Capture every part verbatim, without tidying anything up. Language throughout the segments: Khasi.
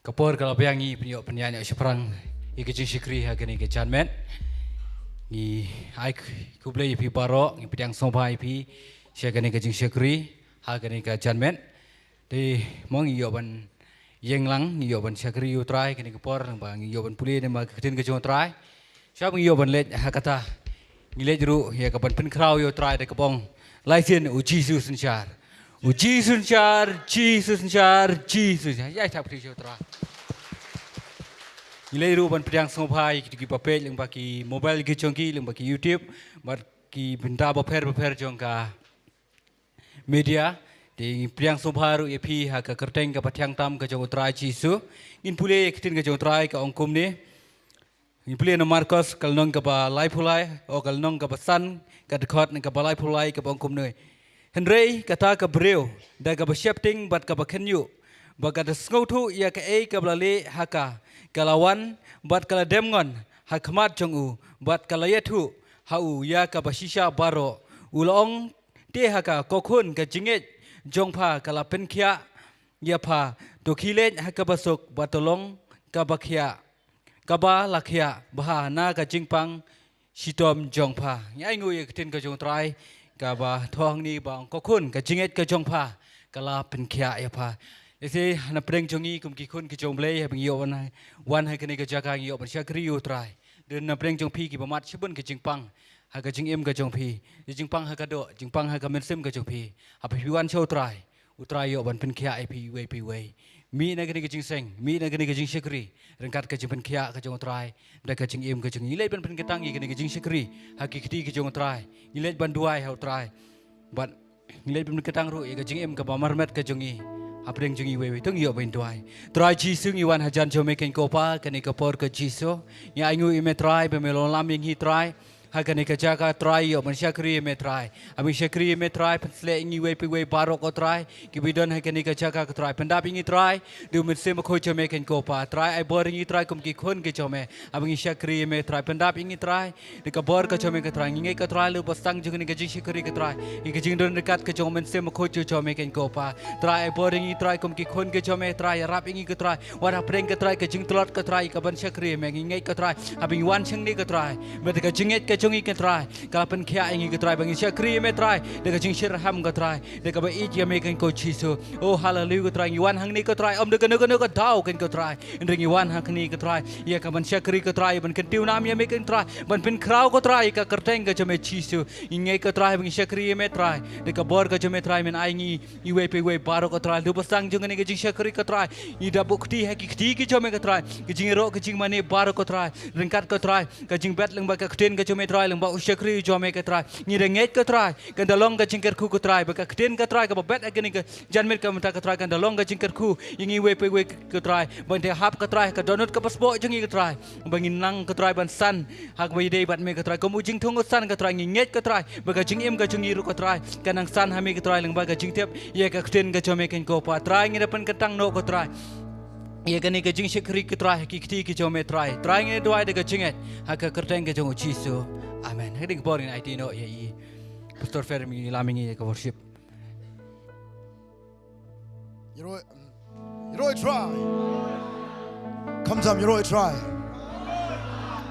Ka por ka la biang, ngi pynïoh pynïaid noh shaphrang ïa ka jingshakri ha kane ka janmiet. Ngi ai khublei ïa phi baroh, ngi pdiang sngewbha ïa phi sha kane ka jingshakri ha kane ka janmiet. Te mo ngi ïoh ban ïeng lang, ngi ïoh ban shakri ïa U Trai kane ka por, ba ngi ïoh ban pule namar ka ktien ka jong U Trai. Sha ba ngi ïoh ban leit ha kata, ngi leit ruh ïa ka ban pynkhraw ïa U Trai da kaba ong lai sien: U Jisu synshar. U Jisu synshar, Jisu synshar, Jisu synshar. Ïa, ïa thap kti sha U Trai. Ngi leit ruh ban pdiang sngewbha ïa ki, ki ba peit lyngba ki mobile ki jong ki, lyngba ki YouTube bad ki bynta bapher bapher jong ka media. Te ngi pdiang sngewbha ruh ïa phi ha ka kyrteng kaba thiang tam ka jong U Trai Jisu. Ngin pule ïa ka ktien ka jong U Trai, ka ong kumne. Ngin pule na Markos ka lynnong kaba laiphew lai, o ka lynnong kaba san, ka dkhot na kaba laiphew lai, kaba ong kumne: Hynrei kata ka briew da kaba sheptieng bad kaba khynñiuh, bad ka da sngewthuh ïa kaei kaba la leh ha ka, ka la wan bad ka la dem ngon ha khmat jong u, bad ka la ïathuh ha u ïa kaba shisha baroh. U la ong te ha ka: Ko khun, ka jingngeit jong pha ka la pynkhiah ïa pha. To khie leit ha kaba suk, bad to long kaba khiah, kaba la khiah bha na ka jingpang shitom jong pha. Ngi ainguh ïa ka ktien ka jong U Trai kaba thoh hangne ba ong: Ko khun, ka jingngeit ka jong pha ka la pynkhiah ïa pha. Lehse na pdeng jong ngi kum ki khun ki jong U Blei, haba ngi ïoh wan, wan ha kane ka jaka, ngi ïoh ban shakri ïa U Trai. Don na pdeng jong phi kiba mad shibun ka jingpang ha ka jingim ka jong phi, ka jingpang ha ka doh, jingpang ha ka mynsiem ka jong phi. Haba phi wan sha U Trai, U Trai ïoh ban pynkhiah ïa phi iwei pa iwei. Mih na kane ka jingseng, mih na kane ka jingshakri ryngkat ka jingpynkhiah ka jong U Trai da ka jingim ka jong ngi. Leit ban pynkyntang ïa kane ka jingshakri ha ki kti ki jong U Trai. Ngi leit ban duwai ha U Trai. Bad ngi leit ban pynkyntang ruh ïa ka jingim kaba marmet ka jong ngi. Hapdeng jong ngi iwei iwei, to ngin ïoh ban duwai. Trai Jisu, ngi wan hajan jong me keiñ ko Pa, kane ka por ka Jisu. Ngi ainguh ïa me Trai ba me long lam ïa ngi Trai ha kane ka jaka Trai, ïoh ban shakri ïa me Trai. Haba ngi shakri ïa me Trai, pynshlur ïa ngi iwei pa iwei baroh ko Trai, kiba don ha kane ka jaka ko Trai. Pyndap ïa ngi Trai da u Mynsiem Bakhuid jong me keiñ ko Pa. Trai, ai bor ïa ngi Trai kum ki khun ki jong me. Haba ngi shakri ïa me Trai, pyndap ïa ngi Trai da ka bor ka jong me ko Trai. Ngi ngeit ko Trai, lada ba sdang jong kane ka jingshakri ko Trai, ïa ka jingdon ryngkat ka jong u Mynsiem Bakhuid jong me keiñ ko Pa. Trai, ai bor ïa ngi Trai kum ki khun ki jong me Trai, ïarap ïa ngi ko Trai. Wat hapdeng ko Trai ka jingtlot ko Trai, ïa ka ban shakri ïa me, ngi ngeit ko Trai, haba ngi wan shangne ko Trai, ba da ka jingngeit ka jong ngi ko Trai, ka la pynkhiah ïa ngi ko Trai, ba ngin shakri ïa me Trai da ka jingshitrhem ko Trai, da kaba ïeit ïa me keiñ ko Jisu. Oh, haleluya ko Trai, ngi wan hangne ko Trai, ym da kano kano ka daw keiñ ko Trai. Hynrei ngi wan hangne ko Trai ïa ka ban shakri ko Trai, ban kyntiew nam ïa me keiñ Trai, ban pynkhraw ko Trai ïa ka kyrteng ka jong me Jisu. Ngi ngeit ko Trai, ba ngin shakri ïa me Trai da ka bor ka jong me Trai, men ai ngi iwei pa iwei baroh ko Trai. Lada ba sdang jong kane ka jingshakri ko Trai, ngi da buh kti ha ki kti ki jong me ko Trai, ka jingïaroh ka jingmane baroh ko Trai, ryngkat ko Trai ka jingbet lyngba ka ktien ka jong me Trai, lyngba u shakri jong me ko Trai. Ngi da ngeit ko Trai, kan da long ka jingkyrkhu ko Trai, ba ka ktien ko Trai kaba bet ha kane ka janmiet ka mynta ko Trai, kan da long ka jingkyrkhu ïa ngi iwei pa iwei ko Trai, ba ngin da hap ko Trai ha ka dohnud kaba spah jong ngi ko Trai, ba ngin nang ko Trai ban san ha kaba ïadei bad me ko Trai. Kum u jingthung u san ko Trai, ngi ngeit ko Trai ba ka jingim ka jong ngi ruh ko Trai kan nang san ha me ko Trai, lyngba ka jingtip ïa ka ktien ka jong me keiñ ko Pa. Trai, ngi da pynkyntang noh ko Trai ïa kane ka jingshakri ko Trai ha ki kti ki jong me Trai. Trai, ngi da duwai da ka jingngeit ha ka kyrteng ka jong u Jisu. Amen. Ha kane ka por ngin aiti noh ïa i Pastor Fer, me lam ïa ngi ïa ka worship. Ïaroh, ïaroh Trai. Khamtam, ïaroh Trai.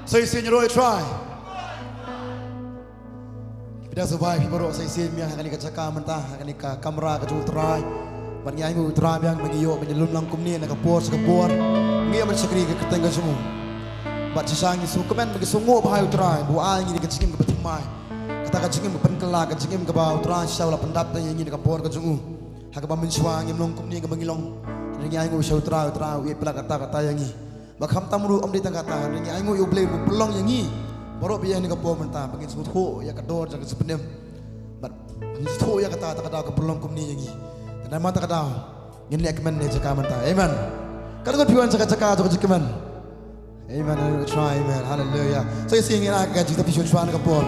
Sa shisien, ïaroh Trai. Phi da sngewbha ïa phi baroh sa shisien mynta ha kane ka jaka mynta, ha kane ka kamra ka jong u Trai. Bad ngi ainguh u Trai biang ba ngi ïoh ban ïalum lang kumne na ka por sha ka por, ngi ïoh ban shakri ïa ka kyrteng ka jong u. Bad shisha ngi sngewkmen bad ngi sngewnguh bha ïa u Trai ba u ai ïa ngi da ka jingim kaba thymmai, kata ka jingim kaba pynkylla, ka jingim kaba u Trai shisha u la pyndap ïa ngi na ka por ka jong u. Ha kaba mynshuwa ngim long kumne kaba ngi long. Hynrei ngi ainguh sha u Trai, u Trai u ïeit palat katta katta ïa ngi. Bad khamtam ruh ym dei tang kata, hynrei ngi ainguh ïa u Blei uba pynlong ïa ngi baroh ba ïa kane ka por mynta ba ngin sngewthuh ïa ka dor jong ka jingpynim. Bad ngin sngewthuh ïa kata, kata ka daw ka pynlong kumne ïa ngi. Te namar kata ka daw ngin leh kmen ha kane ka jaka mynta. Amen. Katno ngut phi wan sha ka jaka jong ka jingkmen? Amen. Hallelujah. Try, amen. Hallelujah. Sa shisien ngin ai ka jingtip shuwa shuwa ha kane ka por.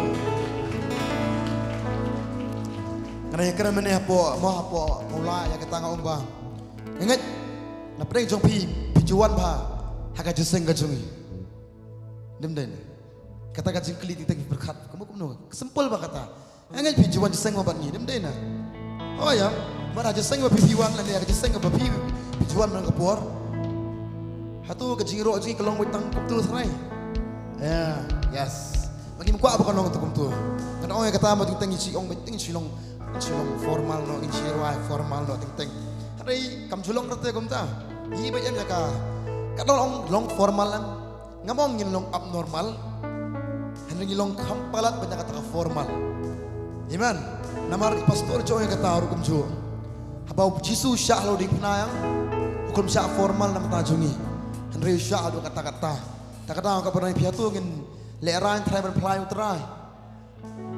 Kane, kane mynne hapoh, mo hapoh, mo la ïa kata nga ong ba, nga ngeit na pdeng jong phi, phi ju wan bha ha ka jingïaseng ka jong ngi. Ym dei na? Kata ka jingkylli teng teng pyrkhat kumno kumno. Simple bha kata. Nga ngeit phi ju wan jingïaseng bad ngi, ym dei na? Oh ïa, bad ha ka jingïaseng ba phi, phi wan lane ha ka jingïaseng ba phi, phi ju wan man ka por. Hato ka jingïaroh jong ngi ka long beit tang kumtu trai? Ya, yes. Ma ngim kwah ba kan long kumtu. Ngan ong ïa kata, ma teng teng ngi shu ong beit teng shu long, shu long formal noh, ngin shu rwai formal noh teng teng. Hynrei kam shu long kata kumta. Ngi beit em ïa ka. Ka long, long formal lang. Ngam ong ngin long abnormal. Hynrei ngi long kham palat ban ïa kata ka formal. Amen. Namar i pastor jong ïa kata ruh kumjuh. Haba u Jisu u shah ha la u diengphna ïa u, u khlem shah formal na ka bynta jong ngi. Hynrei u shah haduh katta katta. Ta ka daw ka ban ong ïa phi, hato ngin lehraiñ trai ban phla ïa u Trai?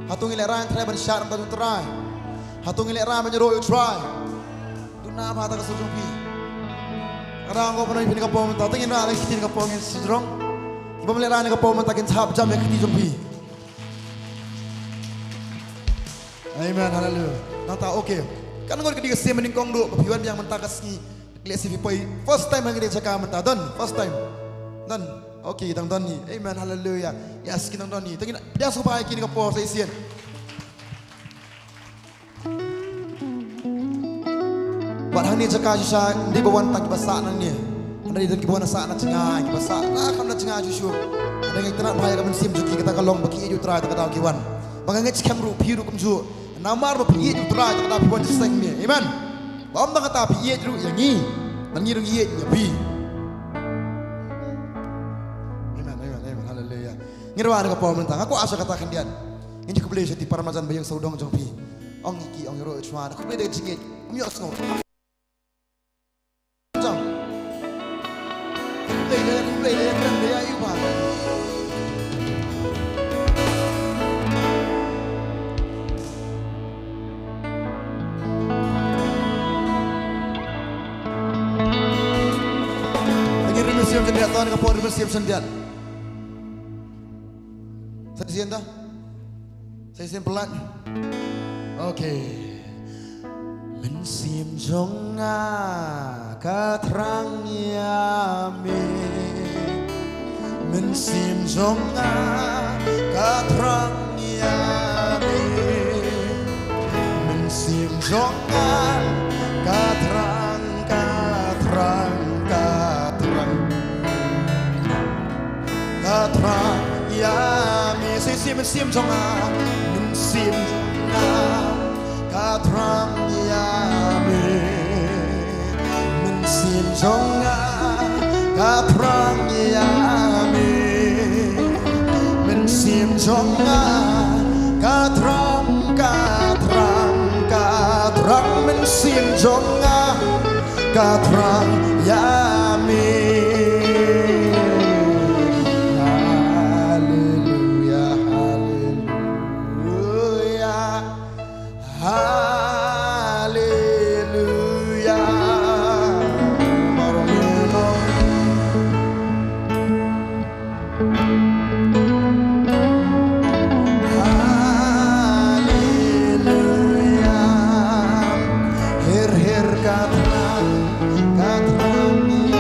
Hato ngin lehraiñ trai ban shad na ka bynta jong u Trai? Hato ngin lehraiñ ban ïaroh ïa u Trai? Duna ba ta ka sur jong phi. Ka daw ka ban ong ïa phi na ka por mynta, te ngin rah na ka kti na ka por, ngin sdang. Ki bym lehraiñ na ka por mynta kin hap jam ïa ka kti jong phi. Amen, haleluya. Nangta, okay. Kan ngut ka dei ka sien ba nyngkong duh ba phi wan biang mynta ka sngi. Lehse phi poi first time ha kane ka jaka mynta, don, first time. Don. Okay, dang don hi. Amen, haleluya. Yes, ki dang don hi. Te ngin pdiang sngewbha ïa ki na ka por sa shisien. Bad hangne jaka shisha, ym dei ba wan tang kiba sah nangne. Hynrei don kiba wan sah na jngai, kiba sah na kham na jngai shuh shuh. Hynrei nga itynnad bha ïa ka mynsiem jong ki, kata ka long ba ki ïeit ïa u Trai, ta ka daw ki wan. Ba nga ngeit skhem ruh phi ruh kumjuh. Namar ba phi ïeit ïa u Trai, ta ka daw phi wan jingïaseng ne. Amen. Ba ym tang kata, phi ïeit ruh ïa ngi. Bad ngi ruh ngi ïeit ïa phi. Amen, amen, amen. Haleluya. Ngin rwai na ka por mynta. Nga kwah sa kata khyndiat. Ngin ïa khublei sha ki para marjan ba ïeng sawdong jong phi. Ong ïa ki, ong ïaroh ïa u Trai. Khublei da ka jingïeit. Ym ïohsngew. Jong. Khublei da, khublei da, khublei da ïa u Trai. Ngin rim mynsiem shyndiat, to, na ka por rim mynsiem shyndiat. Sa shisien ta? Sa shisien palat? Okay. Mynsiem jong nga ka thrang ïa me. Mynsiem jong nga ka thrang ïa me. Mynsiem jong nga ka thrang, ka thrang, ka thrang. Ka thrang ïa me. Sa shisien, mynsiem jong nga, mynsiem jong nga ka thrang ïa me. Mynsiem jong nga ka thrang ïa me. Mynsiem jong nga ka thrang, ka thrang, ka thrang. Mynsiem jong nga ka thrang ïa me. Haleluya, haleluya, haleluya. Baroh ïa Haleluya. Her her ka thrang, ka thrang.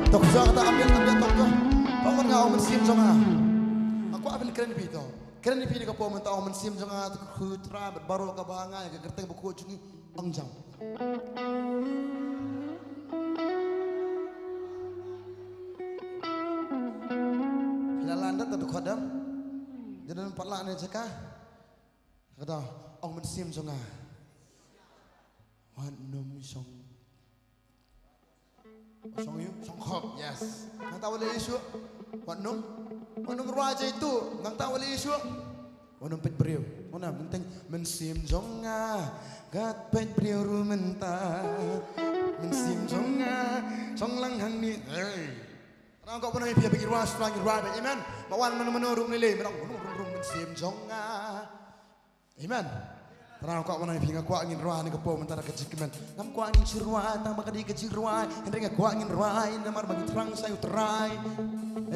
Tok jong ta ambil ambil tok tu. Tok nga ong mynsiem jong nga. Nga kwah ban kren phi to. Kren phi ne ka pom mynta ong mynsiem jong nga to khu Trai bad baroh kaba nga ïa ka kyrteng bakhuid jong ngi ong jam. Phi la lan da ta dkhot dam. Jadan pat la ne jaka. Kata ong mynsiem jong nga. Wat nym shong. Shong ïu, shong khop, yes. Nangta wat leh ïa shuh. Wat nym, wat nym rwai jaitu. Nangta wat leh ïa shuh. Wat nym peit briew. Wat nym mynteng mynsiem jong nga. Kat peit briew ruh mynta. Mynsiem jong nga. Shong lang hangne. Hey. Nang kop nang phi peit rwai, shong lang rwai. Amen. Ba wan mano mano ruh ngi leh. Mano ruh ruh mynsiem jong nga. Amen. Tang kwah ban ong ïa phi nga kwah ngin rwai ne ka pom mynta ka jingkmen. Ngam kwah ngin shu rwai tang ba ka dei ka jingrwai. Hynrei nga kwah ngin rwai namar ba ngi thrang sa ïa u Trai.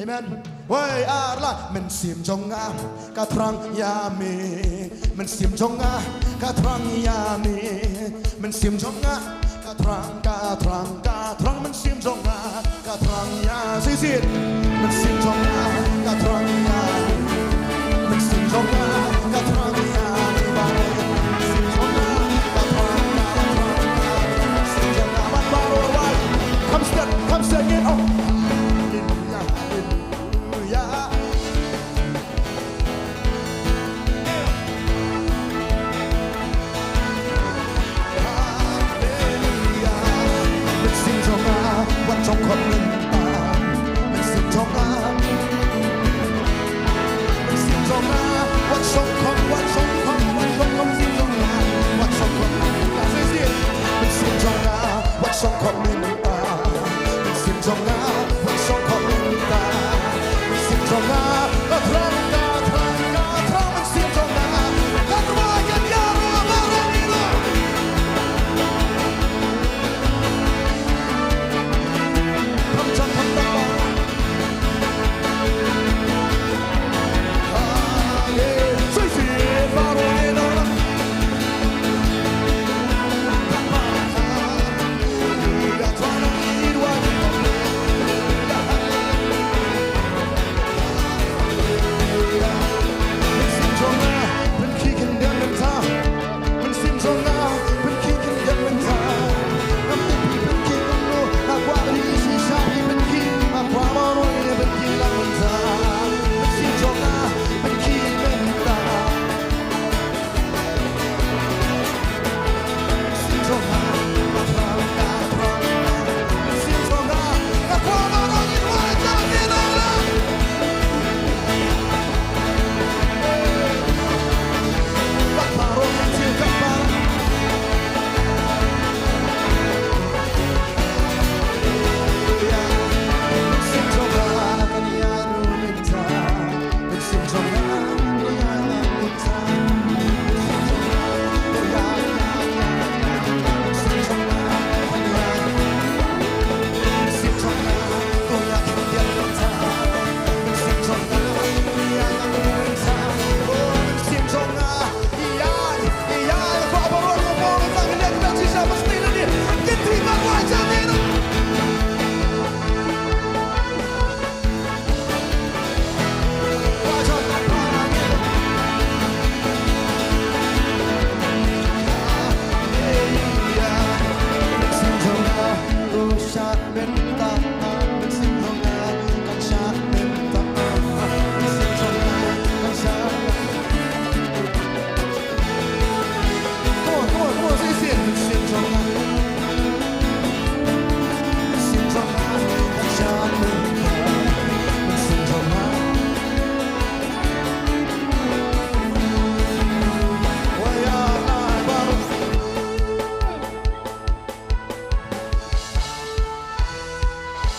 Amen. Wei ar la mynsiem jong nga ka thrang ïa me. Mynsiem jong nga ka thrang ïa me. Mynsiem jong nga ka thrang, ka thrang, ka thrang mynsiem jong nga. Ka thrang ïa shisien. Mynsiem jong nga ka thrang ïa. Mynsiem jong nga ka thrang ïa. Mynsiem jong nga ka thrang ïa. Mynsiem jong nga ban baroh. Come step, come step it up. Hallelujah, hallelujah.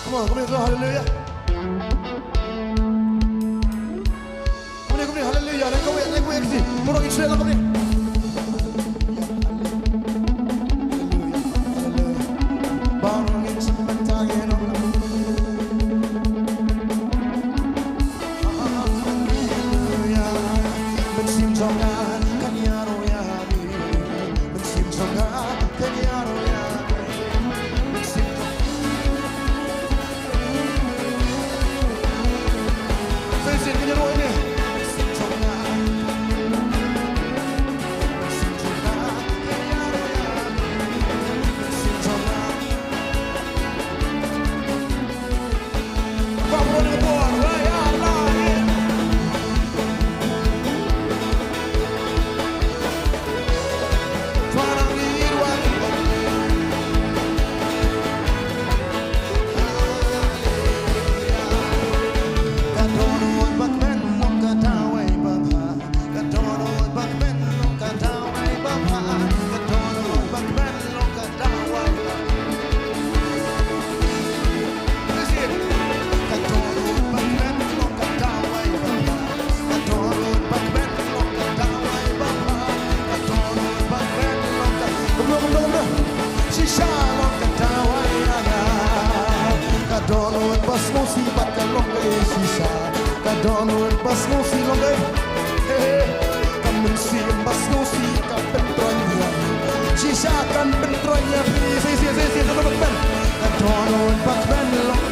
Come on, come on, hallelujah. Kumne, kumne, hallelujah. Leng kawei, leng kawei, kasi. Pura ki sila kumne. Hallelujah, hallelujah. Baroh ngin sngewbha tang ïa u. Hallelujah. Mynsiem jong nga kan ïaroh ïa me. Mynsiem jong nga kan ïaroh ïa me. Mynsiem jong nga. Dohnud ba sngewsih bad ka long kaei shisha. Ka dohnud ba sngewsih long kaei. He, he. Ka mynsiem ba sngewsih ka pyntroiñ ïa. Shisha kan pyntroiñ ïa phi. Shisha, shisha, shisha, dohnud ba kmen. Ka dohnud ba kmen long.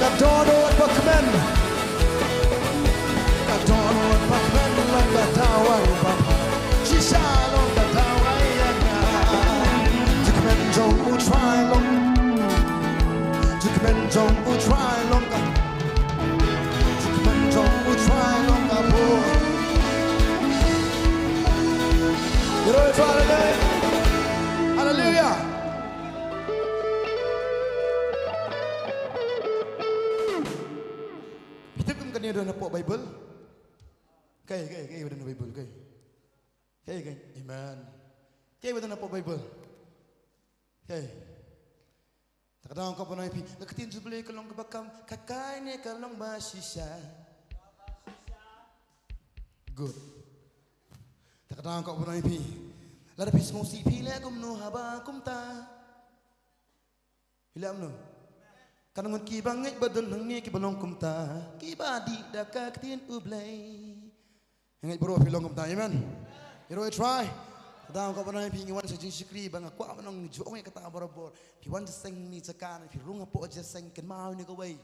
Ka dohnud ba kmen. Ka dohnud ba kmen long ka dawai ba. Shisha long ka dawai ïa nga. Jingkmen jong U Trai long. Jingkmen jong U Trai long ka. Jingkmen jong U Trai long ka bor. Ïaroh ïa U Trai lei. Haleluia. Phi tip kum kane don hapoh Baibl? Kaei, kaei, kaei ba don ha Baibl, kaei? Kaei, kaei, amen. Kaei ba don hapoh Baibl? Kaei? Ta ka daw nga kwah ban ong ïa phi, ka ktien jong U Blei ka long kaba kam, ka kai ne ka long ba shisha. Good. Ta ka daw nga kwah ban ong ïa phi, lada phi sngewsih phi leh kumno haba kumta. Phi leh kumno? Kan ngut kiba ngeit ba don hangne kiba long kumta, kiba dih da ka ktien U Blei. Ngeit baroh phi long kumta, amen. Ïaroh ïa U Trai. Ka daw nga kwah ban ong ïa phi, ngi wan sha jingshakri ba nga kwah ban ong, ju ong ïa kata barabor. Phi wan sha seng ne jaka ne phi rung hapoh jaka seng, kynmaw ïa kawei.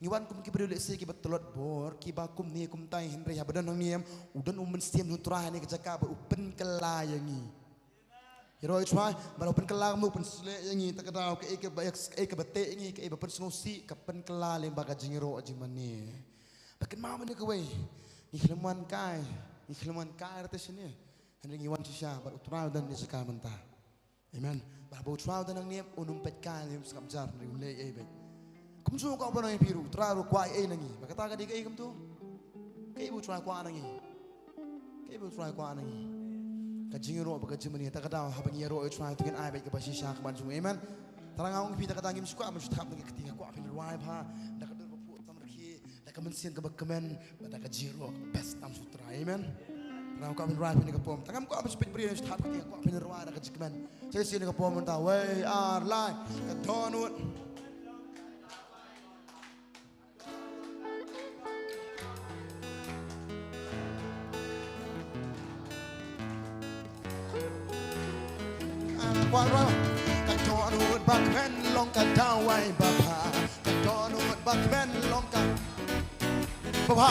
Ngi wan kum ki briew lehse kiba tlot bor, kiba kumne kumtai, hynrei haba don hangne em, u don u Mynsiem U Trai ha kane ka jaka bad u pynkylla ïa ngi. Ïaroh ïa U Trai, bad u pynkylla kumno, u pynsleh ïa ngi, ta ka daw kaei kaba, kaei kaba teh ïa ngi, kaei ba pynsngewsih, ka pynkylla lyngba ka jingïaroh jingmane. Ba kynmaw mynne kawei, ngi khlem wan kai, ngi khlem wan kai rta shane. Hynrei ngi wan shisha, bad U Trai u don ha kane ka jaka mynta. Amen. Ba haba U Trai u don hangne, un ym peit kai, un ym sngap jar, hynrei un leh ei beit. Kumjuh ka U Blei ruh, U Trai ruh u kwah ei na ngi. Ba kata ka dei kaei kumto? Kaei ba U Trai u kwah na ngi? Kaei ba U Trai u kwah na ngi? Ka jingïaroh bad ka jingmane, ta ka daw haba ngi ïaroh ïa U Trai, to ngin ai beit kaba shisha ha khmat jong u. Amen. Tang nga ong ïa phi ta ka daw ngim sngewkwah ban shu thap na ka kti, nga kwah phin rwai bha da ka dur ba pur tam rkhie, da ka mynsiem kaba kmen, bad da ka jingïaroh kaba best tam sha U Trai. Amen. Tang nga kwah phin rwai phi na ka pom. Tang ngam kwah ban shu peit briew, shu thap kti, nga kwah phin rwai da ka jingkmen. Sa shisien na ka pom mynta, wei, ar, lai, ka dohnud. Ka dohnud ba kmen long ka dawai ba bha. Ka dohnud ba kmen long ka ba bha.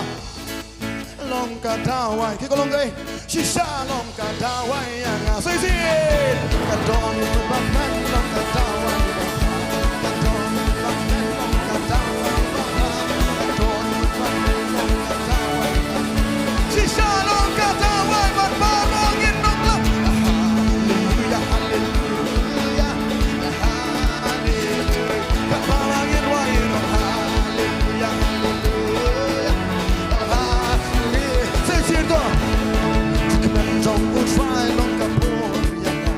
Long ka dawai, ki ko long kaei? Shisha long ka dawai ïa nga. Sa shisien. Ka dohnud ba kmen long ka dawai ba bha. Ka dohnud ba kmen long ka dawai ba bha. Ka dohnud ba kmen long ka dawai ba bha. Shisha long ka dawai ba bha, baroh ngin ong lang. Haleluia, haleluia, haleluia. Katba la ngin rwai ngin ong haleluia, haleluia. Haleluia. Sa shisien to. Jingkmen jong U Trai long ka bor ïa nga.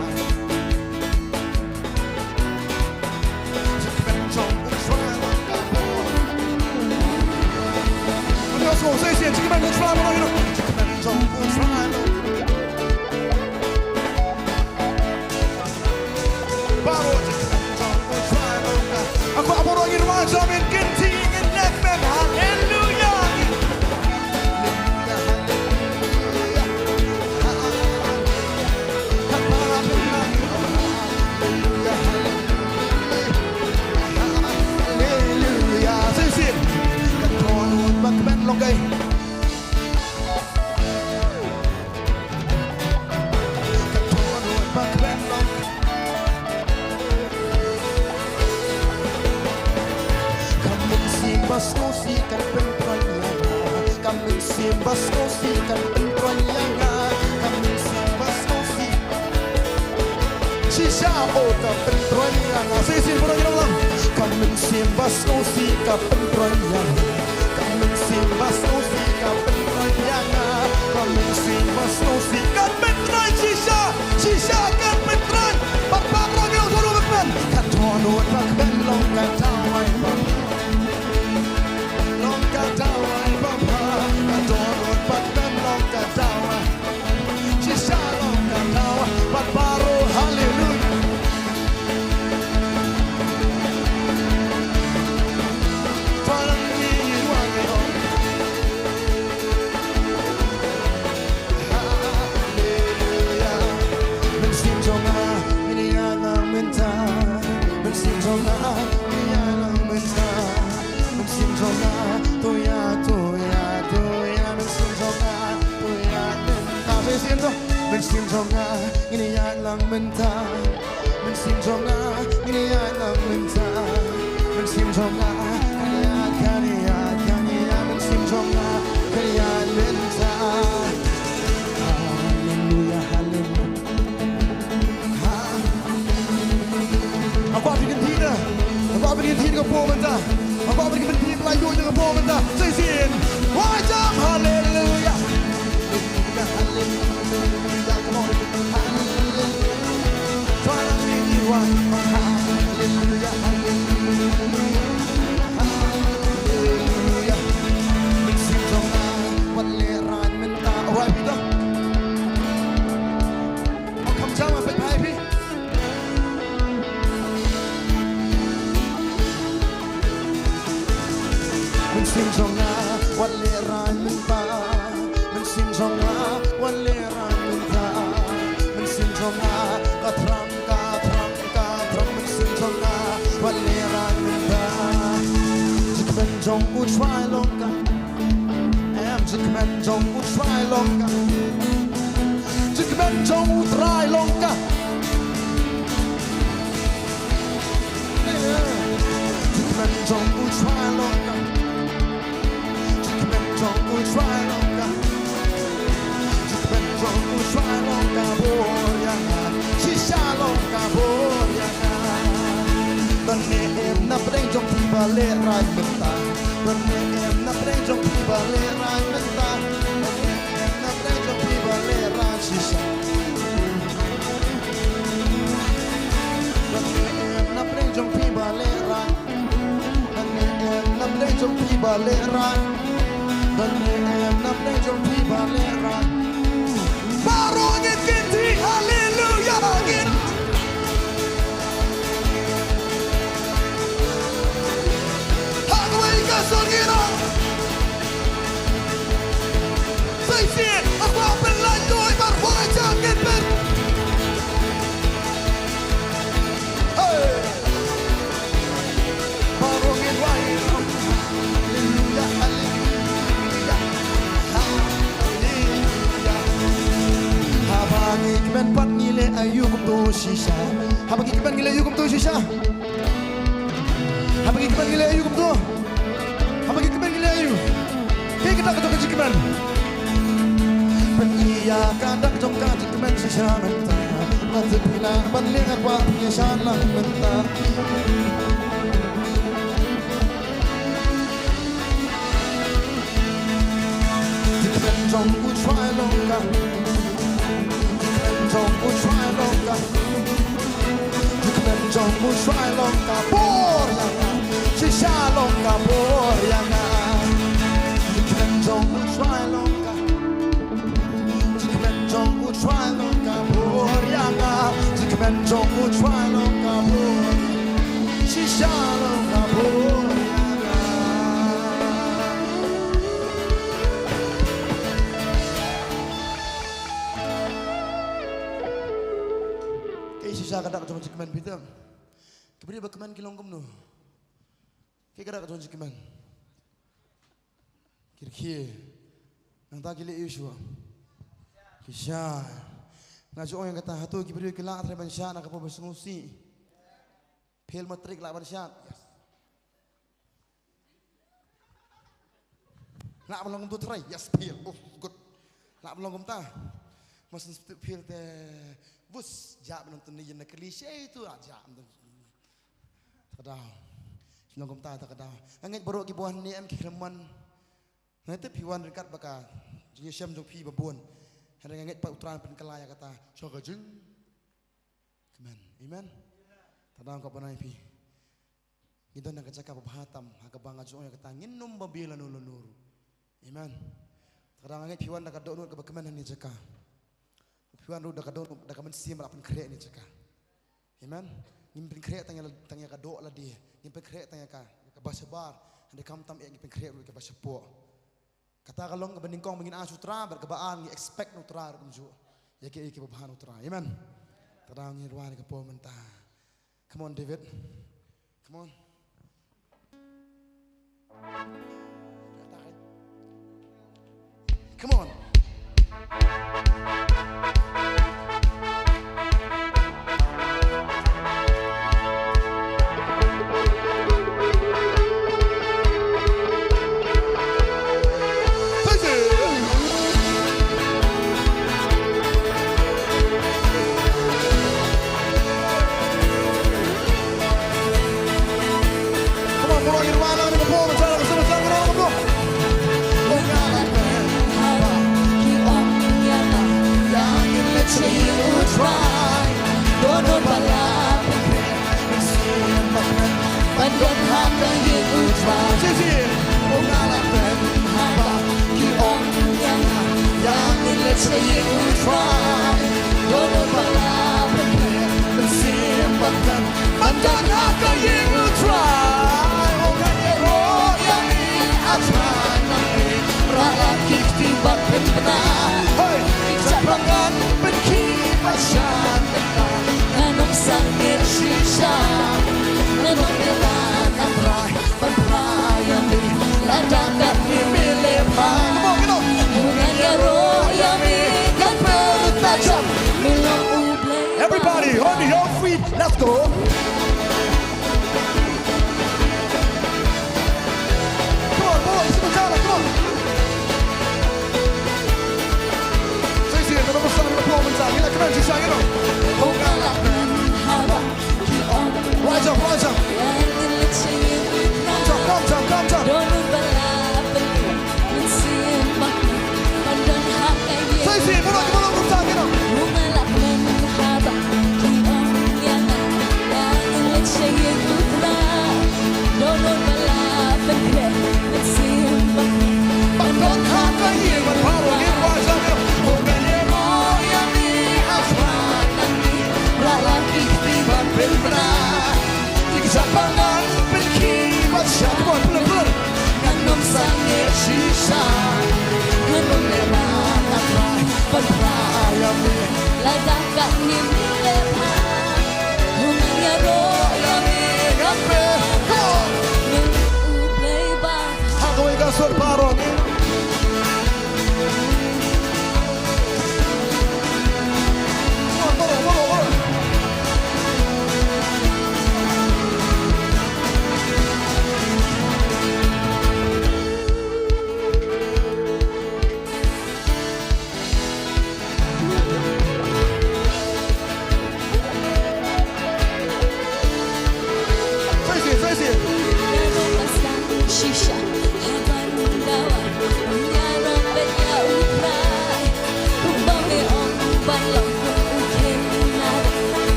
Jingkmen jong U Trai long ka bor. Let's go, sa shisien, jingkmen U Trai long, jingkmen jong U Trai long. Baroh jingkmen jong U Trai long ka. Nga kwah baroh ngin rwai jingkmen, ngin leh kmen, haleluia. Haleluia. Sa shisien. Ka dohnud ba kmen long kaei? Ka dohnud ba kmen long. Ka mynsiem ba sngewsih kan pyntroiñ ïa nga. Ka mynsiem ba sngewsih kan pyntroiñ ïa nga. Ka mynsiem ba sngewsih. Shisha, oh, ka pyntroiñ ïa nga. Sa shisien baroh ngi ong lang. Ka mynsiem ba sngewsih ka pyntroiñ ïa nga. Ka mynsiem ba sngewsih ka pyntroiñ ïa nga. Ka mynsiem ba sngewsih ka pyntroiñ shisha. Shisha ka pyntroiñ. Bad baroh ngi ong, dohnud ba kmen. Ka dohnud ba kmen long ka dawai ba bha. Long ka dawai ba bha. Ka dohnud ba kmen long ka dawai. Shisha long ka dawai bad baroh, haleluia. Mynta, mynsiem jong nga, ngi ïaid lang mynta. Mynsiem jong nga, kan ïaid, kan ïaid, kan ïaid. Mynsiem jong nga, kan ïaid mynta. Haleluya, haleluya. Ha. Nga kwah phi kynthih da. Nga kwah phi kynthih da ka por mynta. Nga kwah phi kynthih da ka por mynta. Sa shisien. Wai jam, haleluya. Haleluya, haleluya, come on. Haleluya. Try not to be one. Haleluya, haleluya. Haleluya. Mynsiem jong nga wat lehraiñ mynta. Alright, Peter. Oh, come jam a bit, baby. Mynsiem jong nga wat lehraiñ mynta. Mynsiem jong nga wat lehraiñ mynta. Mynsiem jong nga ka thrang, ka thrang, ka thrang. Mynsiem jong nga wat lehraiñ mynta. Jingkmen jong u Trai long ka. Em, jingkmen jong u Trai long ka. Jingkmen jong u Trai long ka. Jingkmen jong u Trai long ka. Jingkmen jong u Trai long ka. Jingkmen jong u Trai long ka bor ïa nga. Shisha long ka bor ïa nga. Don ne em na pdeng jong phi ba lehraiñ mynta. Don ne em na pdeng jong phi ba lehraiñ mynta. Don ne em na pdeng jong phi ba lehraiñ shisha. Don ne em na pdeng jong phi ba lehraiñ. Don ne em na pdeng jong phi ba lehraiñ. Don ne em na pdeng jong phi ba lehraiñ. Baroh ngin kynthih, haleluya, ngin. Haleluya, ka song ngin ong. Sa shisien, nga kwah pynlait doi baroh jam ngin pyn. Hey. Baroh ngin wai. Haleluya, haleluya, haleluya. Haba ngi kmen pat ngi leh aïu kumto shisha. Haba ngi kmen ngi leh aïu kumto shisha. Haba ngi kmen ngi leh aïu kumto. Haba ngi kmen ngi leh aïu. Kaei ka dak jong ka jingkmen. Pyni ïa ka dak jong ka jingkmen shisha mynta. Nga tip phi lah ban leh, nga kwah phin ïa shad lang mynta. Jingkmen jong u Trai long ka. Jingkmen jong u Trai long ka. Jingkmen jong u Trai long ka bor ïa nga. Shisha long ka bor ïa nga. Jingkmen jong u Trai long ka. Jingkmen jong u Trai long ka bor ïa nga. Jingkmen jong u Trai long ka bor. Shisha long ka bor ïa nga. Kaei shisha ka dak jong jingkmen, Peter? Ki briew ba kmen ki long kumno? Kaei ka dak jong jingkmen? Ki rkhie. Nangta ki leh aïu shuwa? Ki shad. Nga ju ong ïa kata, hato ki briew ki lah trei ban shad na ka por ba sngewsih? Fail matric lah ban shad? Yes. Lah ban long kumto trei? Yes, fail. Oh, good. Lah ban long kumta. Mas institute fail te bus, jah ban long tu ni na kali shei tu, ah, jah ban long. Ta ka daw. Shu long kumta ta ka daw. Nga ngeit baroh ki ba wan hangne em ki khlem wan. Nga tip phi wan ryngkat bad ka jingïashem jong phi ba bun. Hynrei nga ngeit pat U Trai un pynkylla ïa kata sha ka jingkmen. Amen. Ta ka daw, nga kwah ban ai phi. Ngi don ha ka jaka ba bha tam, ha kaba nga ju ong ïa kata ngin ym babe lano lano ruh. Amen. Ta ka daw, nga ngeit phi wan da ka dohnud kaba kmen ha kane ka jaka. Phi wan ruh da ka dohnud, da ka mynsiem ba la pynkhreh ha kane ka jaka. Amen. Ngim pynkhreh tang ïa la, tang ïa ka doh lade. Ngim pynkhreh tang ïa ka, ïa kaba shabar. Hynrei khamtam eh, ngim pynkhreh ruh ïa kaba shapoh. Kata ka long kaba nyngkong ba ngin ask U Trai, bad kaba ar ngi expect na U Trai ruh kumjuh. Ïa kiei kiei kiba bha na U Trai. Amen. Ta ka daw, ngin rwai ha ka por mynta. Come on, David. Come on. Come on. Everybody, on your feet, let's go. Come on, boys, come on, come on. Say, say, another song, another performance, ah, you like, come on, just sing it out. Rise up, rise up. Come down, come down, come down. Say, say, come on, come on, come on, come on.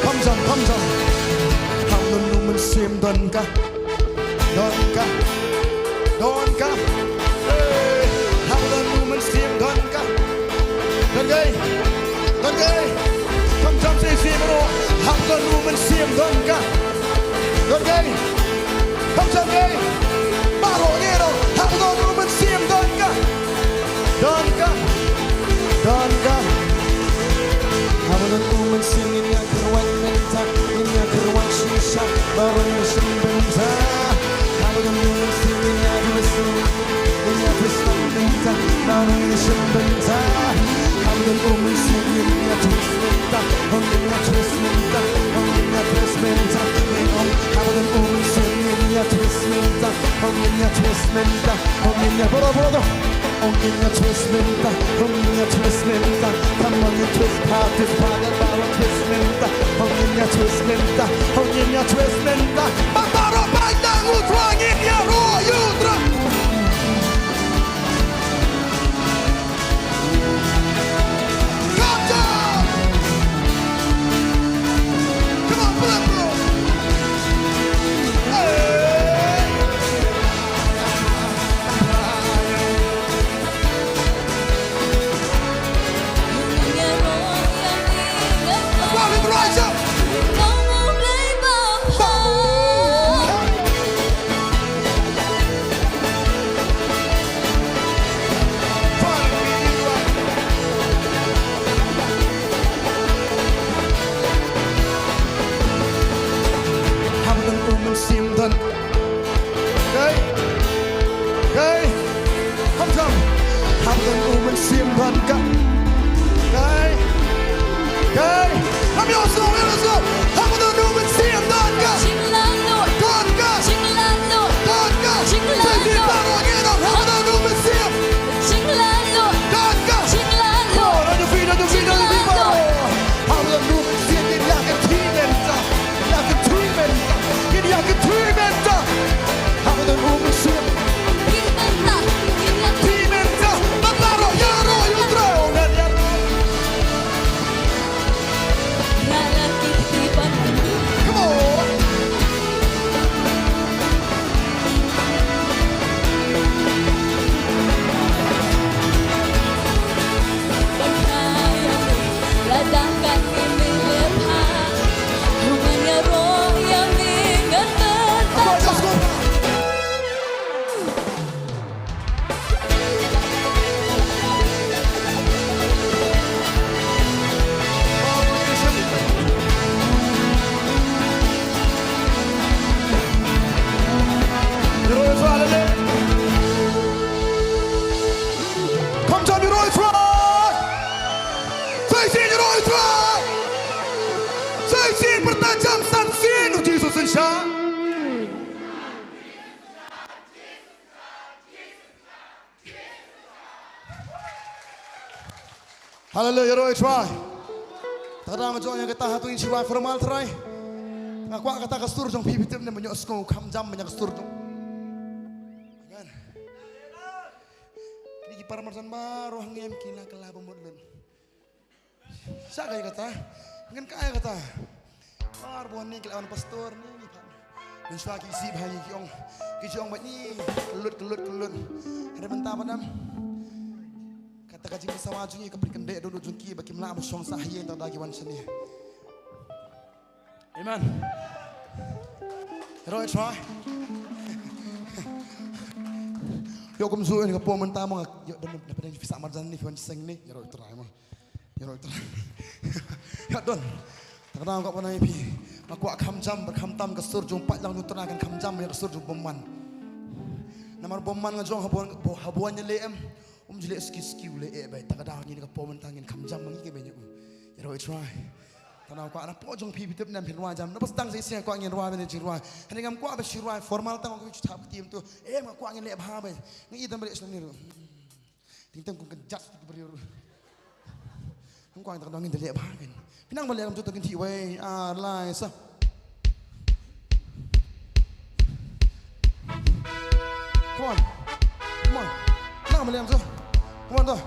Kham jam, kham jam. Hang nun u mynsiem don ka. Don ka. Don ka. Hey. Hang nun u mynsiem don ka. Don ka. Don ka. Kham jam shisha bro. Hang nun u mynsiem don ka. Don ka. Kham jam ka. Baroh ngi ruh. Hang nun u mynsiem don ka. Don ka, don ka. Haba don u mynsiem ngin ïa kyrwat mynta, ngin ïa kyrwat shisha, baroh ngin shim bynta. Haba don u mynsiem ngin ïa twist, ngin ïa twist mynta, baroh ngin shim bynta. Haba don u mynsiem ngin ïa twist mynta, ngin ïa twist mynta, ngin ïa twist mynta. Haba don u mynsiem ngin ïa twist mynta, ngin ïa twist mynta. Ong in ïa, bro, bro, bro. Ong in ïa twist mynta, ong in ïa twist mynta. Come on, ïa twist pha, twist pha, ïa baroh twist mynta. Ong in ïa twist mynta, ong in ïa twist mynta. Ba baroh ba dang u thrang in ïa ro yu thrang. Come down. Come on, pull up, bro. Hey. Rise up. Siem don ka. Kai. Kai. Ngam ïohsngew, ngam ïohsngew. Hangno u mynsiem don ka. Don ka. Don ka. Sa sien baroh ngi ong, hangno u mynsiem. Don ka. Come on, on your feet, on your feet, on your feet, baroh. Hangno u mynsiem ïa ka treatment. Ïa ka treatment. Ïa ka treatment. Haba don u mynsiem. Treatment. Treatment. Ba baroh ïaroh ïa u Trai. Ïaroh. Come on. Come on, ïaroh ïa u Trai. Sa sien ïaroh ïa u Trai. Sa sien pyrta jam san sien u Jisu synshar. Haleluia, ïaroh ïa u Trai. Te ka dang jong ïa kata hato ngin shu rwai formal trai. Nga kwah kata ka sur jong phi, phi tip ne, ban ïohsngew kham jam ban ïa ka sur jong. Amen. Kine ki para marjan baroh hangne ki la kylla ba mut lut. Sa kaei kata? Ngan kaei kata? Baroh hangne ki la wan pastor ne, ngi pat. Mynshuwa ki sih bha ngi ki ong. Ki ong ba ngi kylla lut, kylla lut, kylla lut. Hynrei mynta pat em. Kata ka jingsawa jong ngi ka pynkyndeh dohnud jong ki ba kim lah ban shong sah ha ïing tang da ki wan shane. Amen. Ïaroh ïa u Trai. Ïoh kumjuh ïa ka por mynta mo nga ïoh don na pdeng phi sah marjan ne phi wan seng ne. Ïaroh ïa u Trai mo. Ïaroh ïa u Trai. Ïa don. Tang da nga kwah ban ai phi. Nga kwah kham jam bad kham tam ka sur jong paidlang jong u Trai kan kham jam ïa ka sur jong bymman. Namar bymman nga jong haba wan, haba wan ïaleh em. Um ju leh ski ski u leh eh bai. Tang da ngin ka por mynta ngin kham jam ma ngi ki bai ïa u. Ïaroh ïa u Trai. Tang da kwah na pdeng jong phi phi tip ne em phin rwai jam. Na ba sdang sa shisien kwah ngin rwai ban jingrwai. Hynrei ngam kwah ba shu rwai formal tang ko shu thap ktien to. Eh nga kwah ngin leh bha bai. Ngi i tang ba leh shlem ni ruh. Ting tang kum kan judge ki briew ruh. Ngam kwah tang da ngin leh bha bai. Phi nang ba leh ngam to tang ngin thik wei. Ar lai sa. Come on. Come on. Nang maliang tu. Come on tu.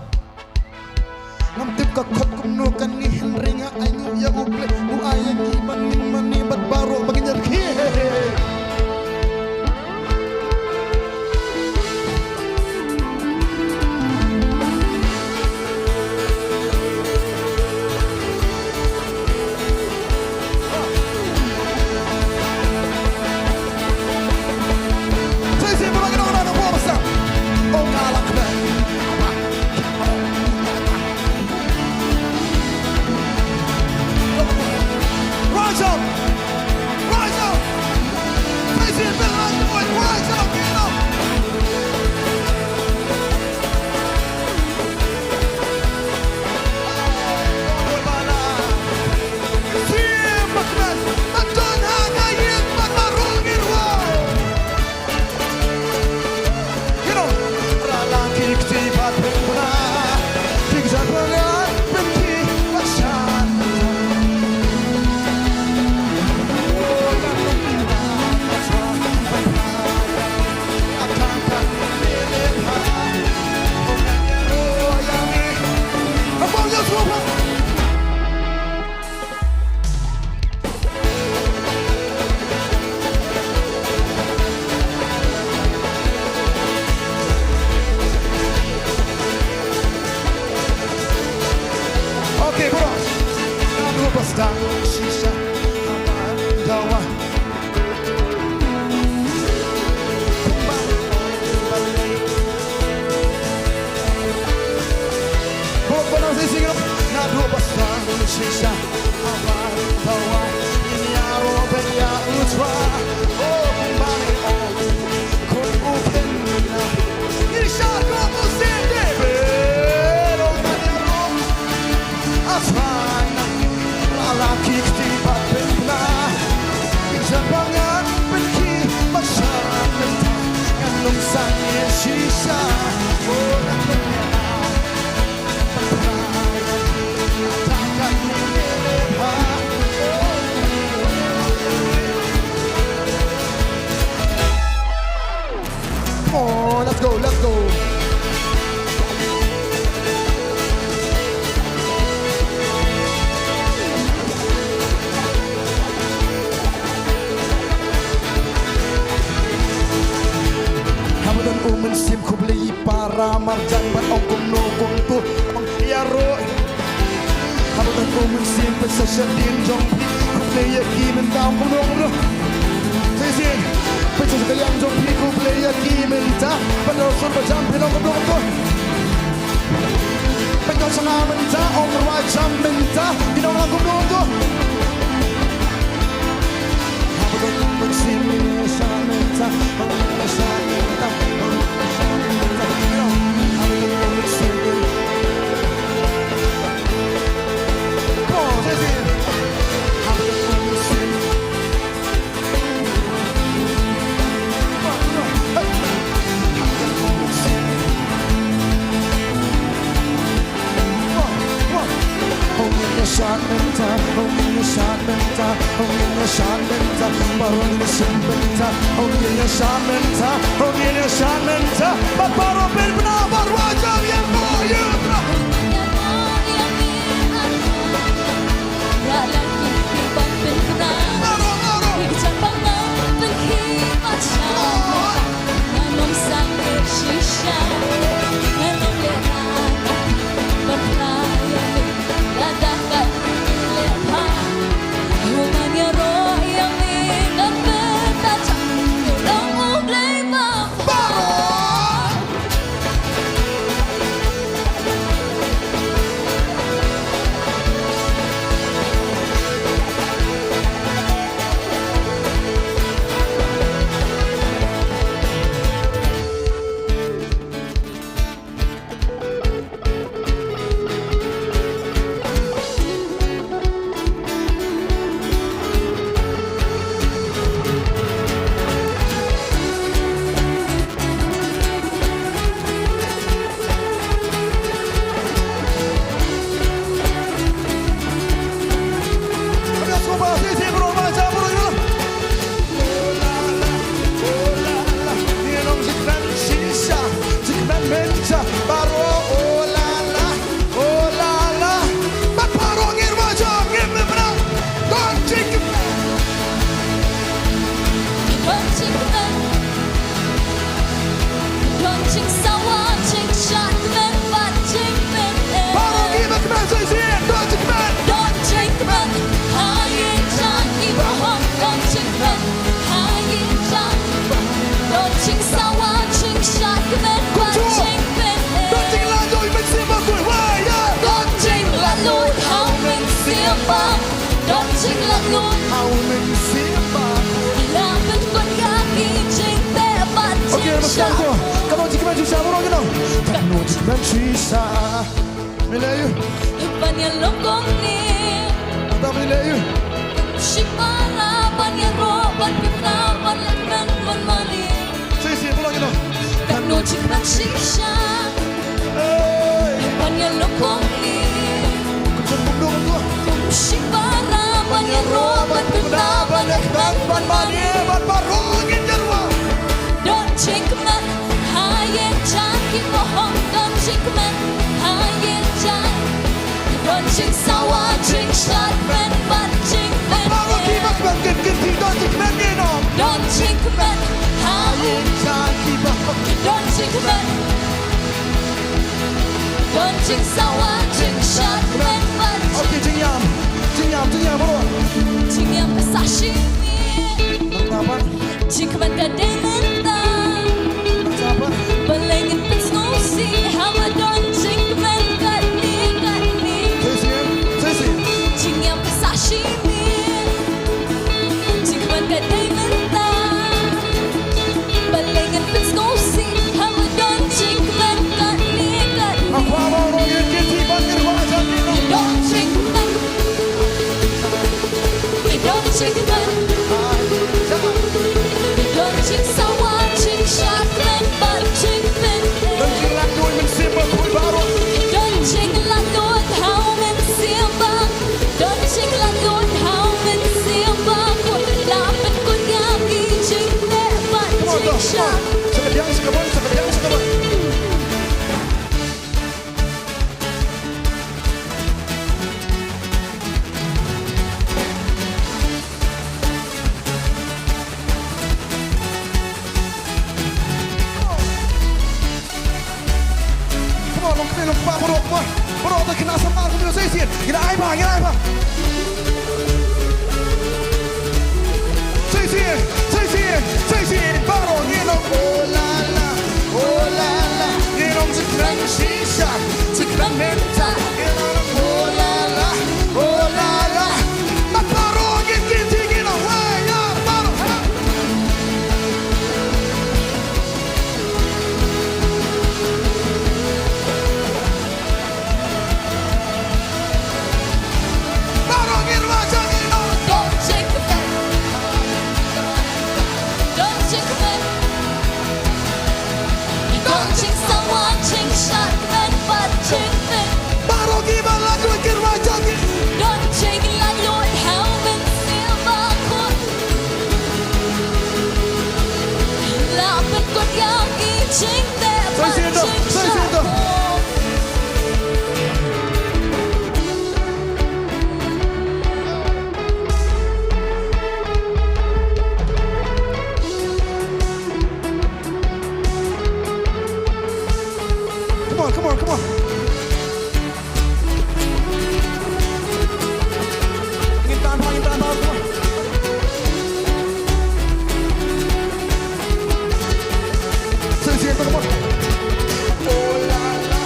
Ngam tip ka khot kumno kane hynrei nga ainguh ïa U Blei. U ai ïa ngi mane mane bad baroh ba ngin ïarkhie. Rise up! Rise up! Face it, rise up, get up! Okay, bro. Naduh ba sdang shisha habar dawa. Bro, bro, shisha. Para marjan bad ong kumno kumto, ong ïaroh. Haba don u mynsiem peit sa shadien jong phi, khublei ïa ki mynta, ong kumno kumno. Shisien, peit sa shakaliang jong phi, khublei ïa ki mynta. Bad ïa u sur ba jam phi, ong kumno kumno. Peit ïa u sha nga mynta, ong rwai jam mynta. Ki nong lang kumno kumno. Hong ïa shad mynta, hong ïa shad mynta, hong ïa shad mynta, baroh ngin ïa shad mynta, hong ïa shad mynta, hong ïa shad mynta, bad baroh pynbna, baroh jam ïa, ïa, ïa. Baroh, baroh. Oh la la, bad baroh ngin ïa jam, ngin ïa pynbna. Don jingkmen. Don jingkmen. Don jingsawa, jingshad kmen, bad jingpynim. Baroh ngin ïa kmen, shisien, don jingkmen. Don jingkmen. Ha ïing jong ngi baroh, don jingkmen. Ha ïing jong ngi baroh, don jingsawa, jingshad kmen, bad jingpynim. Don jinglaitluid ha u Mynsiem Bakhuid, wa ïa. Don jinglaitluid ha u Mynsiem Bakhuid. Don jinglaitluid ha u Mynsiem Bakhuid. La pynkup ïa ki jingteh bad jingshai. Ka don jingkmen jingshai baroh ki nong. Ka don jingkmen jingshai. Mele yu. Ban ïa long kumne. Tang mele yu. Shipara ban ïaroh ban pynbna ban ïa kmen ban mane. Shisien baroh ki nong. Ka don jingkmen jingshai. Hey. Ban ïa long kumne. Kumjuh kumjuh kumjuh. Shipara ban ïaroh ban pynbna ban ïa kmen ban mane ban baroh ngin ïaroh. Don jingkmen ha ïing jong ngi baroh, don jingkmen ha ïing jong ngi. Don jingsawa jingshad kmen bad jingpynim. Baroh ki ba kmen kin kin ki don jingkmen ngi nong. Don jingkmen ha ïing jong ngi baroh. Don jingkmen. Don jingsawa jingshad kmen bad jingpynim. Okay, jingïam. Jingïam, jingïam baroh. Jingïam ka sah shimiet. Nangta pat. Jingkmen ka dei mynta. Nangta pat. Balei ngin pynsngewsih haba don jingkmen katne katne. Shisien, shisien. Jingïam ka sah shimiet. Jingkmen ka dei mynta. Balei ngin pynsngewsih haba don jingkmen katne katne. Don jingkmen. Don jingkmen. Don jingkmen. Long kmie long kpa baroh, baroh, baroh to khynnah samla kumno sa shisien. Ngin ai bha, ngin ai bha. Sa shisien, sa shisien, sa shisien. Baroh ngin ong oh la la, oh la la. Ngin ong sa kren shisha, sa kren mynta. Ngin ong oh la la, oh la la. Baroh ngin kynti ngin ong wei ïa baroh. Baroh ngin wad jong ngi. Don't jinx it. Don't jinx it. Don't jinx someone, jinx shot, man, but jinx it. Baroh ngi ba la dun ngin wad jong ngi. Don't jinx la dun how men silver coat. La pynkut ïa ngi jingteh. Sa shisien to, sa shisien to. Come on, come on, come on. Ngin tan bha, ngin tan bha, come on. Sa shisien to, come on. Oh la la,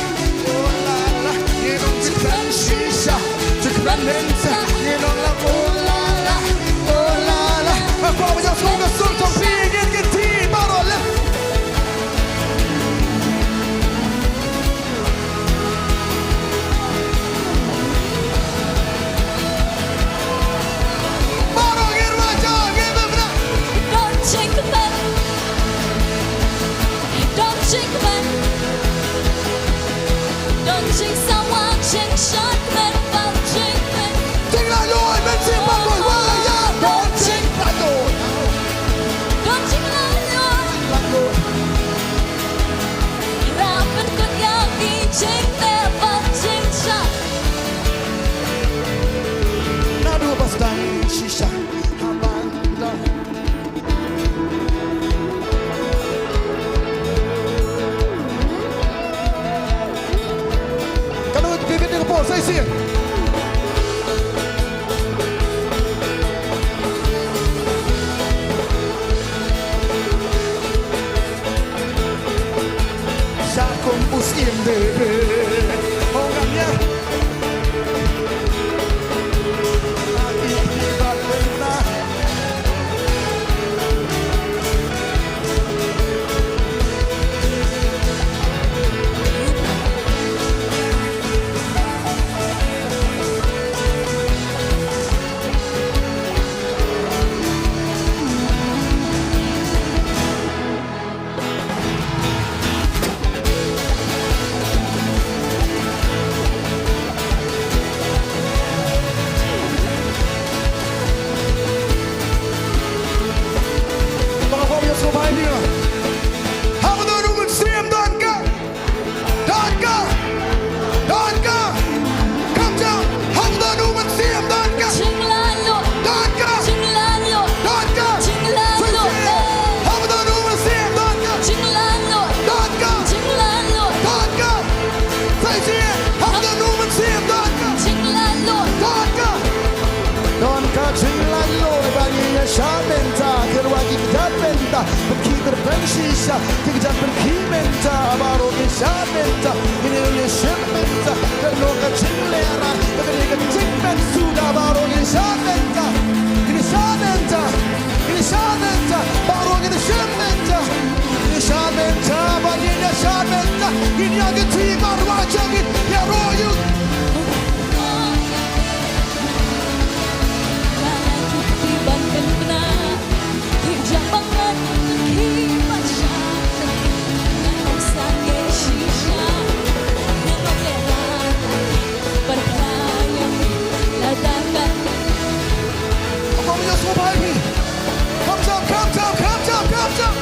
oh la la. Ngin ong sa kren shisha, sa kren mynta. Ngin ong la, oh la la, oh la la. Hapoh ba ïa sngewsih ka sur jong phi ngin kynti baroh leh. Baroh ngin wad jong ngi mynta. Don't jinx it. Don't jinx it. Don't jinx someone, jinx shot, man, but jinx it. Jinglong loi, men sih bakoi, wala ya. Don't jinx bakoi. Don't jinglong loi. Bakoi. Ïa pynkut ïa ngi jingteh bad jingshah. Naduh ba sdang shisha ha ban da. Ka lut bibit ïa ka por sa shisien. Sa kum u syiem David. Ong ngam ïa. Hap ban don u mynsiem, don ka. Don ka. Don ka. Come down. Hap ban don u mynsiem, don ka. Jinglaitluid. Don ka. Jinglaitluid. Don ka. Jinglaitluid. Hap ban don u mynsiem, don ka. Jinglaitluid. Don ka. Jinglaitluid. Don ka. Sa shisien. Hap ban don u mynsiem, don ka. Jinglaitluid. Don ka. Don ka jinglaitluid ba ngi ïa shah mynta, kyrwa ki kjat mynta, pynkhih kyrpang shisha, ki kjat pynkhih mynta, baroh ngi shah mynta, ngin ïa shim mynta, kano ka jinglehrain, kano ka jingpynsuda, baroh ngi shah mynta, ngi shah mynta, ngi shah mynta, baroh ngi shim mynta, ngi shah mynta, ba ngin ïa shah mynta, ngin ïa kynti marwei jong ngi, ïaroh ïa u Come down, come down, come down, come down.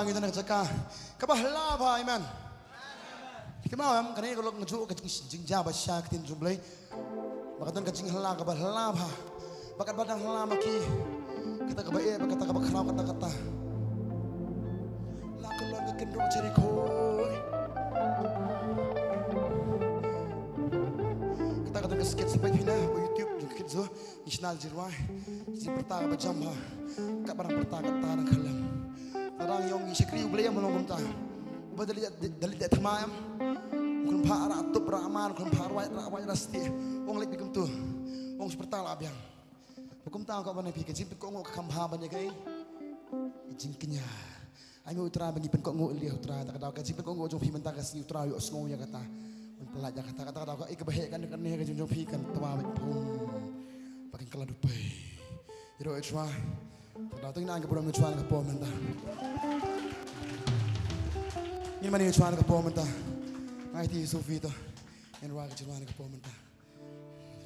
Ngi don ha ka jaka kaba hylla bha, amen. Ki ma em, kane ka long ka jong ka jing, jingjia ba sha ka ktien jong U Blei. Ba ka don ka jinghylla kaba hylla bha. Ba katba dang hylla ma ki, kata kaba eh, ba kata kaba khraw, kata kata. La ka long ka kynroh Jerikho. Kata ka don ka skit, sa peit phi na YouTube jong ka Kit Zo. Ngi shna jingrwai, jingpyrta kaba jam bha. Katba dang pyrta kata dang khlem. Te dang ïoh ngi shakri U Blei em, long kumta. Uba da leit, da leit thma em. U khlem phah rah tup rah man, u khlem phah rwai rah wai rah stieh. Ong leit beit kumtu. Ong pyrta lah biang. Ba kumta ka ban phi ka jingpynkohnguh ka kham bha ban ïa kaei? Jingkñia. Ai nguh U Trai ba ngi pynkohnguh ïa U Trai, ta ka daw ka jingpynkohnguh jong phi mynta ka sngi U Trai u ïohsngew ïa kata. Ban pyllait ïa kata, kata ka daw kaei kaba heh kane kane ka jong jong phi kan twa beit pum. Ba kan kylla duh pei. Ïaroh ïa U Trai. Ta ka daw to ngin ai ka burom ïa U Trai ka por mynta. Ngin mane ïa U Trai ka por mynta. Ngai ti Sophie to. Ngin rwai ka U Trai ka por mynta.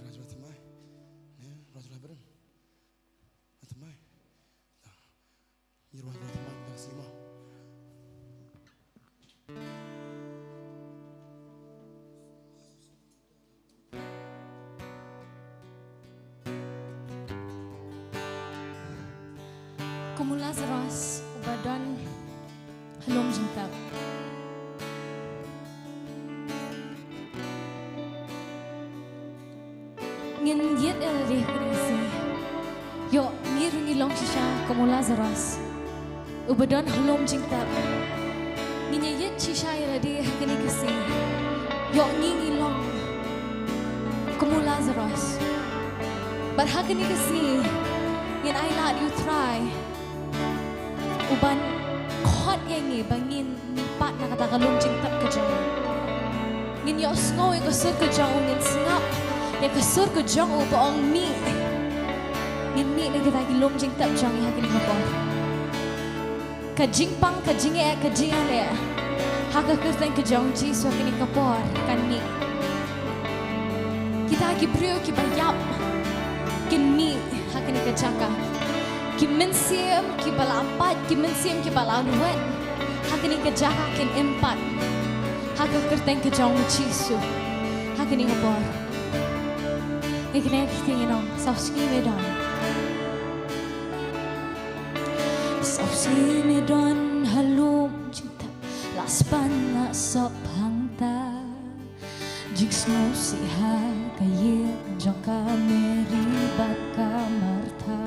Rwai U Trai thymmai. Rwai U Trai bren. Thymmai. Ngi rwai, rwai thymmai, ngi sima. Kum u Lazarus uba don ha lum jingtep. Ngin ïit ïa lade ha kane ka sngi. Ïoh ngi ruh ngi long shisha kum u Lazarus uba don ha lum jingtep. Ngin ïa ïit shisha ïa lade ha kane ka sngi. Ïoh ngi ngi long kum u Lazarus. Bad ha kane ka sngi ngin ailad ïa U Trai uban khot ïa ngi ba ngin mihpat na kata ka lum jingtep ka jong u. Ngin ïohsngew ïa ka sur ka jong u, ngin sngap ïa ka sur ka jong u ba ong mih. Ngin mih na kita ki lum jingtep jong ngi ha kine ki por. Ka jingpang, ka jingeh, ka jingeh ha ka kyrteng ka jong U Jisu ha kine ki por kan mih. Kita ki briew kiba ïap kin mih ha kane ka jaka. Ki mynsiem kiba la pait, ki mynsiem kiba la wet ha kane ka jaka kin im pat ha ka kyrteng ka jong U Jisu ha kane ka por. Ïa kine ki ktien ngi ong, saw sngi me don. Saw sngi me don ha lum jingtep, la span nga sop hangta. Jingsngewsih ha ka ïing jong ka Mary bad ka Martha.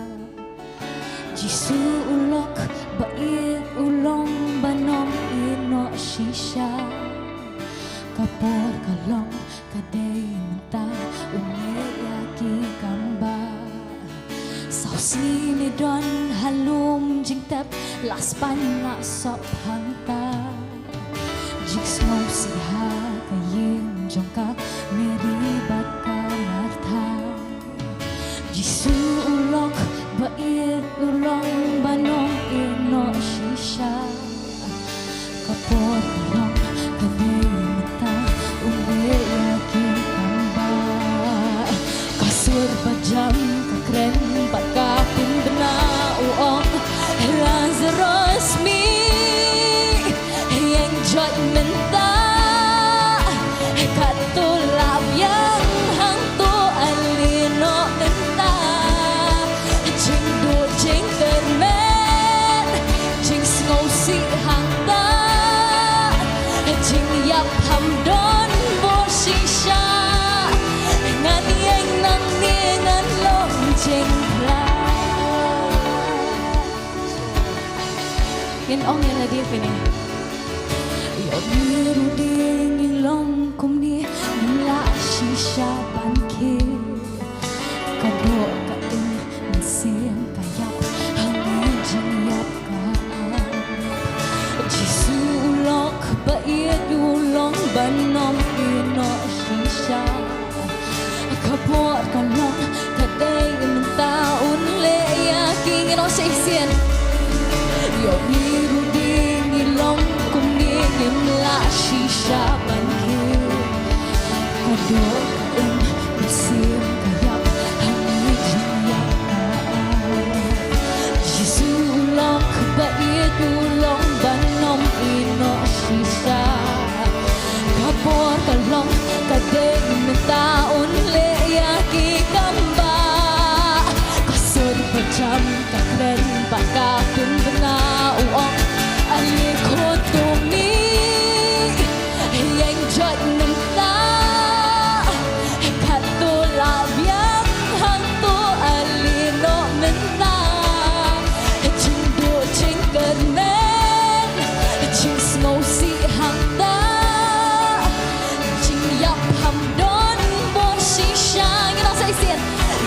Jisu u lok ba ïeit u long ban ym ïehnoh shisha. Ka por ka long ka dei mynta, un leh ïa ki kam ba. Saw sngi me don ha lum jingtep, la span nga sop hangta. Jingsngewsih ha ka ïing jong ka Mary bad ka Martha. Jisu u lok ba ïeit u long ban ym ïehnoh shisha. Ka por ka long ka dei mynta, un leh ïa ki kam ba. Ka sur ba jam ka kren bad ka pynbna, u ong, Lazarus mih, ïeng jot mynta. Katto lah biang hangto, ale noh mynta. Jingduh jingkyrmen, jingsngewsih hangta. Jingïap ham don bor shisha. Ngan ïeng nangne ngan long jingpyllait. Ngin ong ïa lade kumne. Ïoh ngi ruh de ngi long kumne, ngim lah shisha ban khie. Ka doh ka im, mynsiem ka ïap, hangne jingïap ka ap. Jisu u lok ba ïeit u long ban ym ïehnoh shisha. Ka por ka long ka dei mynta, un leh ïa ki, ngin ong shisien. Ïoh ngi ruh de ngi long kumne, ngim lah shisha ban khie. Ka doh ka im, mynsiem ka ïap, hangne jingïap ka ap. Jisu u lok ba ïeit u long ban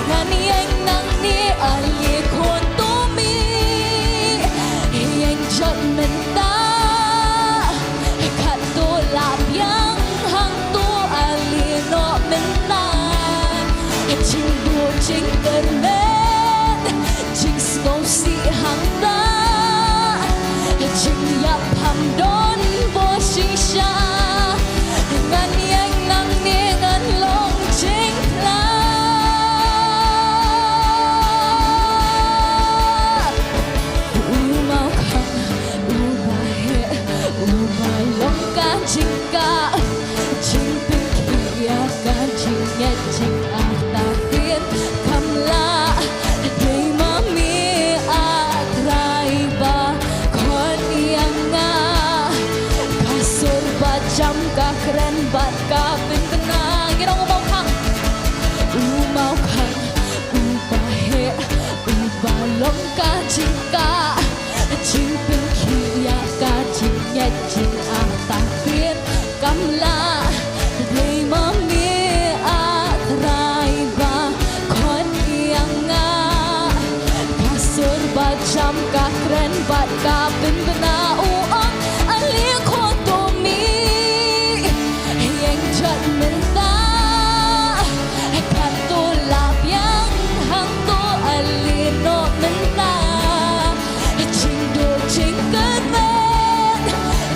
Ngan ïeng nangne ale khun to mih, ïeng jot mynta. Katto la biang hangto ale noh mynta. Jingduh jingkyrmen, jingsngewsih hangta. Jingïap pham don bor shisha. Ngan ïeng nangne ngan long jingpla. U Mawkhang uba heh, uba long ka jingkah, jingpynkhih ïa ka jingngeit jingartatien. Kam lah, dei ma me A Trai ba khot ïa nga. Ka sur ba jam ka kren bad ka pynbna. Ngi ong u Mawkhang. U Mawkhang uba heh, uba long ka jingkah, jingpynkhih ïa ka jingngeit jingartatien. Kam lah, dei ma me A Trai ba khot ïa nga. Ka sur ba jam ka kren bad ka pynbna, u ong ale khun to mih, ïeng jot mynta. Katto la biang hangto ale noh mynta. Jingduh jingkyrmen,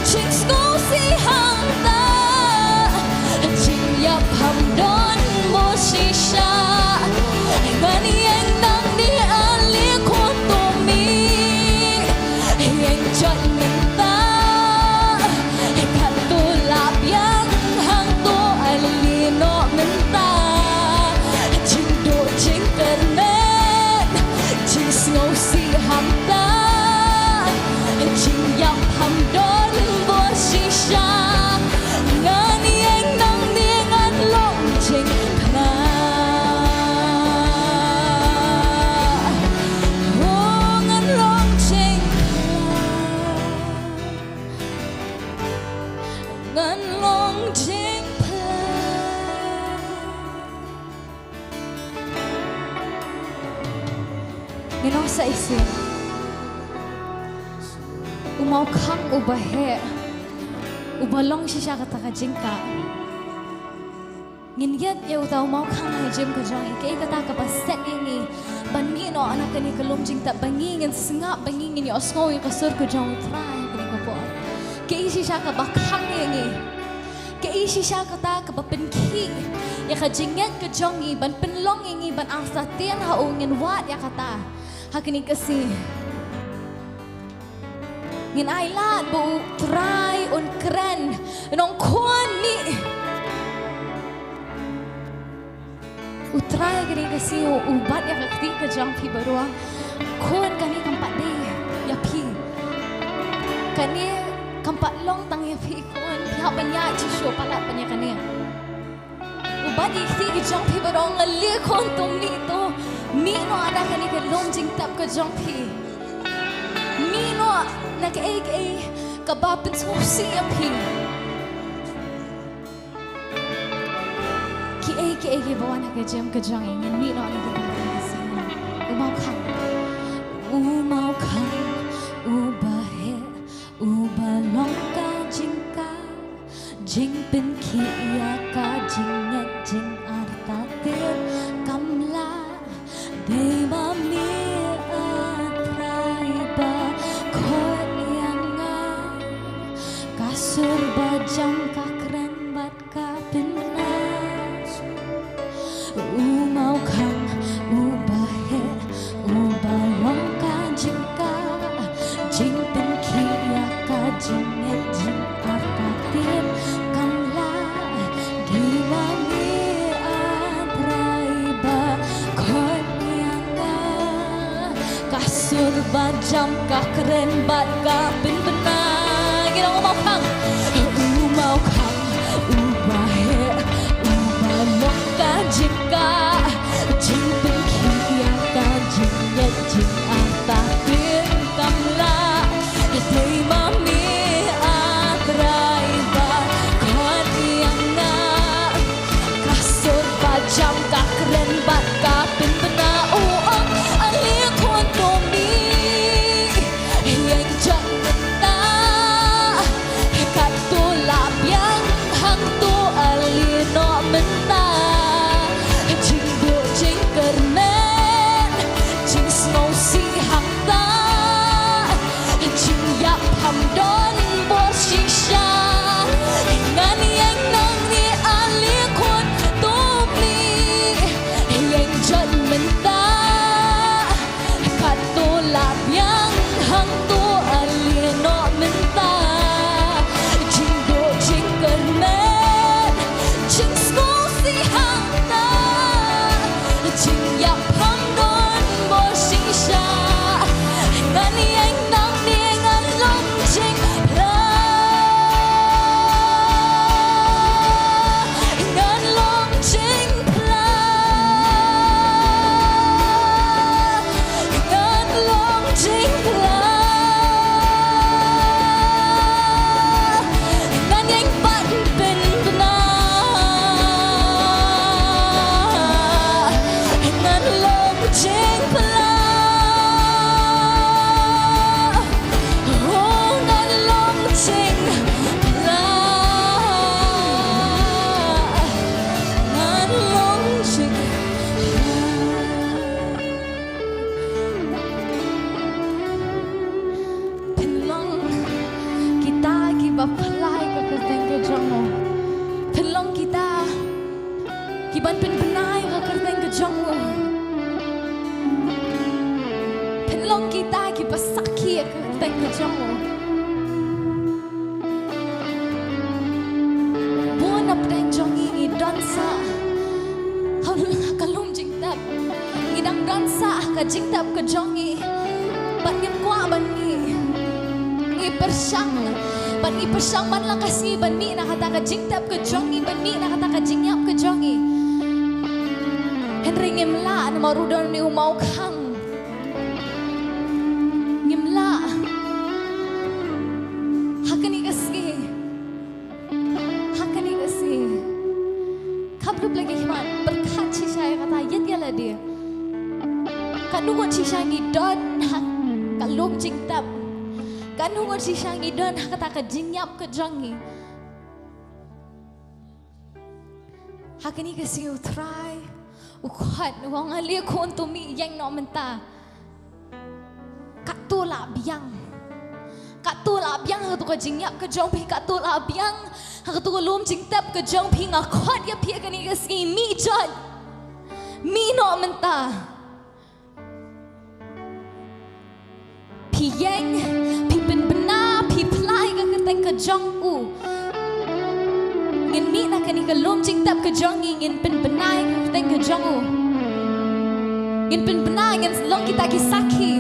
jingsngewsih hangta. Jingïap pham don bor shisha. Ngan ïeng nangne ale khun to mih, ïeng jot mynta. Katto la biang hangto ale noh mynta. Jingduh jingkyrmen, jingsngewsih hangta. Jingïap pham don bor shisha. Ngan ïeng nangne ngan long jingpla. Oh, ngan long jingpla. Ngan long jingpla. Ngin ong sa shisien. U Mawkhang uba heh, uba long shisha kata ka jingkah. Ngin ïeit ïa uta u Mawkhang ha ka jingim ka jong ngi. Kaei kata kaba set ïa ngi ban mih noh na kane ka lum jingtep, ba ngi ngin sngap, ba ngi ngin ïohsngew ïa ka sur ka jong U Trai ha kane ka por. Kaei shisha kaba khang ïa ngi. Kaei shisha kata kaba pynkhih ïa ka jingngeit ka jong ngi, ban pynlong ïa ngi ban artatien ha u. Ngin wad ïa kata ha kane ka sngi. Ngin ailad ba U Trai un kren, un ong khun mih. U Trai kane ka sngi u bat ïa ka kti ka jong phi baroh. Khun, kane kam pat dei ïa phi. Kane kam pat long tang ïa phi khun. Phi hap ban ïaid shuh shuh palat ban ïa kane. U bat ïa ka kti ka jong phi baroh, ale khun to mih, to mih noh na kane ka lum jingtep ka jong phi. Mih noh na kaei kaei kaba pynsngewsih ïa phi. Kiei kiei kiba wan ha ka jingim ka jong ngi, ngin mih noh na ka jingim ka jong ngi. U Mawkhang, U Mawkhang uba heh, uba long ka jingkah, jingpynkhih ïa ka jingngeit jingartatien. Kam lah, dei ma me A Trai ba khot ïa nga. Ka sur ba jam ka kren bad ka pynbna. U Mawkhang uba heh, uba long ka jingkah, jingpynkhih ïa ka jingngeit jingartatien. Kam lah, dei ma me A Trai ba khot ïa nga. Ka sur ba jam ka kren bad ka pynbna. Ngi ong U Mawkhang, U Mawkhang uba heh, uba long ka jingkah, jingpynkhih ïa ka jingngeit jingartatien. Kam lah, dei ma me A Trai ba khot ïa nga. Ka sur ba jam ka kren bad ka pynbna. Ki ban pynbna ïa ka kyrteng ka jong u. Pynlong kita kiba sakhi ïa ka kyrteng ka jong u. Bun na pdeng jong ngi ngi don sa ha ka lum jingtep. Ngi dang don sa ha ka jingtep ka jong ngi. Bad ngim kwah ban mih. Ngi pyrshang. Bad ngi pyrshang man la ka sngi ban mih na kata ka jingtep ka jong ngi, ban mih na kata ka jingïap ka jong ngi. Hynrei ngim lah namar u don une u mawkhang. Ngim lah. Ha kane ka sngi. Ha kane ka sngi. Kham rup lagi khmat. Pyrkhat shisha ïa kata, ïeit ïa lade. Katno ngut shisha ngi don ha ka lum jingtep. Katno ngut shisha ngi don ha kata ka jingïap ka jong ngi. Ha kane ka sngi u Trai u khot, u ong ale khun, to mih, ïeng noh mynta. Katto lah biang. Katto lah biang ha kato ka jingïap ka jong phi, katto lah biang ha kato ka lum jingtep ka jong phi, nga khot ïa phi ha kane ka sngi, mih jot. Mih noh mynta. Phi ïeng, phi pynbna, phi phla ïa ka kyrteng ka jong u. Ngin mih na kane ka lum jingtep ka jong ngi, ngin pynbna ïa ka kyrteng ka jong u. Ngin pynbna, ngin long kita ki sakhi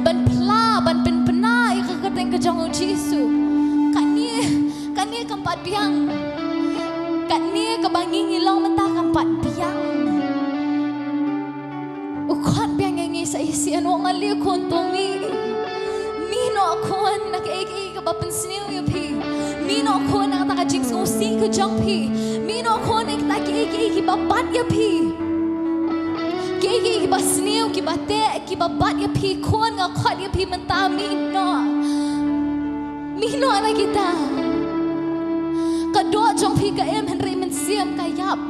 ban phla, ban pynbna ïa ka kyrteng ka jong u Jisu. Kane, kane kam pat biang. Kane kaba ngi ngi long mynta kam pat biang. U khot biang ïa ngi sa shisien, u ong ale khun, to mih. Mih noh khun na kaei kaei kaba pynsniew ïa phi. Mih noh khun na kata ka jingsngewsih ka jong phi. Mih noh khun na kita kiei kiei kiba bat ïa phi. Kiei kiei kiba sniew, kiba teh, kiba bat ïa phi, khun, nga khot ïa phi mynta, mih noh. Mih noh na kita. Ka doh jong phi ka im hynrei mynsiem ka ïap.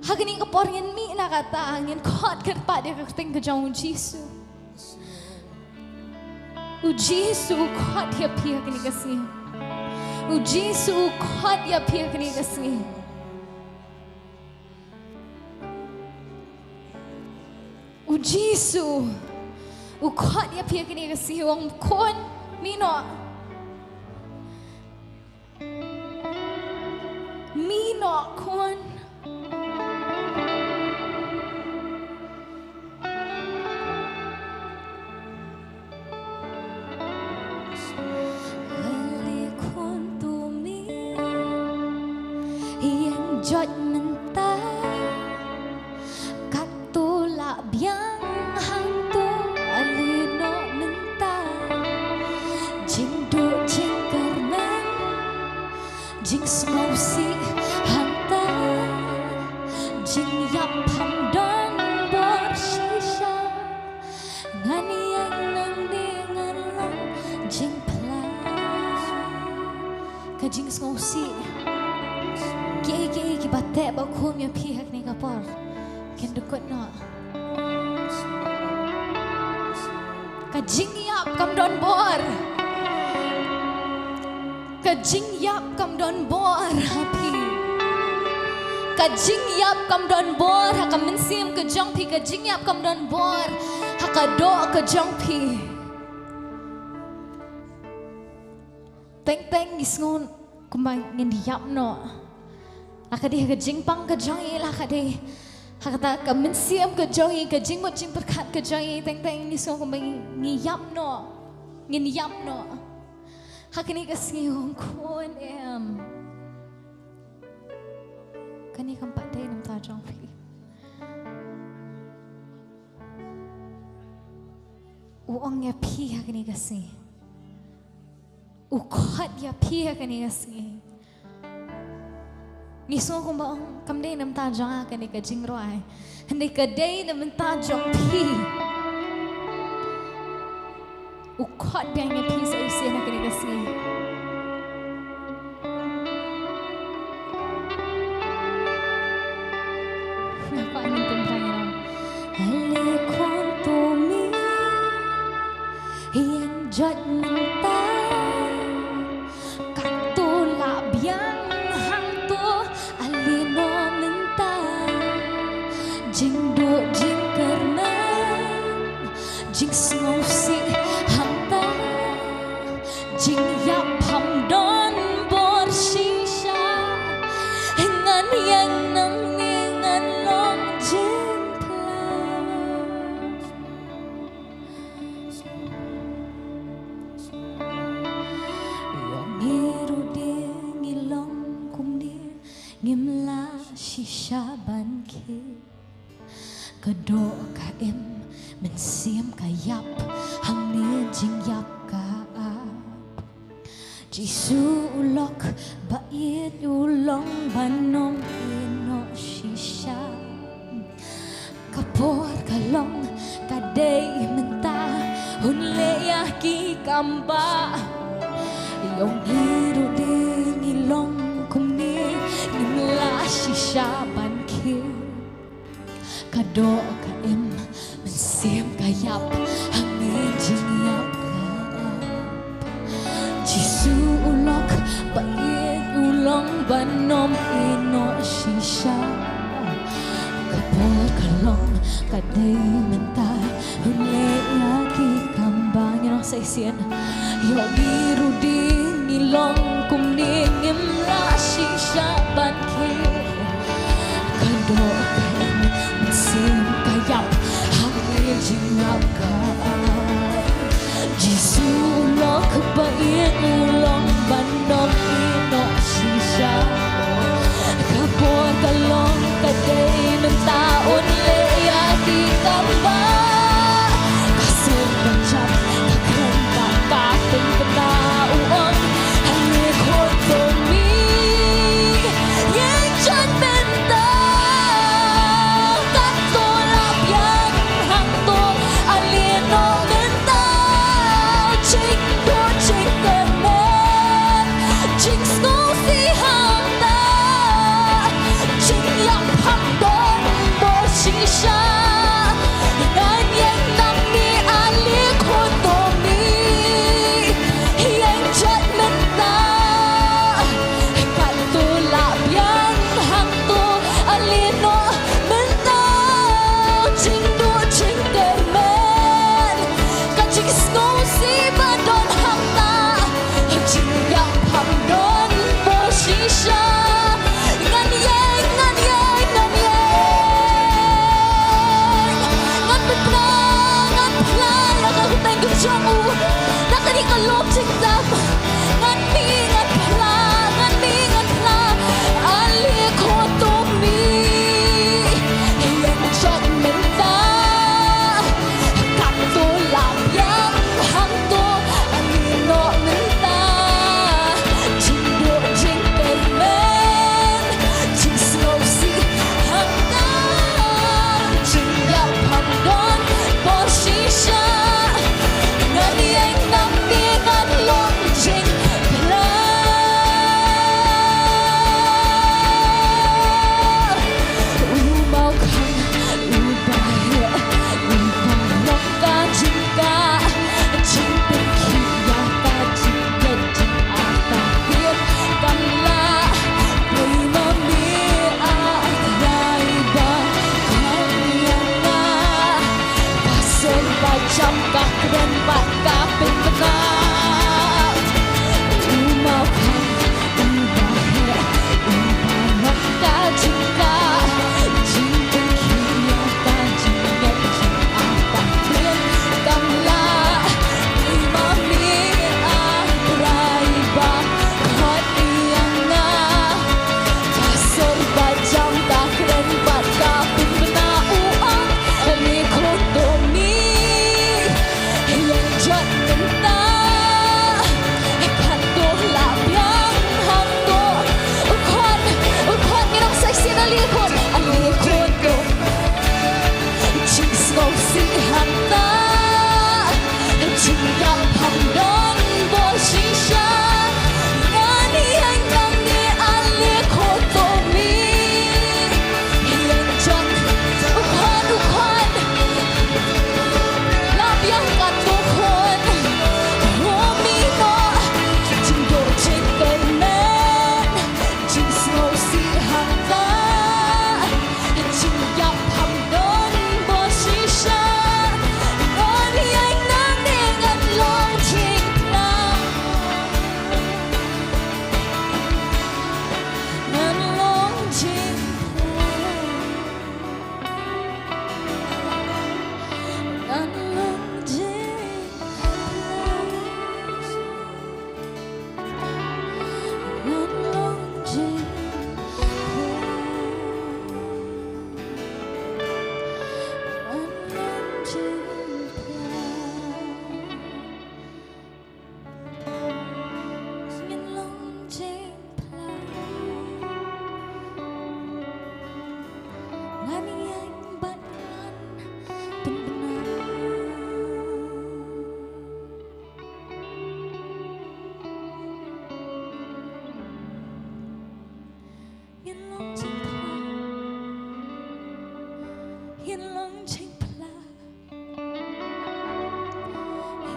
Ha kane ka por ngin mih na kata, ngin khot kyrpad ïa ka kyrteng ka jong u Jisu. U Jisu u khot ïa phi ha kane ka sngi. U Jisu u khot ïa phi ha kane ka sngi. U Jisu u khot ïa phi ha kane ka sngi, u ong khun, mih noh. Mih noh khun. Ale khun, to mih. Ïeng jot mynta. Katto lah biang hangto, ale noh mynta. Jingduh jingkyrmen, jingsngewsih hangta, jingïap pham don bor shisha. Ngan ïeng nangne ngan long jingphla. Ka jingsngewsih. Kiei kiei kiba teh ba khum ïa phi ha kane ka por, kin dkut noh. Ka jingïap kam don bor. Ka jingïap kam don bor ha phi. Ka jingïap kam don bor ha ka mynsiem ka jong phi. Ka jingïap kam don bor ha ka doh ka jong phi. Teng teng ngi sngew kumba ngin ïap noh. La ka dei ha ka jingpang ka jong ngi, la ka dei ha kata ka mynsiem ka jong ngi, ka jingmut jingpyrkhat ka jong ngi, teng teng ngi sngew kumba ngi, ngi ïap noh. Ngin ïap noh. Ha kane ka sngi, u ong khun, em, kane kam pat dei na bynta jong phi. U ong ïa phi ha kane ka sngi. U khot ïa phi ha kane ka sngi. Ngi sngew kumba ong kam dei na bynta jong nga kane ka jingrwai. Hynrei ka dei na bynta jong phi. U khot biang ïa phi sa shisien ha kane ka sngi. Nga kwah ngin pynphai ïa u. Ale khun, to mih, ïeng jot mynta. Katto lah biang hangto, ale noh Ngim lah shisha ban khie. Ka doh ka im, mynsiem ka ïap, hangne jingïap ka ap. Jisu u lok, ba ïeit u long ban ym ïehnoh shisha. Ka por ka long, ka dei mynta, un leh ïa ki kam ba. Ïa ngi ruh de ngi long kumne, ngim lah shisha ban khie. Ka doh ka im, mynsiem ka ïap, hangne jingïap ka ap. Jisu u lok, ba ïeit u long ban ym ïehnoh shisha. Ka por ka long, ka dei mynta, un leh ïa ki kam ba. Ngin ong sa shisien. Ïa ngi ruh de ngi long kumne, ngim lah shisha ban khie. Ka doh ka im, mynsiem ka ïap, hangne jingïap ka ap. Jisu u lok, ba ïeit u long ban ym ïehnoh shisha. Ka por ka long, ka dei mynta, un leh ïa ki kam ba. Ka sur ka jam, ka kren bad ka pynbna, u ong, hangne khun jong me, ïeng jan mynta. Katto la biang hangto, ale noh mynta. Jingkyrkhu jingkyrmen, Ngin long jingphla. Ngin long jingphla.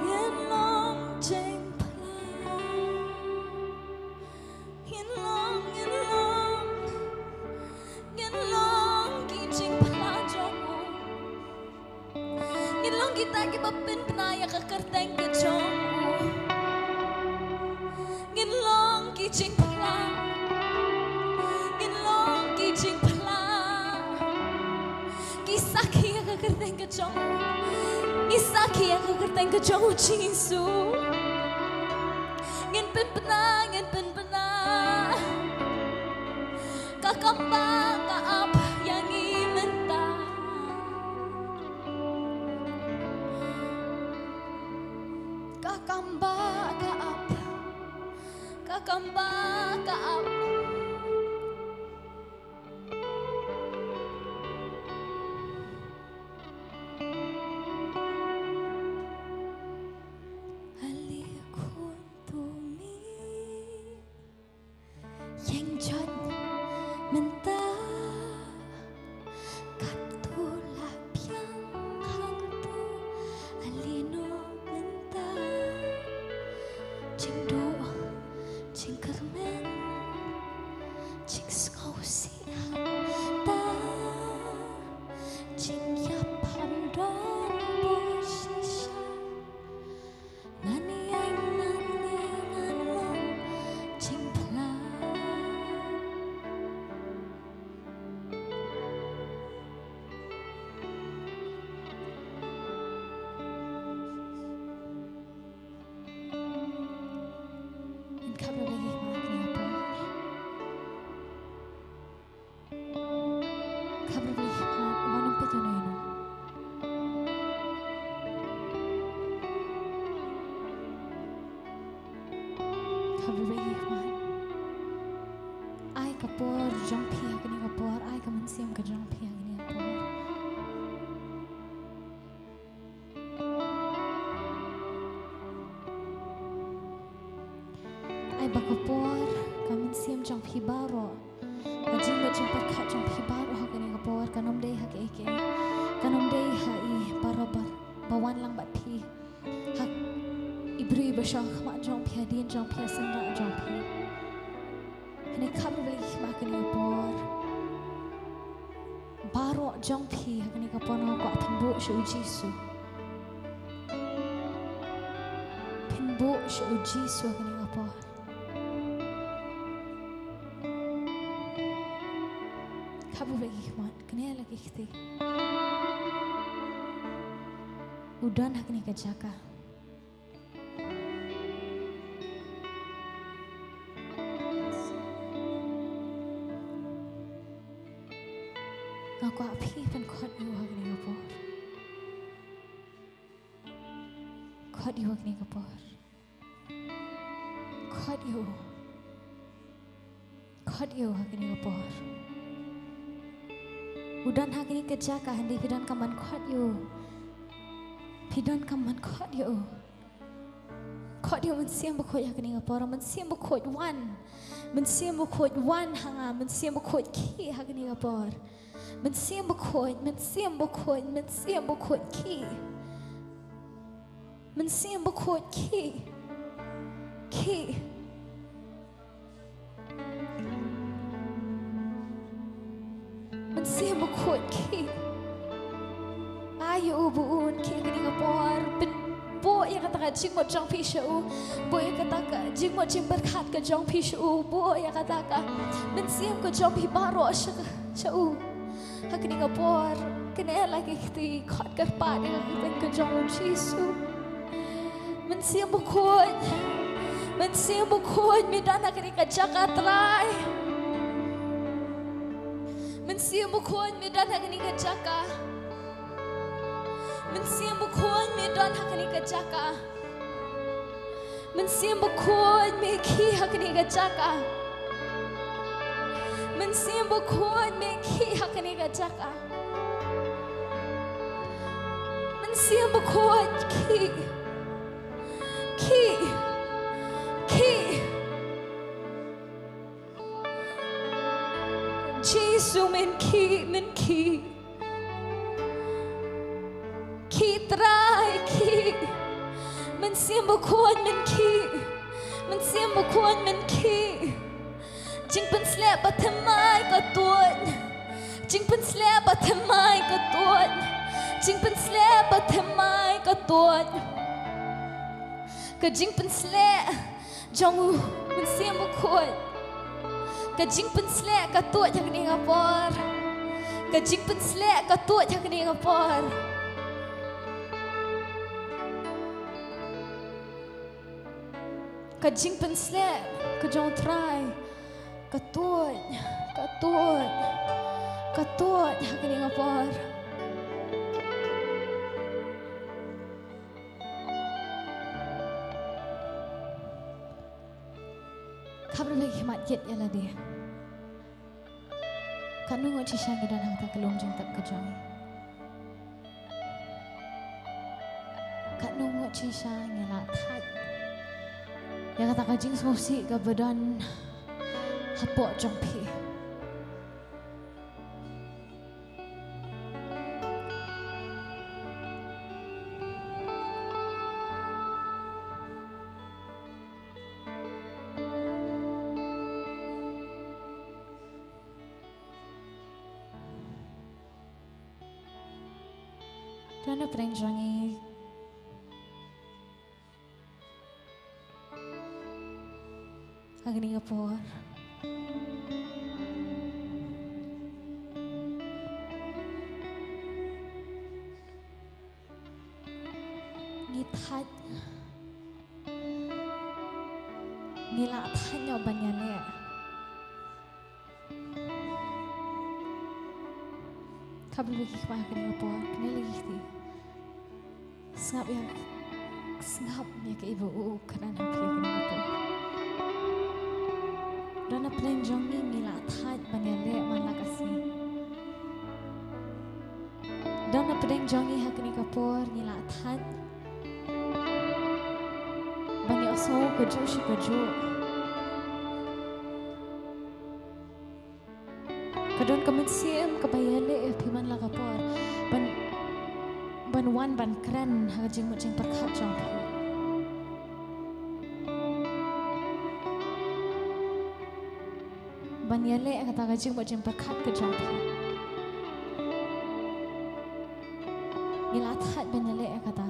Ngin long jingphla. Ngin long, ngin long, ngin long ki jingphla jong u. Ngin long kita kiba pynbna ïa ka kyrteng ka jong u. Ngin long ki jingphla. Ngin long ki jingphla. Ki sakhi ïa ka kyrteng ka jong u. Ki sakhi ïa ka kyrteng ka jong u Jisu. Ngin pynbna, ngin pynbna. Ka kam ba ka ap ïa ngi mynta. Ka kam ba ka ap. Ka kam ba ka ap. Ale khun tu mi. Ïeng jot mynta, katto la biang hangto, ale noh mynta. Jingduh, jingkyrmen, jingsngewsih hangta, jingïap ham don buh shisha. Ngan ïeng, ngan ïeng, ngan long jingphla. Ngin khap ryngkat ïa kane ka por. Khap ryngkat ïa kane ka por, wan ym peit ïano ïano. Khap ryngkat ïa kane ka por. Ai ka por jong phi ha kane ka por, ai ka mynsiem ka jong phi ha kane ka por. Ai ba ka por, ka mynsiem jong phi baroh, ka jingmut jingpyrkhat jong phi baroh ha kane ka por, kan ym dei ha kiei kiei, kan ym dei ha i baroh ba, ba wan lang bad phi, ha i briew ba shong ha khmat jong phi, hadien jong phi, ha syndah jong phi. Hynrei khap ryngkat ïa kane ka por. Baroh jong phi ha kane ka por nga kwah phin buh sha u Jisu. Phin buh sha u Jisu ha kane ka por. Khap ryngkat ïa kane ka por, kane la ki kti. U don ha kane ka jaka. Nga kwah phi pynkhot ïa u ha kane ka por. Khot ïa u ha kane ka por. Khot ïa u. Khot ïa u ha kane ka por. U don ha kane ka jaka, hynrei phi donkam ban khot ïa u. Phi donkam ban khot ïa u. Khot ïa u Mynsiem Bakhuid ha kane ka por. Mynsiem Bakhuid wan. Mynsiem Bakhuid wan ha nga. Mynsiem Bakhuid khie ha kane ka por. Mynsiem Bakhuid, Mynsiem Bakhuid, Mynsiem Bakhuid khie. Mynsiem Bakhuid khie. Khie. Mynsiem Bakhuid khie. Ai ïa u, buh u khie ha kane ka por. Pyn, buh ïa kata ka jingmut jong phi sha u. Buh ïa kata ka jingmut jingpyrkhat ka jong phi sha u. Buh ïa kata ka mynsiem ka jong phi baroh sha, sha u. Ha kane ka por, kane la ki kti, khot kyrpad ïa ka kyrteng ka jong u Jisu. Mynsiem Bakhuid, Mynsiem Bakhuid, me don ha kane ka jaka Trai. Mynsiem Bakhuid, me don ha kane ka jaka. Mynsiem Bakhuid, me don ha kane ka jaka. Mynsiem Bakhuid, me khie ha kane ka jaka. Mynsiem Bakhuid, me khie ha kane ka jaka. Mynsiem Bakhuid, khie. Khie. Khie. Jisu, men khih, men khih. Khih Trai, khih. Mynsiem Bakhuid, men khih. Mynsiem Bakhuid, men khih. Jingpynsleh ba thymmai ka tuid. Jingpynsleh ba thymmai ka tuid. Jingpynsleh ba thymmai ka tuid. Ka jingpynsleh jong u Mynsiem Bakhuid. Ka jingpynsleh ka tuid ha kane ka por. Ka jingpynsleh ka tuid ha kane ka por. Ka jingpynsleh ka jong u Trai ka tuid, ka tuid, ka tuid ha kane ka por. Khapra bad ki khmat kit ïa lade. Katno ngut shisha ngi don ha kata ka lum jingtep ka jong ngi? Katno ngut shisha ngi la thait ïa kata ka jingsngewsih kaba don hapoh jong phi? Don na pdeng jong ngi ha kane ka por. Ngi thait. Ngi la thait noh ban ïaleh. Khapra bad ki khmat ha kane ka por, kane la ki kti. Sngap ïa, sngap ïa kaei ba u kren ha phi ha kane ka por. Don na pdeng jong ngi ngi la thait ban ïaleh man la ka sngi. Don na pdeng jong ngi ha kane ka por ngi la thait ban ïohsngew kajuh shi kajuh. Ka don ka mynsiem kaba ïaleh ïa phi man la ka por ban, ban wan ban kren ha ka jingmut jingpyrkhat jong phi. Ban ïaleh ïa kata ka jingmut jingpyrkhat ka jong phi. Ngi la thait ban ïaleh ïa kata.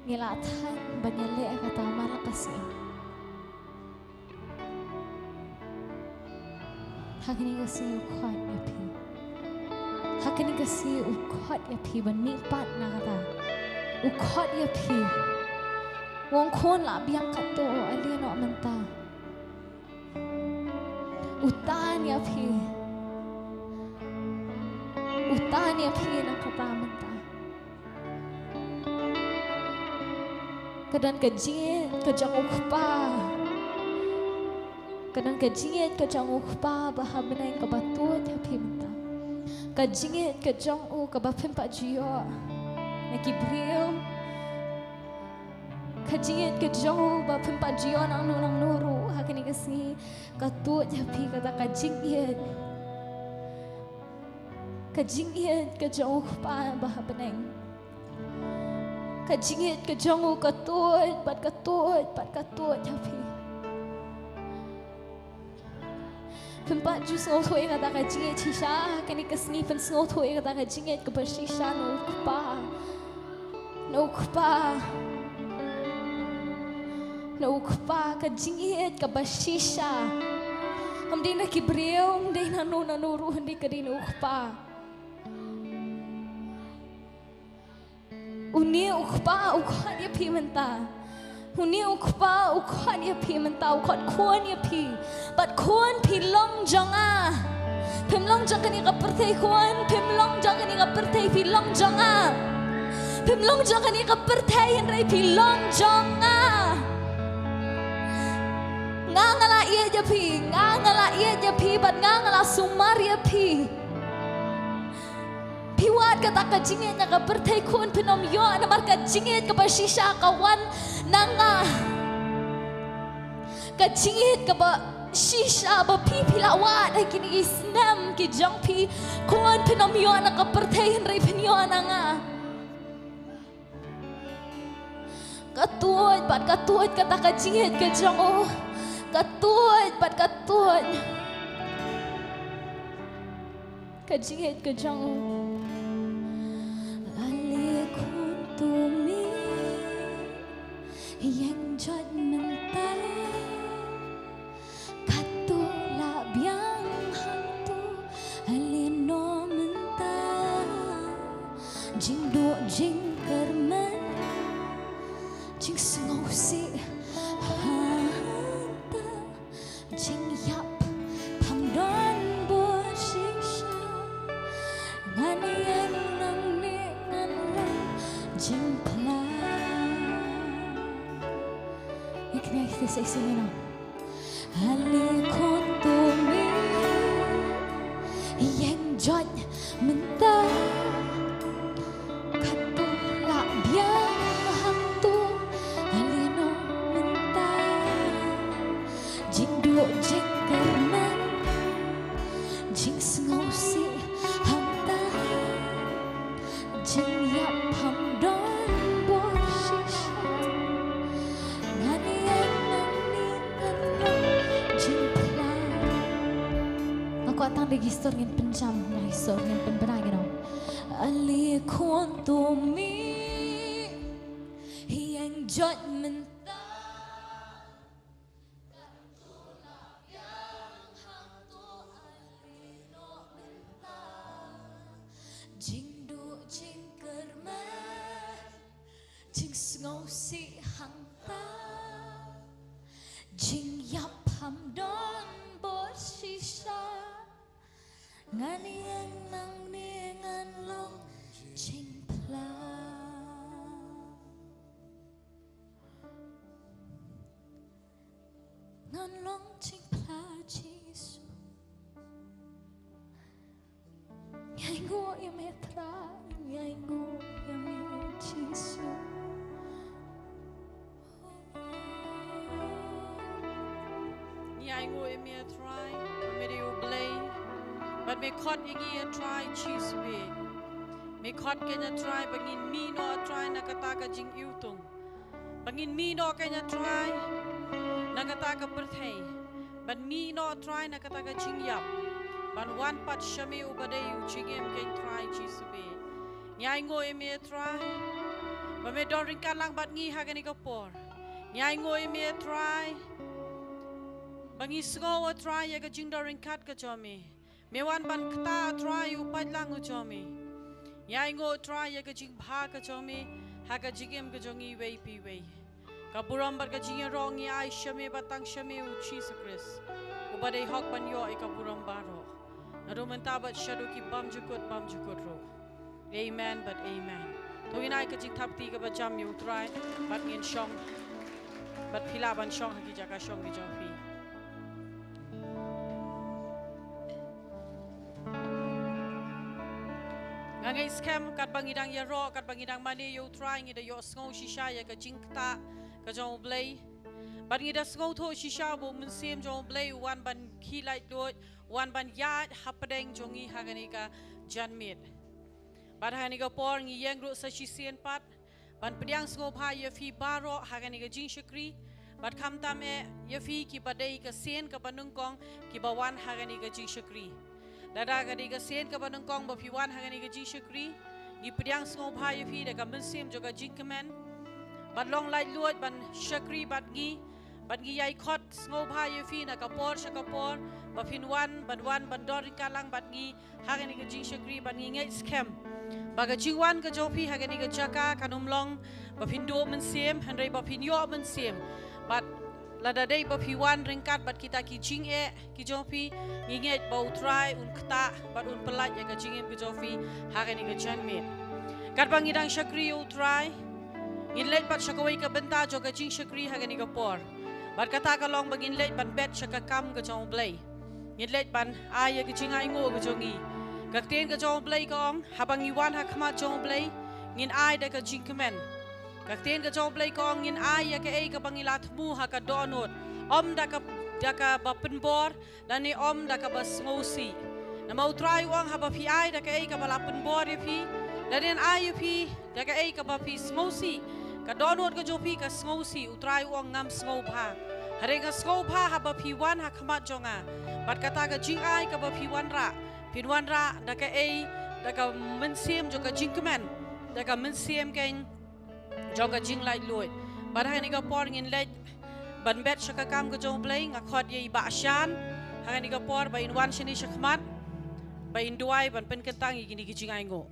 Ngi la thait ban ïaleh ïa kata man la ka sngi. Ha kane ka sngi u khot ïa phi. Ha kane ka sngi u khot ïa phi ban mihpat na kata. U khot ïa phi. U ong khun la biang katto, ale noh mynta. U tan ïa phi. U tan ïa phi na kata mynta. Ka don ka jingïeit ka jong u kpa. Ka don ka jingïeit ka jong u kpa ba ha bneng kaba tuid ha phi mynta. Ka jingïeit ka jong u kaba phim pat ju ïoh na ki briew. Ka jingïeit ka jong u ba phim pat ju ïoh nangno nangno ruh ha kane ka sngi. Ka tuid ha phi kata ka jingïeit. Ka jingïeit ka jong u kpa ba ha bneng. Ka jingïeit ka jong u ka tuid, bad ka tuid, bad ka tuid ha phi. Phim pat ju sngewthuh ïa kata ka jingïeit shisha, kane ka sngi phin sngewthuh ïa kata ka jingïeit kaba shisha na u kpa. Na u kpa. Na u kpa ka jingïeit kaba shisha. Ym dei na ki briew, ym dei na no na no ruh, ym dei ka dei na u kpa. Une u kpa u khot ïa phi mynta. Une u kpa u khot ïa phi mynta, u khot khun ïa phi. Bad khun phi long jong nga. Phim long jong kane ka pyrthei khun, phim long jong kane ka pyrthei phi long jong nga. Phim long jong kane ka pyrthei hynrei phi long jong nga. Nga nga la ïeit ïa phi, nga nga la ïeit ïa phi, bad nga nga la sumar ïa phi. Phi wad kata ka jingïeit na ka pyrthei khun phin ym ïoh namar ka jingïeit kaba shisha ka wan na nga. Ka jingïeit kaba shisha ba phi phi la wad ha kine ki snem ki jong phi. Khun phin ym ïoh na ka pyrthei hynrei phin ïoh na nga. Ka tuid bad ka tuid kata ka jingïeit ka jong u. Ka tuid bad ka tuid. Ka jingïeit ka jong u. Ale khun tu mi ïeng joit mynta. Katu la biang hangtu ale no mynta. Jingduh jingkyrmen jingsngewsih hangta. Jingïap pham don bor shisha. Ngan ïeng nangne ngan long jingphla. Ikna ikna ikna. Ale khun tu mi ïeng joit mynta. Katu la biang hangtu ale no mynta. Jingduh jingkyrmen jingsngewsih hangta. Jingïap pham don bor shisha. Ngan ïeng nangne ngan long jingphla. Nga kwah tang da ki sur ngin pynjam, da ki sur ngin pynbna ki nong. Ale khun tu mi ïeng joit mynta. Jingduh jingkyrmen jingsngewsih hangta. Jingïap pham don bor shisha. Ngan ïeng nangne ngan long jingphla. Ngan long jingphla Jisu. Ngi ainguh ïa me Trai, ngi ainguh ïa me Jisu. Ngi ainguh ïa me Trai, ba me dei U Blei. Bad me khot ïa ngi ïa Trai Jisu. Me khot ïa ngi ïa Trai ba ngin mih noh Trai na kata ka jingïutung. Ba ngin mih noh ïa ngi ïa Trai na kata ka pyrthei. Ban mih noh Trai na kata ka jingïap. Ban wan pat sha me uba dei u jingim kein Trai Jisu. Ngi ainguh ïa me Trai. Ba me don ryngkat lang bad ngi ha kane ka por. Ngi ainguh ïa me Trai. Ba ngi sngew Trai ïa ka jingdon ryngkat ka jong me. Me wan ban kta Trai u paidlang u jong me. Ngi ainguh Trai ïa ka jingbha ka jong me. Ha ka jingim ka jong ngi iwei pa iwei. Ka burom bad ka jingïaroh ngi ai sha me bad tang sha me U Jisu Khrist. Uba dei hok ban ïoh ïa ka burom baroh. Naduh mynta bad shaduh ki bymjukut bymjukut ruh. Amen bad amen. To ngin ai ka jingthap kti kaba jam ïa U Trai bad ngin shong. Bad phi lah ban shong ha ki jaka shong ki jong phi. Nga ngeit skhem katba ngi dang ïaroh, katba ngi dang mane ïa U Trai, ngi da ïohsngew shisha ïa ka jingktah ka jong U Blei. Bad ngi da sngewthuh shisha ba U Mynsiem jong U Blei u wan ban khih laitluid, u wan ban ïaid hapdeng jong ngi ha kane ka janmiet. Bad ha kane ka por ngi ïeng ruh sa shisien pat ban pdiang sngewbha ïa phi baroh ha kane ka jingshakri. Bad khamtam eh ïa phi kiba dei ka sien kaba nyngkong kiba wan ha kane ka jingshakri. Lada ka dei ka sien kaba nyngkong ba phi wan ha kane ka jingshakri, ngi pdiang sngewbha ïa phi da ka mynsiem jong ka jingkmen. Bad long laitluid ban shakri bad ngi. Bad ngi ïai khot sngewbha ïa phi na ka por sha ka por ba phin wan, ban wan ban don ryngkat lang bad ngi ha kane ka jingshakri. Bad ngi ngeit skhem ba ka jingwan ka jong phi ha kane ka jaka kan ym long ba phin duh mynsiem, hynrei ba phin ïoh mynsiem. Bad lada dei ba phi wan ryngkat bad kita ki jingeh ki jong phi, ngi ngeit ba U Trai un ktah bad un pyllait ïa ka jingim ka jong phi ha kane ka janmiet. Katba ngi dang shakri ïa U Trai, ngin leit pat sha kawei ka bynta jong ka jingshakri ha kane ka por. Bad kata ka long ba ngin leit ban bet sha ka kam ka jong U Blei. Ngin leit ban ai ïa ka jingainguh ka jong ngi. Ka ktien ka jong U Blei ka ong, haba ngi wan ha khmat jong U Blei, ngin ai da ka jingkmen. Ka ktien ka jong U Blei ka ong, ngin ai ïa kaei kaba ngi la thmu ha ka dohnud, ym da ka, da kaba pynbor, lane ym da kaba sngewsih. Namar U Trai u ong, haba phi ai da kaei kaba la pynbor ïa phi, lane ai ïa phi da kaei kaba phi sngewsih, ka dohnud ka jong phi ka sngewsih, U Trai u ong, ngam sngewbha. Hynrei nga sngewbha haba phi wan ha khmat jong nga bad kata ka jingai kaba phi wanrah, phin wanrah da kaei, da ka mynsiem jong ka jingkmen, da ka mynsiem keiñ jong ka jinglaitluid. Bad ha kane ka por ngin leit ban bet sha ka kam ka jong U Blei. Nga khot ïa i Bah Shan ha kane ka por ba in wan shane shakhmat, ba in duwai ban pynkyntang ïa kine ki jingainguh.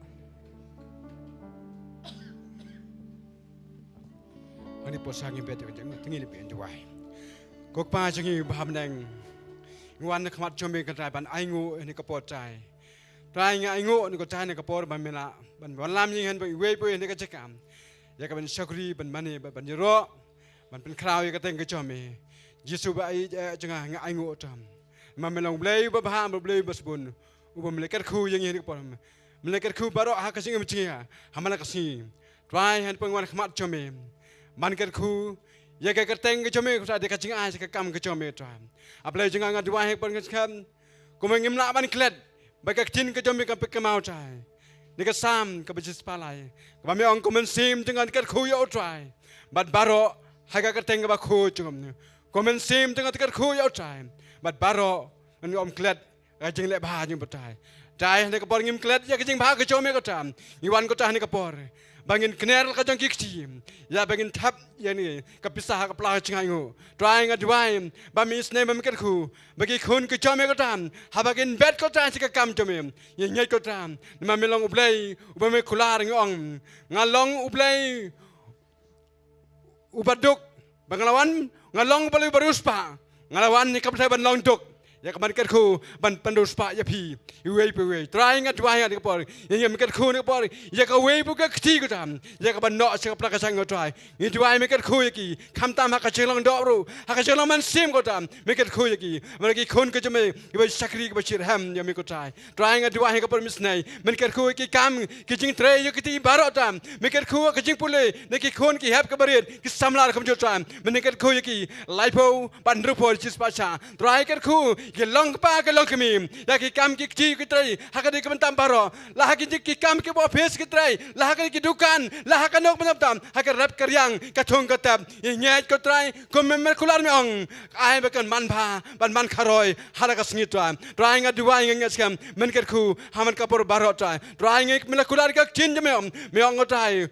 Hani por sa ngin bet ïa ka jingaiñguh, te ngin leit ban duwai. Ko Kpa jong ngi ba ha bneng, ngi wan ha khmat jong me ko Trai ban ainguh ïa kane ka por Trai. Trai, ngi ainguh ïa kane ko Trai, ïa kane ka por ba me la ban wallam ïa ngi hynrei ban iwei pa iwei ïa kane ka jaka, ïa ka ban shakri, ban mane, ban, ban ïaroh, ban pynkhraw ïa ka kyrteng ka jong me. Jisu ba ïeit, eh, jong nga, ngi ainguh tam. Namar me long U Blei uba bha, U Blei uba sbun, uba me la kyrkhu ïa ngi ha kane ka por. Me la kyrkhu baroh ha ka jingim jong ngi ha man la ka sngi. Trai, hynrei pynwan ha khmat jong me ban kyrkhu ïa ka kyrteng ka jong me ko Trai, da ka jingai sha ka kam ka jong me Trai. A Blei jong nga, nga duwai ha kane ka por, nga skhem kumba ngim lah ban klet ba ka ktien ka jong me kam pynkymaw Trai. Ne ka Salm kaba shispah lai, kaba me ong, ko Mynsiem jong nga, kyrkhu ïa U Trai bad baroh ha ka kyrteng kaba khuid jong me. Ko Mynsiem jong nga, kyrkhu ïa U Trai bad baroh, ngan ym klet ka jingleh bha jong me Trai. Trai, ha kane ka por ngim klet ïa ka jingbha ka jong me ko Trai. Ngi wan ko Trai ha kane ka por ba ngin kner la ka jong ki kti, ïa ba ngin thep ïa kane ka pisa ha ka pla ka jingainguh. Trai, nga duwai ba me isynei, ba me kyrkhu ba ki khun ki jong me ko Trai, haba kin bet ko Trai sha ka kam jong me, ngin ngeit ko Trai, namar me long U Blei uba me kular. Ngi ong, nga long U Blei uba duk, ba nga la wan, nga long U Blei uba riewspah. Nga la wan ïa ka bynta ban long duk, ïa ka ban kyrkhu, ban pynriewspah ïa phi iwei pa iwei. Trai, nga duwai ha kane ka por, ïa ngi, me kyrkhu ha kane ka por ïa kawei pa kawei ka kti ko Trai, ïa ka ban noh sha ka pla ka jong ngi ko Trai. Ngi duwai me kyrkhu ïa ki, khamtam ha ka jinglong doh ruh, ha ka jinglong mynsiem ko Trai, me kyrkhu ïa ki. Namar ki khun ki jong me, kiba shakri, kiba shitrhem ïa me ko Trai. Trai, nga duwai ha kane ka por, me isynei, men kyrkhu ïa ki kam ki jingtrei ïa ki kti baroh Trai. Me kyrkhu ïa ka jingpule na ki khun ki hep ki barit, ki samla kumjuh Trai. Men kyrkhu ïa ki laiphew bad hynriewphew, shispah sha. Trai, kyrkhu ïa ki long kpa ki long kmie, ïa ki kam ki kti ki trei ha kane ka bynta baroh, la ha ki, ki kam kiba ophis ki trei, la ha kane ki dukan, la ha ka nok bynta, ha ka rep ka riang, ka thung ka tep. Ngi ngeit ko Trai, kum me, me kular me ong, ai ba kan man bha, ban man kharoi ha la ka sngi Trai. Trai, nga duwai, nga ngeit skhem, men kyrkhu ha man ka por baroh Trai. Trai, ngi, me la kular ka ktien jong me, me ong ko Trai,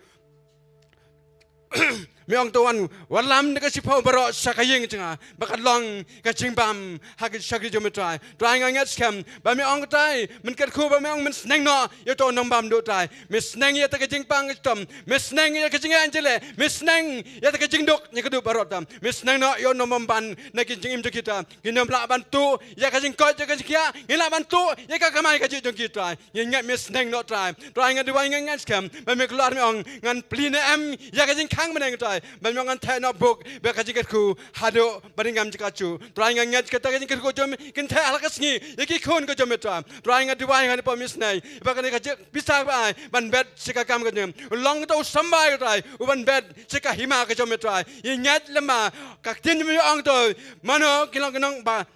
me ong, to wan, wallam da ka shiphew baroh sha ka ïing jong nga, ba kan long ka jingbam ha ka shakri jong me Trai. Trai, nga ngeit skhem ba me ong ko Trai, men kyrkhu ba me ong men sneng noh ïa uto u nongbam duh Trai. Me sneng ïa kata ka jingpang ka jingtom, me sneng ïa ka jingeh jingïaleh, me sneng ïa kata ka jingduk jingkyrduh baroh Trai. Me sneng noh ïa u nongbam ban na ki jingim jong ki Trai. Ngin ym lah ban tuh ïa ka jingkoit ïa ka jingkhiah, ngin lah ban tuh ïa ka kamai kajih jong ki Trai. Ngi ngeit me sneng noh Trai. Trai, nga duwai, nga ngeit skhem ba me kular me ong, ngan plie ne em ïa ka jingkhang bneng Trai, ba me ong ngan theh noh buk bad ka jingkyrkhu haduh ba dang ngam jaka shuh. Trai, nga ngeit kata ka jingkyrkhu jong me kin theh ha la ka sngi ïa ki khun ki jong me Trai. Trai, nga duwai ha kane ka por, me isynei, ba kane ka jing pisa ba ai ban bet sha ka kam ka jong me, long to u symbai ko Trai, u ban bet sha ka hima ka jong me Trai. Ngi ngeit lem ba ka ktien jong me ong to, mano ki long ki nong ba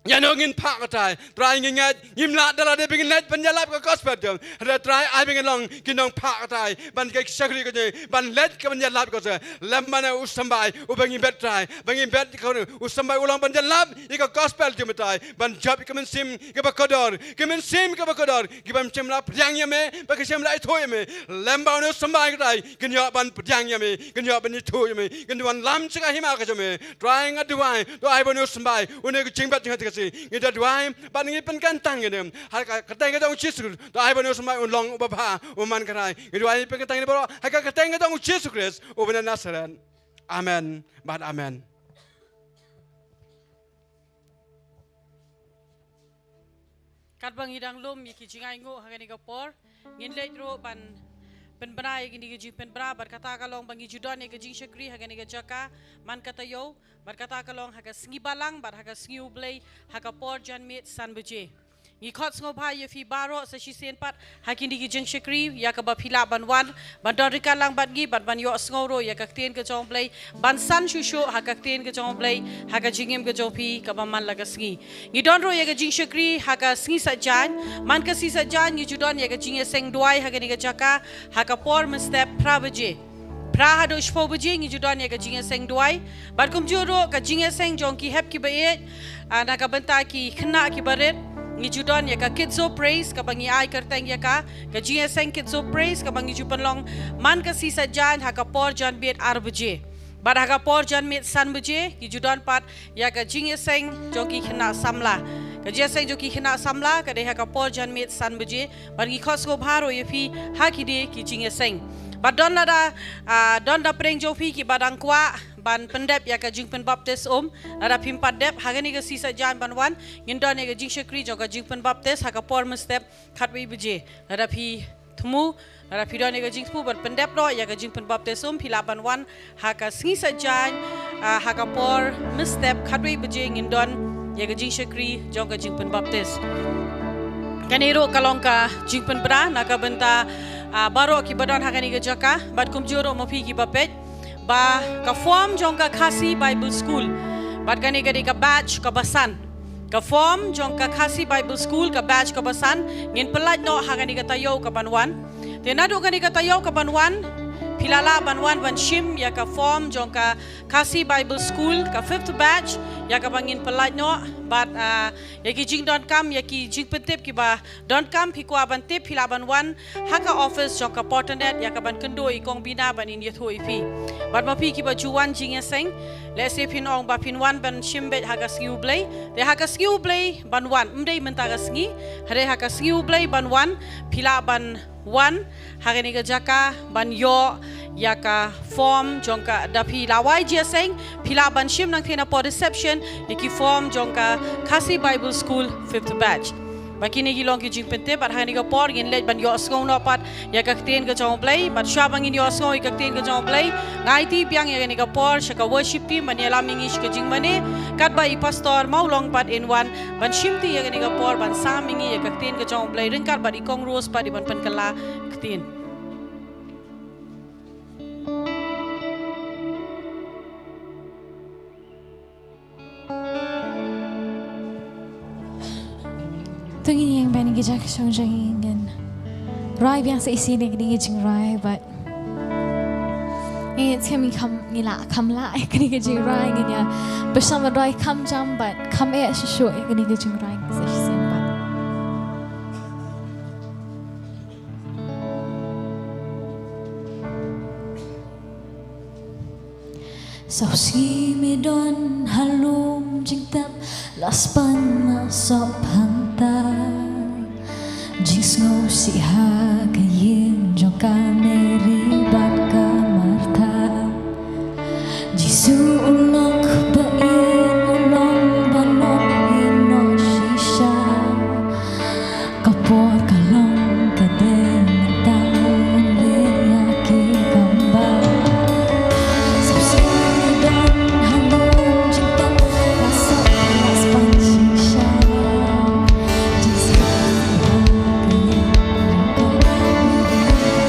ïano ngin phah ko Trai. Trai, ngi ngeit ngim lah da lade ba ngin leit ban ïalap ka gospel jong me. Hynrei Trai, ai ba ngin long ki nongphah ko Trai, ban, ka shakri ka jong me, ban leit ka ban ïalap ka gospel. Lem mano u symbai uba ngi bet Trai, ba ngi bet ka, u symbai u long ban ïalap ïa ka gospel jong me Trai, ban jop ïa ka mynsiem kaba kordor, ka mynsiem kaba kordor, kiba ym shym la pdiang ïa me, ba ki shym la ithuh ïa me. Lem ba une u symbai ko Trai, kin ïoh ban pdiang ïa me, kin ïoh ban ithuh ïa me, kin wan lam sha ka hima ka jong me. Trai, nga duwai, to ai ba une u symbai, une ka jingbet jong nga te ka sngi, ngi da duwai bad ngi pynkyntang ïa me ha ka kyrteng ka jong u Jisu Khrist. To ai ba une u symbai un long uba bha, u man ka rai. Ngi duwai, pynkyntang ïa me baroh ha ka kyrteng ka jong u Jisu Khrist uba na Nasareth. Amen bad amen. Katba ngi dang lum ïa ki jingainguh ha kane ka por, ngin leit ruh ban pynbna ïa kine ki jingpynbna, bad kata ka long ba ngi ju don ïa ka jingshakri ha kane ka jaka man ka taïew, bad kata ka long ha ka sngi Balang bad ha ka sngi U Blei, ha ka por janmiet san baje. Ngi khot sngewbha ïa phi baroh sa shisien pat ha kine ki jingshakri ïa kaba phi lah ban wan ban don ryngkat lang bad ngi bad ban ïohsngew ruh ïa ka ktien ka jong U Blei, ban san shuh shuh ha ka ktien ka jong U Blei ha ka jingim ka jong phi kaba man la ka sngi. Ngi don ruh ïa ka jingshakri ha ka sngi Saitjaiñ. Man ka sngi Saitjaiñ ngi ju don ïa ka jingïaseng duwai ha kane ka jaka ha ka por mynstep phra baje. Phra haduh shiphew baje ngi ju don ïa ka jingïaseng duwai. Bad kumjuh ruh ka jingïaseng jong ki hep kiba ïeit, ah, na ka bynta ki khynnah kiba rit, ngi ju don ïa ka Kids of Praise kaba ngi ai kyrteng ïa ka, ka jingïaseng Kids of Praise kaba ngi ju pynlong man ka sngi Saitjaiñ ha ka por janmiet ar baje. Bad ha ka por janmiet san baje ngi ju don pat ïa ka jingïaseng jong ki khynnah samla. Ka jingïaseng jong ki khynnah samla ka dei ha ka por janmiet san baje. Bad ngi khot sngewbha ruh ïa phi ha kine ki jingïaseng. Bad don lada, ah, don da pdeng jong phi kiba dang kwah ban pyndep ïa ka jingpynbaptis um, lada phim pat dep, ha kane ka sngi Saitjaiñ ban wan ngin don ïa ka jingshakri jong ka jingpynbaptis ha ka por mynstep khatwei baje. Lada phi thmu, lada phi don ïa ka jingthmu ban pyndep noh ïa ka jingpynbaptis um, phi lah ban wan ha ka sngi Saitjaiñ, ah, ha ka por mynstep khatwei baje ngin don ïa ka jingshakri jong ka jingpynbaptis. Kane ruh ka long ka jingpynbna na ka bynta, ah, baroh kiba don ha kane ka jaka bad kumjuh ruh ma phi kiba peit ba ka form jong ka Khasi Bible School bad kane ka dei ka batch kaba san. Ka form jong ka Khasi Bible School, ka batch kaba san, ngin pyllait noh ha kane ka taïew kaban wan. Te naduh kane ka taïew kaban wan, phi lah lah ban wan ban shim ïa ka form jong ka Khasi Bible School, ka fifth batch, ïa kaba ngin pyllait noh, bad, ah, ïa ki jingdonkam, ïa ki jingpyntip kiba donkam phi kwah ban tip, phi lah ban wan ha ka office jong ka Portanet ïa kaban kynduh ïa i Kong Bina ban in ïathuh ïa phi. Bad ma phi kiba ju wan jingïaseng, lehse phin ong ba phin wan ban shim beit ha ka sngi U Blei. Te ha ka sngi U Blei ban wan, ym dei mynta ka sngi, hynrei ha ka sngi U Blei ban wan, phi lah ban wan ha kane ka jaka ban ïoh ïa ka form jong ka, da phi la wai jingïaseng, phi lah ban shim nangta na por reception ïa ki form jong ka Khasi Bible School fifth batch. Ba kine ki long ki jingpyntip, bad ha kane ka por ngin leit ban ïohsngew noh pat ïa ka ktien ka jong U Blei, bad shuwa ba ngin ïohsngew ïa ka ktien ka jong U Blei, nga aiti biang ïa kane ka por sha ka worship team ban ïalam ïa ngi sha ka jingmane, katba i Pastor Mawlong pat in wan ban shimti ïa kane ka por, ban sam ïa ngi ïa ka ktien ka jong U Blei ryngkat bad i Kong Rose pat i ban pynkylla ktien. To ngin ïeng bad ngin ïa shong jong ngi, ngin rwai biang sa shisien ïa kane ka jingrwai bad ngin ïa kham, ngi la kham lah ïa kane ka jingrwai, ngin ïa pyrshang ban rwai kham jam bad kham eh shuh shuh ïa kane ka jingrwai sa shisien bad. Saw sngi me don ha lum jingtep, la span na sop hangta. Jingsngewsih ha ka ïing jong ka Mary bad ka Martha. Jisu u lok ba ïeit, u long ba noh ïa noh shisha. Ka por ka long ka dei mynta, leh ïa ki kamba. Shisha don ha lum jingtep, la sop la span shisha. Jisu u lok ba ïeit, u long ba noh ïa noh shisha.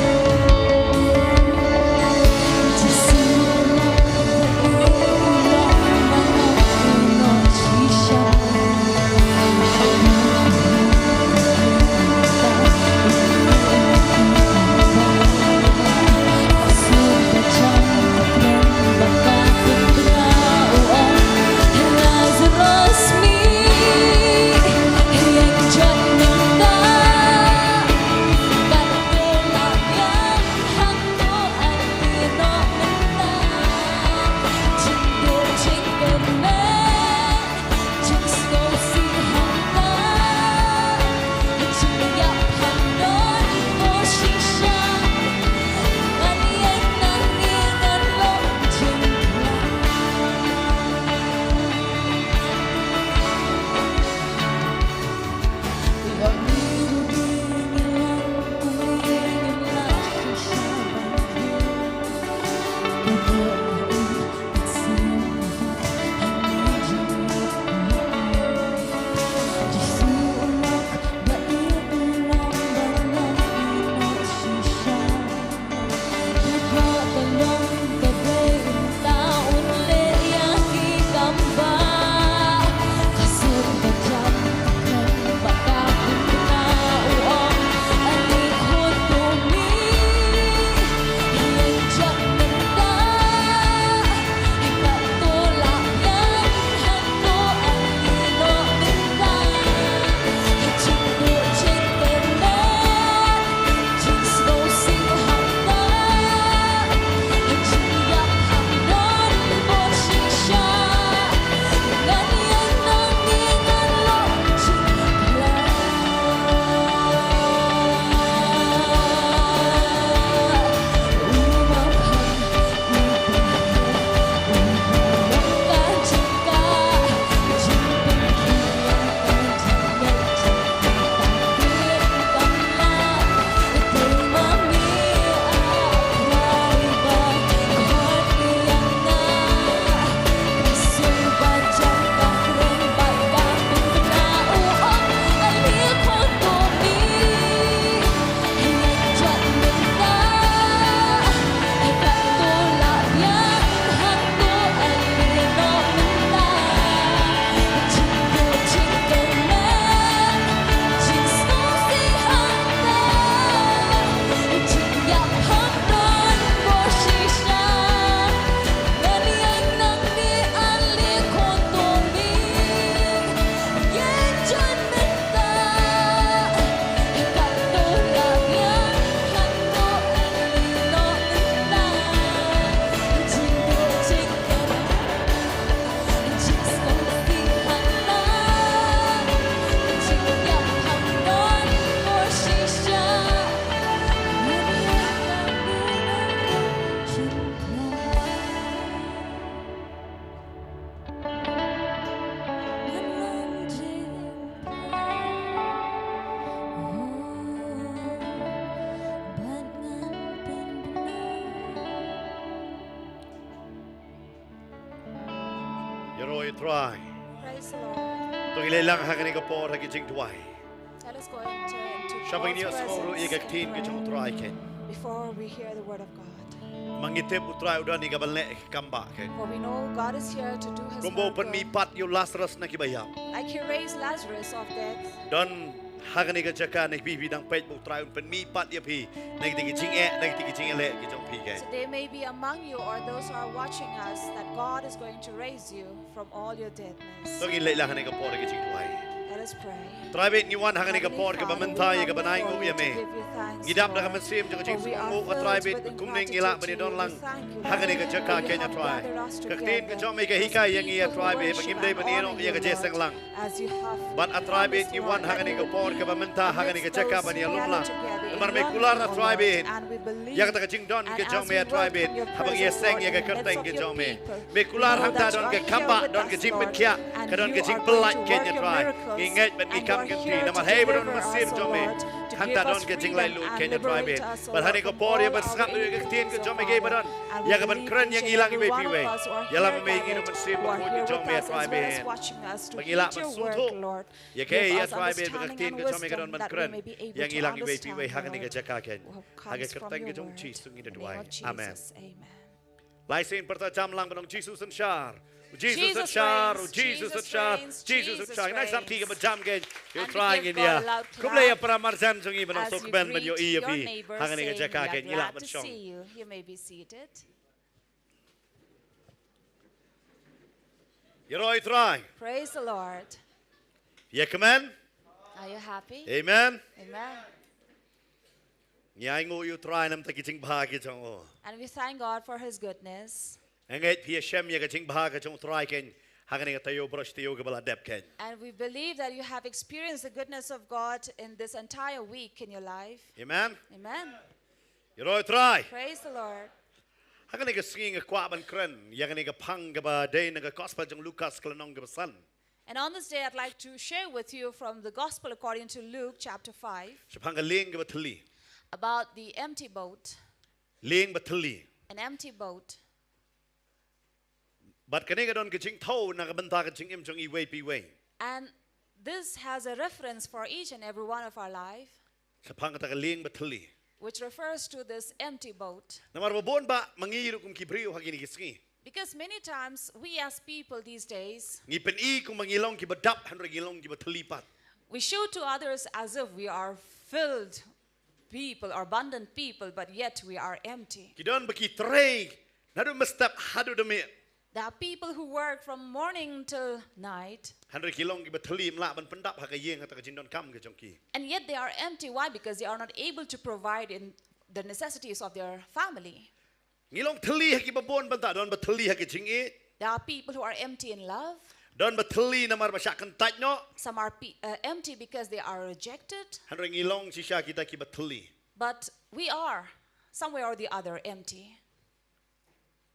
Trai. Praise the Lord. To ngi leit lang ha kane ka por ha ki jingduwai. Let us go into, into Sha ba ngin ïohsngew ruh ïa ka ktien ka jong U Trai keiñ. Before we hear the word of God. Ma ngi tip U Trai u don ïa ka ban leh kam bah keiñ. For we know God is here to do his work. Kumba u pynmih pat ïa u Lazarus na ki ba ïap. Like he raised Lazarus of death. Don ha kane ka jaka ne phi, phi dang peit ba U Trai un pynmih pat ïa phi na kita ki jingeh, na kita ki jingeh leh ki jong phi keiñ. So there may be among you or those who are watching us that God is going to raise you from all your deadness. To ngin leit lang ha kane ka por ha ki jingduwai. Let us pray. Trai bad ngi wan ha kane ka por kaba mynta ïa kaba nang ïa me. Ngi dap da ka mynsiem jong ka jingsngewnguh, ko Trai bad kumne ngi lah ban ïadon lang ha kane ka jaka keiñ, A Trai. Ka ktien ka jong me ka hikai ïa ngi, A Trai bad, ba ngim dei ban ïehnoh ïa ka jingïaseng lang. Bad A Trai bad ngi wan ha kane ka por kaba mynta ha kane ka jaka ban ïalum lang. Namar me kular, A Trai bad, ïa kata ka jingdon ka jong me, A Trai bad, haba ngi ïaseng ïa ka kyrteng ka jong me. Me kular hangta don ka kam bah, don ka jingpynkhiah, ka don ka jingpyllait keiñ, A Trai. Ngi ngeit bad ngi kam kynti namar hei ba don mynsiem jong me, hangta don ka jinglaitluid keiñ, A Trai bad. Bad ha kane ka por ïa ban sngap ïa ka ktien ka jong me, kaei ba don ïa ka ban kren ïa ngi lang iwei pa iwei. Ïalam me ïa ngi, don mynsiem bakhuid ka jong me, A Trai bad, ba ngi lah ban sngewthuh ïa kaei, A Trai bad, ba ka ktien ka jong me ka don ban kren ïa ngi lang iwei pa iwei ha kane ka jaka keiñ. Ha ka kyrteng ka jong U Jisu ngi da duwai. Amen. Lai sien pyrta jam lang ban ong, Jisu synshar. U Jisu synshar, U Jisu synshar, U Jisu synshar. Nang sap kti kaba jam keiñ ïa U Trai, ngin ïa khublei ïa para marjan jong ngi ban ong sngewkmen ban ïohi ïa phi ha kane ka jaka keiñ. Ngi lah ban shong. Ïaroh ïa U Trai. Praise the Lord. Ïa kmen. Are you happy? Amen. Amen. Ngi ainguh ïa U Trai namar ki jingbha ki jong u. And we thank God for his goodness. Nga ngeit phi ïashem ïa ka jingbha ka jong U Trai keiñ ha kane ka taïew baroh shi taïew kaba la dep keiñ. And we believe that you have experienced the goodness of God in this entire week in your life. Amen. Amen. Ïaroh ïa U Trai. Praise the Lord. Ha kane ka sngi nga kwah ban kren ïa kane ka phang kaba dei na ka Gospel jong Lukas ka lynnong kaba san. And on this day, I'd like to share with you from the Gospel according to Luke, chapter five, shaphang ka lieng kaba thylli. About the empty boat. Lieng ba thylli. An empty boat. Bad kane ka don ka jingthew na ka bynta ka jingim jong iwei pa iwei. And this has a reference for each and every one of our life. Shaphang kata ka lieng ba thylli. Which refers to this empty boat. Namar ba bun bah ma ngi ruh kum ki briew ha kine ki sngi. Because many times we as people these days, ngi pyni kumba ngi long kiba dap, hynrei ngi long kiba thylli pat. We show to others as if we are filled people or abundant people, but yet we are empty. Ki don ba ki trei naduh mynstep haduh da miet. There are people who work from morning till night. Hynrei ki long kiba thylli, ym lah ban pyndap ha ka ïing, ha kata ka jingdonkam ka jong ki. And yet they are empty. Why? Because they are not able to provide in the necessities of their family. Ngi long thylli ha kiba bun bynta, don ba thylli ha ka jingïeit. There are people who are empty in love. Don ba thylli namar ba shah kyntait noh. Some are pe-, uh, empty because they are rejected. Hynrei ngi long shisha kita kiba thylli. But we are, somewhere or the other, empty.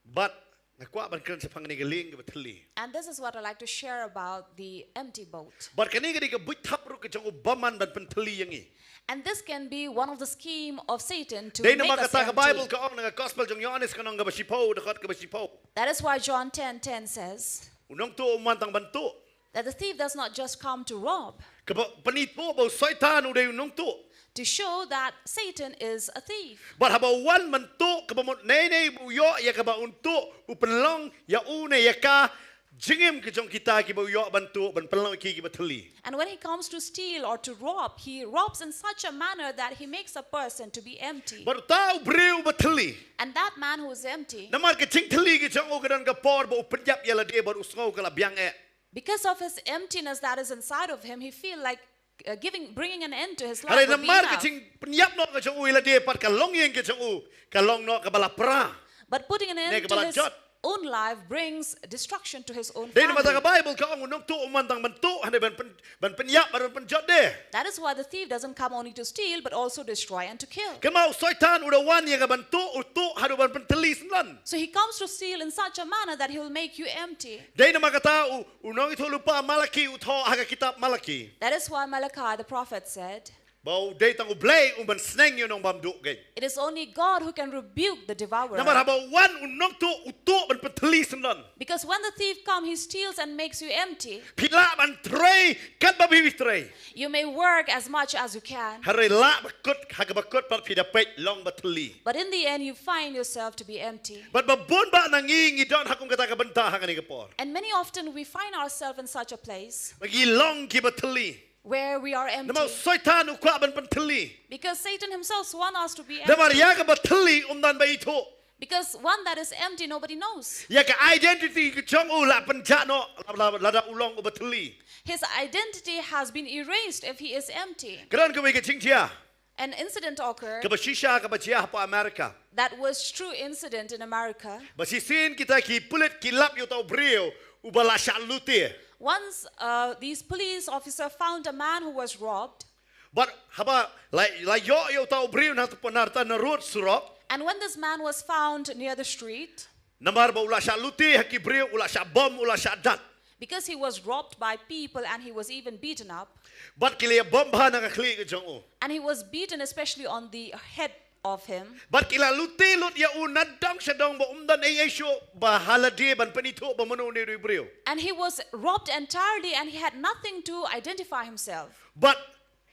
Bad nga kwah ban kren shaphang kane ka lieng kaba thylli. And this is what I like to share about the empty boat. Bad kane ka dei ka buit thap ruh ka jong u bymman ban pynthylli ïa ngi. And this can be one of the scheme of Satan to make us empty. Dei namar kata ka Bible ka ong na ka Gospel jong Ïoannis ka lynnong kaba shiphew, dkhot kaba shiphew. That is why John ten ten says, U nongtuh um wan tang ban tuh. That the thief does not just come to rob. Kaba pynithuh ba u Soitan u dei u nongtuh. To show that Satan is a thief. Bad haba u wan ban tuh, kaba mut nei nei ba u ïoh ïa kaba un tuh, u pynlong ïa u ne ïa ka jingim ka jong kita kiba u ïoh ban tuh, ban pynlong ïa ki kiba thylli. And when he comes to steal or to rob, he robs in such a manner that he makes a person to be empty. Bad uta u briew ba thylli. And that man who is empty. Namar ka jingthylli ka jong u ka don ka por ba u pynïap ïa lade bad u sngew ka la biang eh. Because of his emptiness that is inside of him, he feel like, uh, giving, bringing an end to his life would be enough. Hynrei namar ka jingpynïap noh ka jong u ïa lade pat, ka longïing ka jong u ka long noh kaba la pra. But putting an end to his own life brings destruction to his own family. Dei namar kata ka Bible ka ong u nongtuh um wan tang ban tuh, hynrei ban pyn-, ban pynïap, ban pynjot de. That is why the thief doesn't come only to steal, but also destroy and to kill. Kynmaw, u Soitan u da wan ïa ka ban tuh, u tuh haduh ban pynthylli syndon. So he comes to steal in such a manner that he will make you empty. Dei namar kata u, u nongïathuhlypa Malaki u thoh ha ka kitab Malaki. That is why Malachi the prophet said, Ba u dei tang U Blei u ban sneng ïa u nongbamduh kein. It is only God who can rebuke the devourer. Namar haba wan u nongtuh, u tuh ban pynthylli syndon. Because when the thief come, he steals and makes you empty. Phi lah ban trei katba phi trei. You may work as much as you can. Hynrei la ba kut, ha kaba kut pat phi da peit long ba thylli. But in the end, you find yourself to be empty. Bad ba bun ba na ngi ngi don ha kum kata ka bynta ha kane ka por. And many often we find ourselves in such a place. Ba ngi long kiba thylli. Where we are empty. Namar u Soitan u kwah ban pynthylli. Because Satan himself wants us to be empty. Namar ïa kaba thylli um don ba ithuh. Because one that is empty, nobody knows. Ïa ka identity ka jong u la pynjah noh, la, la, lada u long uba thylli. His identity has been erased if he is empty. Ka don kawei ka jingjia. An incident occurred. Kaba shisha kaba jia hapoh America. That was true incident in America. Ba shisien kita ki pulit ki lap ïa uta u briew uba la shah lute. Once uh, these police officer found a man who was robbed. Bad haba la, la ïoh ïa uta u briew na, na, na rud surok. And when this man was found near the street, namar ba u la shah lute ha ki briew, u la shah bom, u la shah dat. Because he was robbed by people and he was even beaten up. Bad ki la bom bha na ka khlieh ka jong u. And he was beaten especially on the head of him. Bad ki la lute lut ïa u na dong sha dong ba um don ei ei shuh ba ha lade ban pynithuh ba mano une u briew. And he was robbed entirely and he had nothing to identify himself. Bad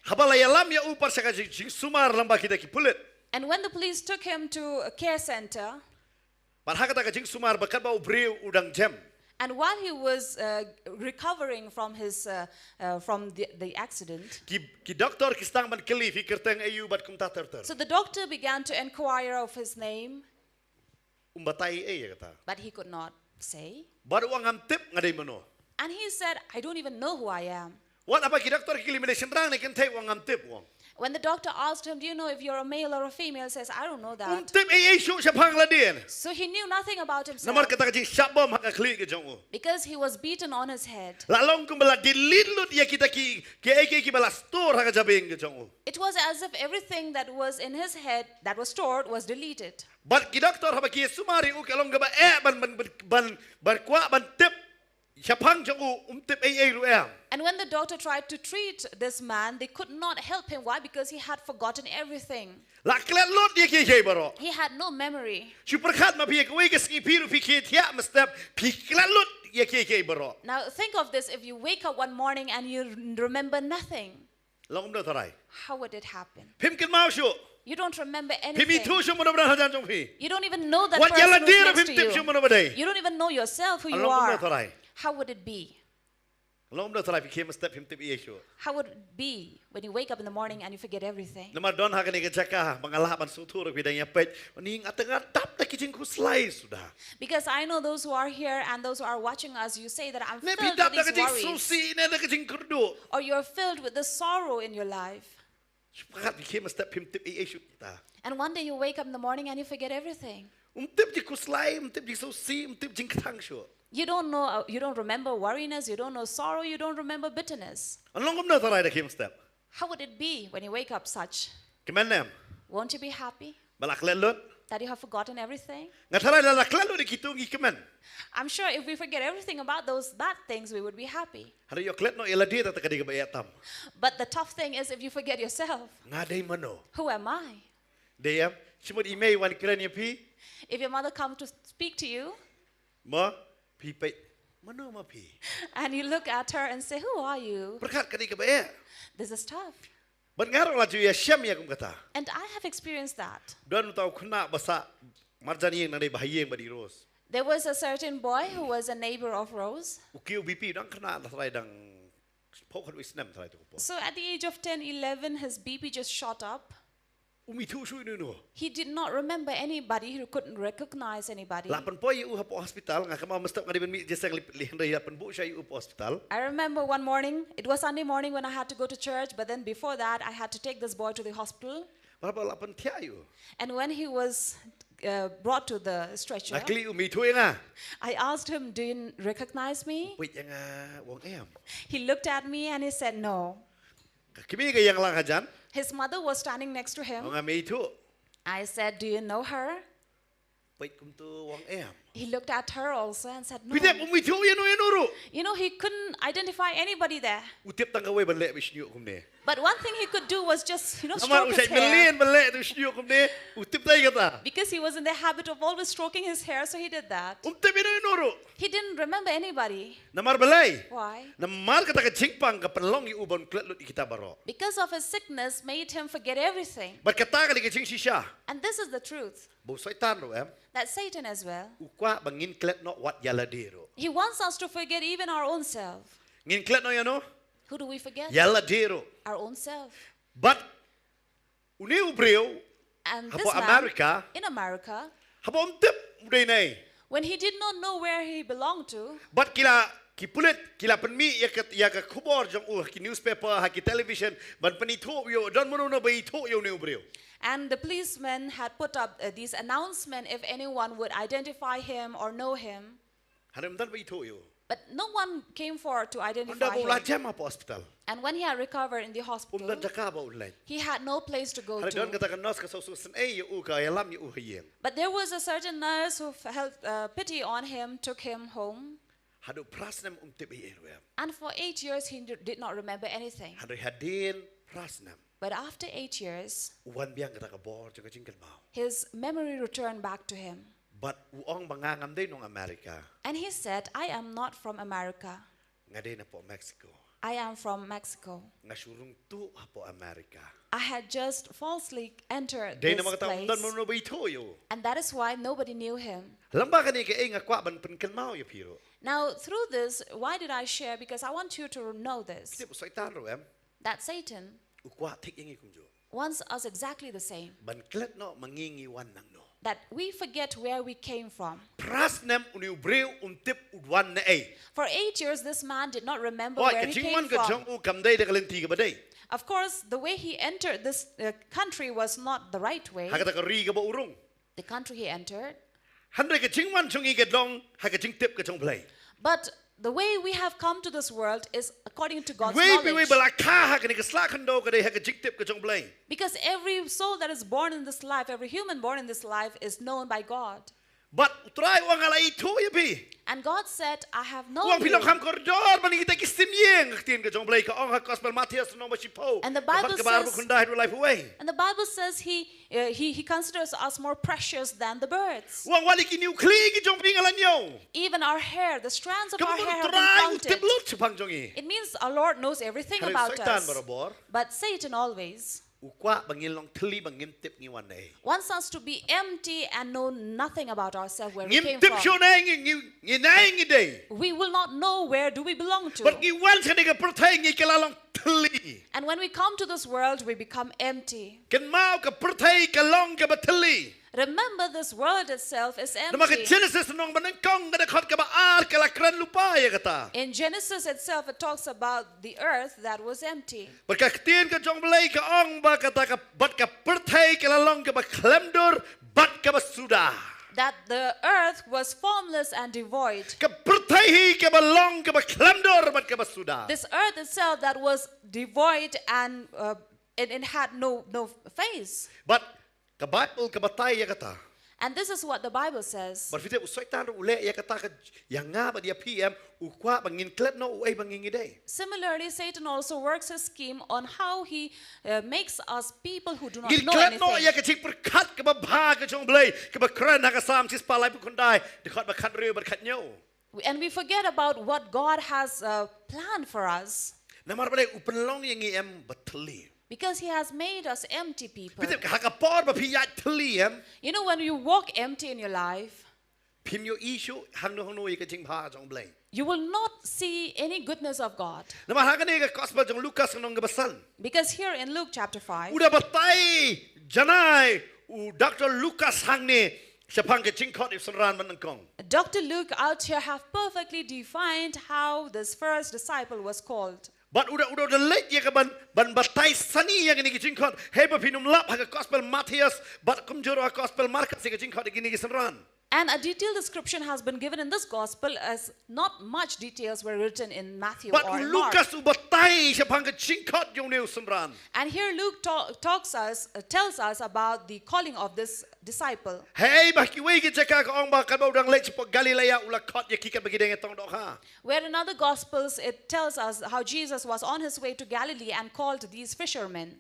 haba la ïalam ïa u pat sha ka jing, jingsumar lyngba kita ki pulit. And when the police took him to a care center, bad ha kata ka jingsumar ba katba u briew u dang jem. And while he was uh, recovering from his uh, uh, from the, the accident, ki, ki doktor ki sdang ban kylli phi kyrteng aïu bad kumta ter ter. So the doctor began to inquire of his name. Um batai ei ïa kata. But he could not say. Bad u ong ngam tip nga dei mano. And he said, I don't even know who I am. Wat haba ki doktor ki kylli mynta shynrang ne kynthei u ong ngam tip u ong. When the doctor asked him, do you know if you're a male or a female? Says, I don't know that. Um tip ei ei shuh shaphang lade. So he knew nothing about himself. Namar kata ka jingshah bom ha ka khlieh ka jong u. Because he was beaten on his head. La long kumba la delete lut ïa kita ki, ki ei ki, kiba la store ha ka jabieng ka jong u. It was as if everything that was in his head that was stored was deleted. Bad ki doktor haba ki sumar ïa u ka long kaba eh ban, ban, ban, ban, ban kwah ban tip shaphang jong u um tip ei ei ruh em. And when the doctor tried to treat this man, they could not help him. Why? Because he had forgotten everything. La klet lut ïa kiei kiei baroh. He had no memory. Shu pyrkhat ma phi ïa kawei ka sngi phi ruh phi khie thiah mynstep phi klet lut ïa kiei kiei baroh. Now think of this, if you wake up one morning and you remember nothing. Long kumno tharai. How would it happen? Phim kynmaw shuh. You don't remember anything. Phim ithuh shuh mano ba don hajan jong phi. You don't even know that person who's next to you. Wat ïa lade ruh phim tip shuh mano ba dei. You don't even know yourself who you are. Long kumno tharai. How would it be? Long kumno tharai phi khie mynstep phim tip ei ei shuh. How would it be when you wake up in the morning and you forget everything? Namar don ha kane ka jaka ba nga lah ban sngewthuh ruh phi dang ïa peit. Ni nga tang nga dap da ki jingkhuslai suda. Because I know those who are here and those who are watching us, you say that I'm filled with these worries. Ne phi dap da ka jingsngewsih, ne da ka jingkyrduh. Or you're filled with the sorrow in your life. Shu pyrkhat phi khie mynstep phim tip ei ei shuh kita. And one day you wake up in the morning and you forget everything. Um tip jingkhuslai, um tip jingsngewsih, um tip jingkthang shuh. You don't know, uh, you don't remember worriness, you don't know sorrow, you don't remember bitterness. Long kumno tharai da khie mynstep. How would it be when you wake up such? Kmen em. Won't you be happy? Ba la klet lut. That you have forgotten everything? Nga tharai lada la klet lut ïa kito ngi kmen. I'm sure if we forget everything about those bad things, we would be happy. Hynrei ïoh klet noh ïa lade ta ka dei kaba eh tam. But the tough thing is if you forget yourself. Nga dei mano. Who am I? Dei em, shu mut i mei wan kren ïa phi. If your mother comes to speak to you. Ma, phi peit, mano ma phi? And you look at her and say, who are you? Pyrkhat ka dei kaba eh. This is tough. Bad nga ruh la ju ïa shem ïa kum kata. And I have experienced that. Don uta u khynnah ba sah marjan ïing, nang dei ba ha ïing bad i Rose. There was a certain boy who was a neighbor of Rose. U kiew B P dang khynnah, la tharai dang phew khatwei snem tharai tu ka por. So at the age of ten, eleven, his B P just shot up. Um ithuh shuh ino ino. He did not remember anybody. He couldn't recognize anybody. La pynpoi ïa u hapoh hospital, nga kynmaw mynstep nga dei ban mih jingïaseng leh, leh hynrei la pynbuh shai ïa u hapoh hospital. I remember one morning, it was Sunday morning when I had to go to church, but then before that, I had to take this boy to the hospital. Bad haba la pynthiah ïa u. And when he was uh, brought to the stretcher, nga kylli u, me ithuh ïa nga? I asked him, do you recognize me? Peit ïa nga, u ong em. He looked at me and he said, no. Ka kmie ka ïeng lang hajan. His mother was standing next to him. U ong nga, me ithuh? I said, do you know her? Peit kumto, u ong em. He looked at her also and said, "No." Phi tip um ithuh ïano ïano ruh. You know, he couldn't identify anybody there. U tip tang kawei ban leh bad shñiuh kumne. But one thing he could do was just, you know, Namar stroke u his shait hair. Myllian ban leh bad shñiuh kumne, u tip tai kata. Because he was in the habit of always stroking his hair, so he did that. Um tip ïano ïano ruh. He didn't remember anybody. Namar balei? Why? Namar kata ka jingpang ka pynlong ïa u ban klet lut ïa kita baroh. Because of his sickness made him forget everything. Bad kata ka dei ka jingshisha. And this is the truth, Ba u Soitan ruh em. That Satan as well. U kwah ba ngin klet noh wat ïa lade ruh. He wants us to forget even our own self. Ngin klet noh ïano? Who do we forget? Ïa lade ruh. Our own self. Bad une u briew, And Hapoh this man, America. In America, Haba um tip u dei naei. When he did not know where he belonged to, Bad ki la, ki pulit ki la pynmih ïa ka, ïa ka khubor jong u ha ki newspaper, ha ki television, ban pynithuh ïa u, don mano mano ba ithuh ïa une u briew. And the policemen had put up uh, these announcements if anyone would identify him or know him. Hynrei ym don ba ithuh ïa u. But no one came forward to Hynda identify ba u la him. Jem hapoh hospital. And when he had recovered in the Um don hospital, jaka ba un leit. He had no place to go Hynrei don to. Kata ka nurse ka sngewsih sngewsih ïa u, ka ïalam ïa u ha ïing. But there was a certain nurse who felt uh, pity on him, took him home. Haduh phra snem um tip ei ei ruh em. And for eight years, he did not remember anything. Hynrei hadien phra snem, But after eight years, u wan biang kata ka bor jong ka jingkynmaw. His memory returned back to him. Bad u ong ba nga ngam dei nong America. And he said, "I am not from America. Nga dei napoh Mexico. I am from Mexico. Nga shu rung tuh hapoh America. I had just falsely entered Dei this namar kata um place." Don mano mano ba ithuh ïa u. And that is why nobody knew him. Lyngba kane kaei nga kwah ban pynkynmaw ïa phi ruh. Now, through this, why did I share? Because I want you to know this, Tip u Soitan ruh em. That Satan U kwah thik ïa ngi kumjuh. Wants us exactly the same. Ban klet noh ma ngi ngi wan nangno. That we forget where we came from. Phra snem une u briew um tip u wan naei. For eight years, this man did not remember Hooid, where ka he came jingwan ka from. Jong u kam dei da ka lynti kaba dei. Of course, the way he entered this uh, country was not the right way. Ha kata ka ri kaba u rung. The country he entered. Hynrei ka jingwan jong ngi ka long ha ka jingtip ka jong Blei. But the way we have come to this world is according to God's Wei pi wei knowledge. Ba la kha ha kane ka sla khyndew ka dei ha ka jingtip ka jong Blei. Because every soul that is born in this life, every human born in this life, is known by God. Bad u Trai u ong nga la ithuh ïa phi. And God said, "I have U known ong phi you." long kham kordor ban ïa kita ki sim ïing ha ka ktien ka jong Blei, ka ong ha Gospel Mathaios lynnong ba shiphew. And the Bible Ka kaba ar says- phew khyndai haduh laiphew wei. And the Bible says he, uh, he, he considers us more precious than the birds. U ong wat ïa ki niewkhlieh ki jong phi nga la ñiew. Even our hair, the strands of Kaba our mut hair u have Trai been u tip counted. lut shaphang jong ngi. It means our Lord knows everything Hynrei about Soitan us. Barabor. But Satan always U kwah ba ngin long thylli, ba ngim tip ngi wan naei. Wants us to be empty and know nothing about ourselves, where we Ngim came tip from. shuh naei ngi, ngi, ngi naei ngi dei. We will not know where do we belong to. Bad ngi wan sha kane ka pyrthei ngi kylla long thylli. And when we come to this world, we become empty. Kynmaw ka pyrthei ka long kaba thylli. Remember, this world itself is Namar ka empty. Genesis lynnong banyngkong ka dkhot kaba ar ka la kren lypa ïa kata. In Genesis itself, it talks about the earth that was empty. Bad ka ktien ka jong Blei ka ong ba kata ka, bad ka pyrthei ka la long kaba khlem dur bad kaba suda. That the earth was formless and devoid. Ka pyrthei hi kaba long kaba khlem dur bad kaba suda. This earth itself that was devoid and uh, it, it had no, no face. Bad ka Baibl ka batai ïa kata. And this is what the Bible says. Bad phi tip u Soitan ruh u leh ïa kata ka, ïa nga bad ïa phi em, u kwah ba ngin klet noh uei ba ngi ngi dei. Similarly, Satan also works his scheme on how he uh, makes us people who do not Ngin know klet noh ïa anything. ka jingpyrkhat kaba bha ka jong Blei, kaba kren ha ka Salm shispah laiphew khyndai, dkhot ba khathynriew bad khathynñiew. And we forget about what God has uh, planned for us. Namar balei? U pynlong ïa ngi em ba thylli. Because he has made us empty people. Phi tip ha ka por ba phi ïaid thylli em, You know, when you walk empty in your life, phim ïohi shuh hangno hangno ïa ka jingbha jong Blei. You will not see any goodness of God. Namar ha kane ka Gospel jong Lukas lynnong kaba san, Because here in Luke chapter five, u da batai janai u Doctor Lukas hangne shaphang ka jingkhot ïa u synran banyngkong. Doctor Luke out here have perfectly defined how this first disciple was called. Bad u da, u da, u da leit ïa ka ban, ban batai sani ïa kane ka jingkhot. Hei ba phin ym lap ha ka Gospel Mathaios bad kumjuh ruh ha ka Gospel Markos ïa ka jingkhot ïa kine ki synran. And a detailed description has been given in this gospel, as not much details were written in Matthew Bad or u Mark. Lukas u batai shaphang ka jingkhot jong une u synran. And here Luke ta- talks us, uh, tells us about the calling of this disciple. Hei ba kiwei ki jaka ka ong ba katba u dang leit shapoh Galilea u la khot ïa ki katba ki dang ïatong dohkha. Where in other gospels, it tells us how Jesus was on his way to Galilee and called these fishermen.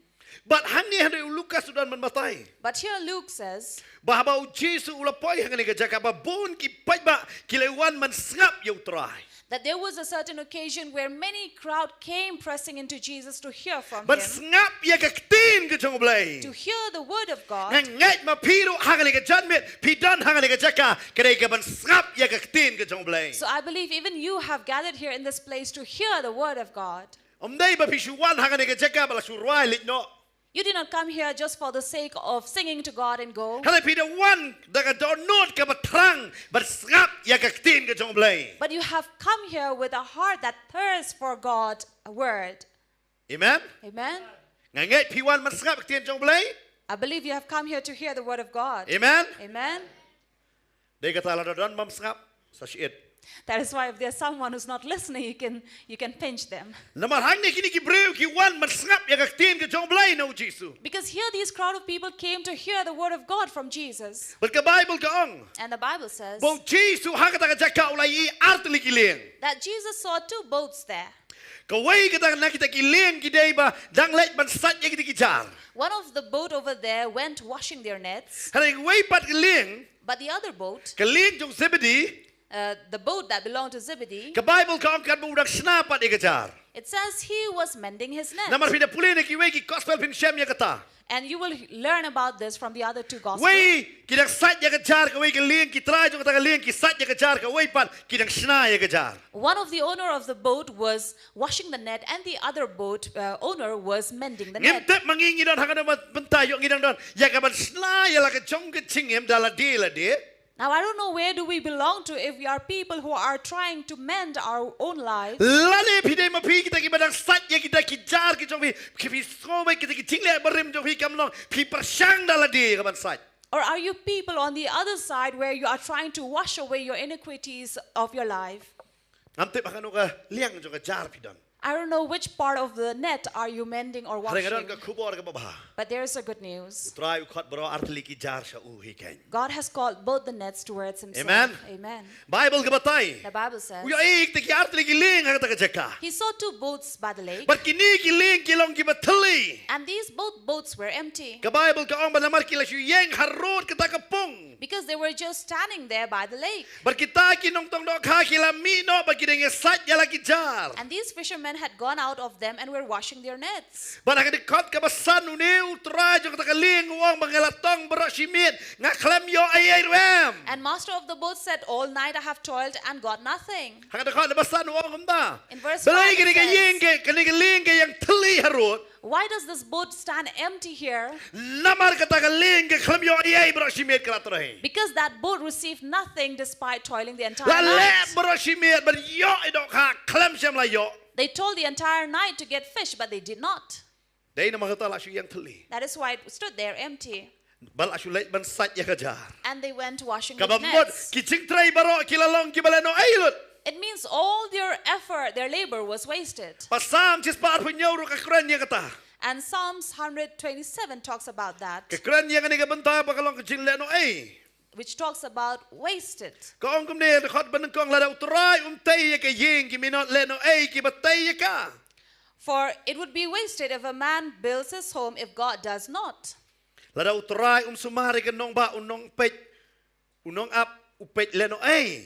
Bad hangne hynrei u Lukas u don ban batai. But here Luke says Ba haba u Jisu u la poi hangne ka jaka ba bun ki paidbah ki la wan ban sngap ïa u Trai. That there was a certain occasion where many crowd came pressing into Jesus to hear from Ban him, sngap ïa ka ktien ka jong u Blei. To hear the word of God. Nga ngeit ma phi ruh hangne ka janmiet phi don hangne ka jaka ka dei ka ban sngap ïa ka ktien ka jong u Blei. So I believe even you have gathered here in this place to hear the word of God. Ym dei ba phi shu wan hangne ka jaka ba la shu rwai leit noh. You did not come here just for the sake of singing to God and go. Hynrei phi da wan da ka dohnud kaba thrang ban sngap ïa ka ktien ka jong u Blei. But you have come here with a heart that thirsts for God's word. Amen. Amen. Nga ngeit phi wan ban sngap ktien jong u Blei. I believe you have come here to hear the word of God. Amen. Amen. Dei kata lada don bym sngap sa shit. That is why if there's someone who's not listening, you can you can pinch them. Namar hangne kine ki briew ki wan ban sngap ïa ka ktien ka jong u Blei na u Jisu. Because here these crowd of people came to hear the word of God from Jesus. Bad ka Bible ka ong. And the Bible says Ba u Jisu ha kata ka jaka u la ïohi artylli ki lieng. That Jesus saw two boats there. Kawei kata na kita ki lieng ki dei ba dang leit ban sait ïa kita ki jar. One of the boat over there went washing their nets. Hynrei kawei pat ka lieng. But the other boat, Ka lieng jong Zebedee. Uh, the boat that belonged to Zebedee, Ka Bible ka ong katba u dang shna pat ïa ka jar. It says he was mending his net. Namar phi da pule na kiwei ki gospel phin shem ïa kata. And you will learn about this from the other two gospels. Wei ki dang sait ïa ka jar, kawei ka lieng, ki trai jong kata ka lieng ki sait ïa ka jar, kawei pat ki dang shna ïa ka jar. One of the owner of the boat was washing the net, and the other boat, uh, owner was mending the net. Ngim tip ma ngi ngi don ha kano mynta, ïoh ngi dang don ïa ka ban shna ïa la ka jong ka jingim da lade lade. Now, I don't know where do we belong to if we are people who are trying to mend our own lives. Lane phi dei ma phi kita kiba dang sait ïa kita ki jar ki jong phi, ki phi sngewbha kita ki jingleh barim jong phi kam long, phi pyrshang da lade ka ban sait. Or are you people on the other side where you are trying to wash away your iniquities of your life? Ngam tip ha kano ka lieng jong ka jar phi don. I don't know which part of the net are you mending or washing. Hynrei nga don ka khubor kaba bha. But there is a good news. U Trai u khot baroh artylli ki jar sha u hi keiñ. God has called both the nets towards himself. Amen. Amen. Bible ka batai. The Bible says, U ïohi kita ki artylli ki lieng ha kata ka jaka. He saw two boats by the lake. Bad kine ki lieng ki long kiba thylli. And these both boats were empty. Ka Bible ka ong ba namar ki la shu ïeng harud kata ka pung. Because they were just standing there by the lake. Bad kita ki nongtong dohkha ki la mih noh bad ki dang ïa sait ïa la ki jar. And these fishermen had gone out of them and were washing their nets. Bad ha ka dkhot kaba san une u trai jong kata ka lieng u ong ba nga la tong baroh shi miet, nga khlem ïoh ei ei ruh em. And master of the boat said, "All night I have toiled and got nothing." Ha ka dkhot kaba san u ong kumta. In verse five it says, Balei kane ka lieng ka, kane ka lieng ka ïeng thylli harud? Why does this boat stand empty here? Namar kata ka lieng ka khlem ïoh ei ei baroh shi miet ka la trei. Because that boat received nothing despite toiling the entire night. La leh baroh shi miet ban ïoh ei dohkha, khlem shym la ïoh. They toiled the entire night to get fish, but they did not. Dei namar kata la shu ïeng thylli. That is why it stood there empty. Bad la shu leit ban sait ïa ka jar. And they went washing the nets. Kaba mut ki jingtrei baroh ki la long kiba lehnohei lut. It means all their effort, their labor was wasted. Bad Salm shispah arphew hynñiew ruh ka kren ïa kata. And Psalms hundred twenty-seven talks about that. Ka kren ïa kane ka bynta ba ka long ka jinglehnohei. Which talks about wasted. Ka ong kumne, dkhot banyngkong, lada u Trai um tei ïa ka ïing, ki minot lehnohei kiba tei ïa ka. For it would be wasted if a man builds his home if God does not. Lada u Trai um sumar ïa ka nongbah, u nongpeit, u nongap u peit lehnohei.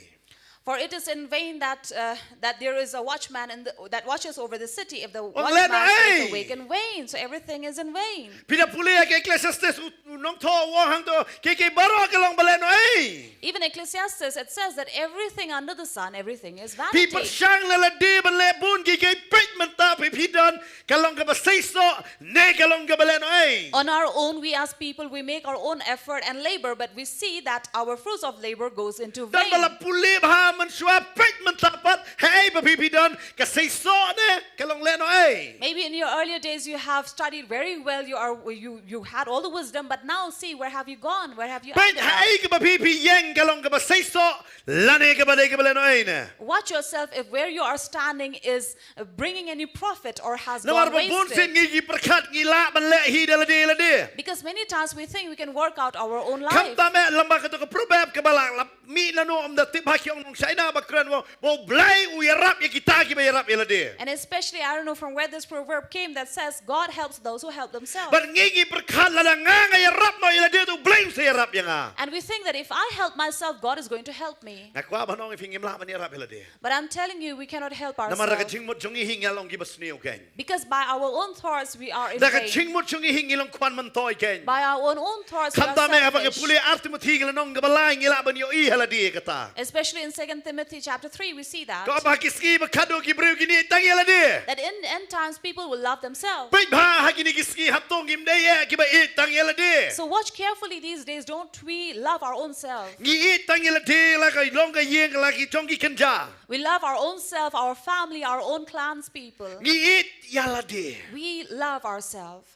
For it is in vain that, uh, that there is a watchman in the, that watches over the city if the watchman stays awake in vain. So everything is in vain. Phi da pule ïa ka Ecclesiastes, u, u nongthoh u ong hangto, kiei kiei baroh ka long ba lehnohei. Even Ecclesiastes, it says that everything under the sun, everything is vanity. Phi pyrshang la lade ban leh bun kiei kiei, peit mynta phi, phi don, ka long kaba seisoh ne ka long kaba lehnohei. On our own, we as people, we make our own effort and labor, but we see that our fruits of labor goes into vain. Don ba la pule bha Mynshuwa peit mynta pat, haei ba phi phi don, ka seisoh ne ka long lehnohei. Maybe in your earlier days you have studied very well, you are you you had all the wisdom, but now see, where have you gone? Where have you Peit ended up? Haei kaba phi phi ïeng ka long kaba seisoh, lane kaba dei kaba lehnohei ne. Watch yourself if where you are standing is uh, bringing any profit or has Namar gone ba bun sien wasted. Ngi ki pyrkhat ngi lah ban leh hi da lade lade. Because many times we think we can work out our own life. Khamtam eh lem bad kato ka proverb kaba lah lap mi nano ym da tip ha ki ong nongshai na ba kren, wow, wow, Blei u ïarap ïa kita kiba ïarap ïa lade. And especially, I don't know from where this proverb came that says, "God helps those who help themselves." Bad ngi ngi pyrkhat lada nga nga ïarap noh ïa lade, to Blei u sa ïarap ïa nga. And we think that if I help myself, God is going to help me. Nga kwah ban ong ïa phi, ngim lah ban ïarap ïa lade. But I'm telling you, we cannot help Namar da ka ourselves. jingmut jong ngi hi ngi long kiba sniew kein. Because by our own thoughts, we are in Da ka vain. Jingmut jong ngi hi ngi long khwan myntoi kein. By our own, own thoughts, we are Khamtam eh haba ngi selfish. Pule Ar Timothi ka lynnong kaba lai ngi lah ban ïohi ha lade kata. Especially in Second Timothy chapter three, we see that. Ka ong ba ha ki sngi ba khadduh ki briew kin ïeit tang ïa lade. That in the end times, people will love themselves. Peit bha ha kine ki sngi, hato ngim dei eh kiba ïeit tang ïa lade. So watch carefully these days. Don't we love our own self? Ngi ïeit tang ïa lade, la ka long ka ïing, la ki jong ki kynja. We love our own self, our family, our own clans people. Ngi ïeit ïa lade. We love ourselves.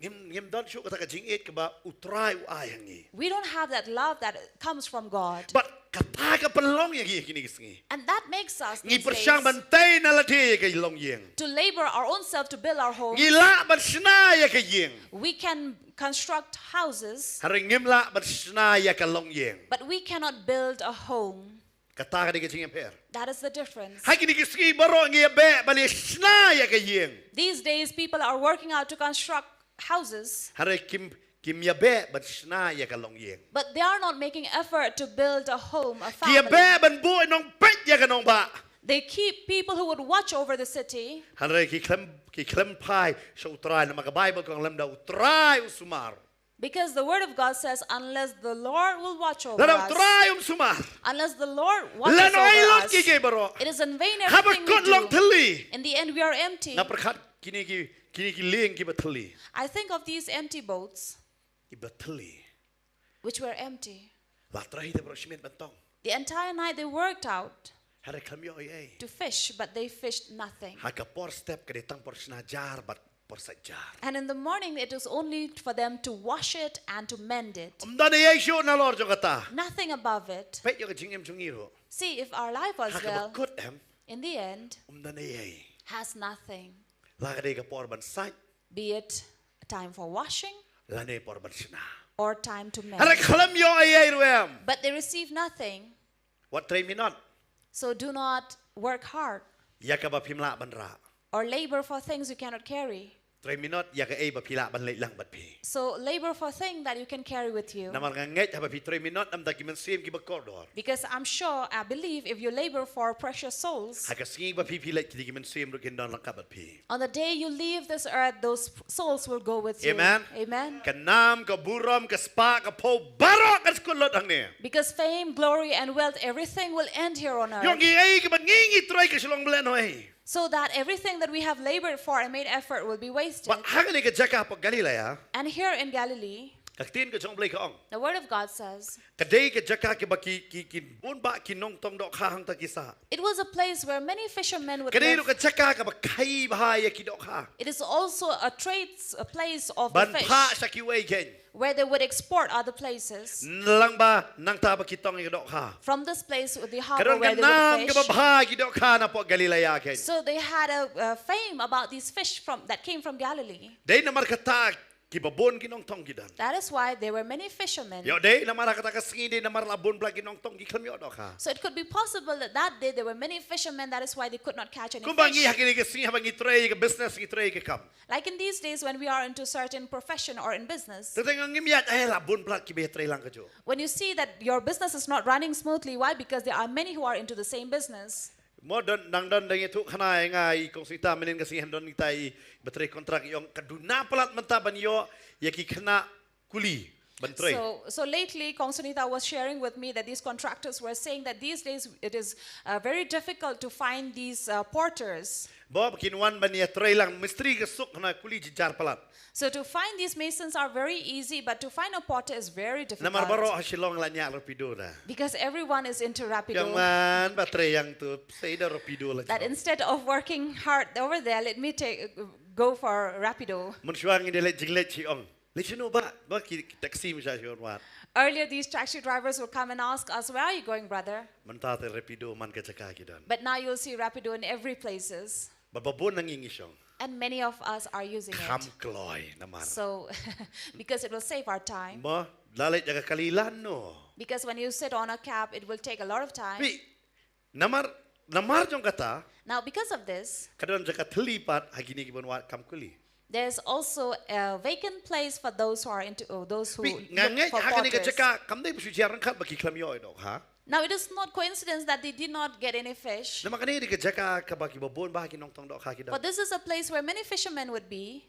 Ngim, ngim don shuh kata ka jingïeit kaba U Trai u ai ha ngi. We don't have that love that comes from God. Bad kata ka pynlong ïa ngi ha kine ki sngi. And that makes us Ngi these pyrshang days ban tei na lade ïa ka longïing. To labor our own self to build our home. Ngi lah ban shna ïa ka ïing. We can construct houses, Hynrei ngim lah ban shna ïa ka longïing. But we cannot build a home. Kata ka dei ka jingïapher. That is the difference. Ha kine ki sngi baroh ngi ïa beh ban ïa shna ïa ka ïing. These days, people are working out to construct houses, Hynrei kim, kim ïa beh ban shna ïa ka longïing. But they are not making effort to build a home, a Ki ïa family. beh ban buh nongpeit ïa ka nongbah. They keep people who would watch over the city. Hynrei ki khlem, ki khlem phai sha U Trai, namar ka Baibl ka ong lymda U Trai u sumar. Because the word of God says, "Unless the Lord will watch over us, Lada U Trai um sumar, unless the Lord watches lano ei over lut us, ki ki baroh. It is in vain Haba everything we kut long do. Thylli. In the end, we are empty." Nga pyrkhat kine ki, kine ki lieng kiba thylli. I think of these empty boats, Kiba thylli. Which were empty. La trei te baroh shimit ban tong. The entire night they worked out Hynrei khlem ïoh ei ei. To fish, but they fished nothing. Ha ka por step ka dei tang por shna jar bad por sait jar. And in the morning, it was only for them to wash it and to mend it. Ym don ei ei shuh nalor jong kata. Nothing above it. Peit ïa ka jingim jong ngi ruh. See, if our life was Ha kaba well, kut em, in the end, ym don ei ei. Has nothing. La ka dei ka por ban sait. Be it a time for washing, Lane por ban shna. Or time to mend. Hynrei khlem ïoh ei ei ruh em. But they receive nothing. Wat trei minot. So do not work hard. Ïa kaba phim lah ban rah. Or labor for things you cannot carry. Trei minot ïa kaei ba phi lah ban leit lang bad phi. So labor for things that you can carry with you. Namar nga ngeit haba phi trei minot namar ki mynsiem kiba kordor. Because I'm sure, I believe, if you labor for precious souls, Ha ka sngi ba phi phi leit, kine ki mynsiem ruh kin don lang bad phi. On the day you leave this earth, those souls will go with you. Amen. Amen. Ka nam, ka burom, ka spah, ka phew, baroh kan shu kut lut hangne. Because fame, glory, and wealth, everything will end here on earth. Ïoh ngi ei kaba ngi ngi trei ka shu long bha lehnohei. So that everything that we have labored for and made effort will be wasted. Bad ha kane ka jaka hapoh Galilaia. And here in Galilee, Ka ktien ka jong U Blei ka ong. The word of God says, Ka dei ka jaka kaba ki, ki, ki bun bah ki nongtong dohkha hangta ki sah. It was a place where many fishermen would Ka dei live. Ruh ka jaka kaba khaii bha ïa ki dohkha. It is also a trade, a place of the Ban fish, phah sha kiwei kein. Where they would export other places. Lyngba nangta ba ki tong ïa ka dohkha. From this place, the Ka harbor don ka where they nam would kaba fish. Bha ki dohkha napoh Galilaia kein. So they had a, a fame about these fish from that came from Galilee. Dei namar kata kiba bun ki nongtong ki don. That is why there were many fishermen. Ïoh dei namar ha kata ka sngi dei namar la bun bha ki nongtong ki khlem ïoh dohkha. So it could be possible that that day there were many fishermen. That is why they could not catch any Kumba ngi ha fish. Kine ki sngi haba ngi trei ka business, ngi trei ka kam. Like in these days when we are into certain profession or in business, Te teng ngim ïa, eh, la bun bha kiba trei lang kajuh. When you see that your business is not running smoothly, why? Because there are many who are into the same business. Mo don, nang don dang ïathuh khana ïa nga i kong Sita mynnin ka sngi, don ita i ba trei kontrak, i ong ka duna palat mynta ban ïoh ïa ki khynnah kuli. Ban trei. So, so lately, Kong Sunita was sharing with me that these contractors were saying that these days it is uh, very difficult to find these uh, porters. Ba kin wan ban ïatrei lang mistri ka suk, hana kuli jynjar palat. So to find these masons are very easy, but to find a porter is very difficult. Namar baroh ha Shillong la ñiah rapido da. Because everyone is into rapido. Ïa man ba trei ïa tu, sa da rapido la. That instead of working hard over there, let me take go for rapido. Mynshuwa ngi dei leit jingleit, shi ong. Leit shano ba, ba ki taxi mynshwa shi wan wat. Earlier, these taxi drivers will come and ask us, "Where are you going, brother?" Mynta te rapido man ka jaka ki don. But now you'll see rapido in every places. Bad ba bun na ngi ngi shong. And many of us are using it. Kham kloi namar. So, because it will save our time. Mo, la leit da ka kali lano. Because when you sit on a cab, it will take a lot of time. Pi, namar, namar jong kata. Now, because of this, ka don jaka thylli pat ha kine ki ban wad kam kuli. There's also a vacant place for those who are into, oh, those who look for porters. Pi, nga ngeit ha kane ka jaka kam dei ba shu jia ryngkat ba ki khlem ïoh ïa dohkha. Now, it is not coincidence that they did not get any fish. Namar kane dei ka jaka kaba ki babun ba ki nongtong dohkha ki don. But this is a place where many fishermen would be.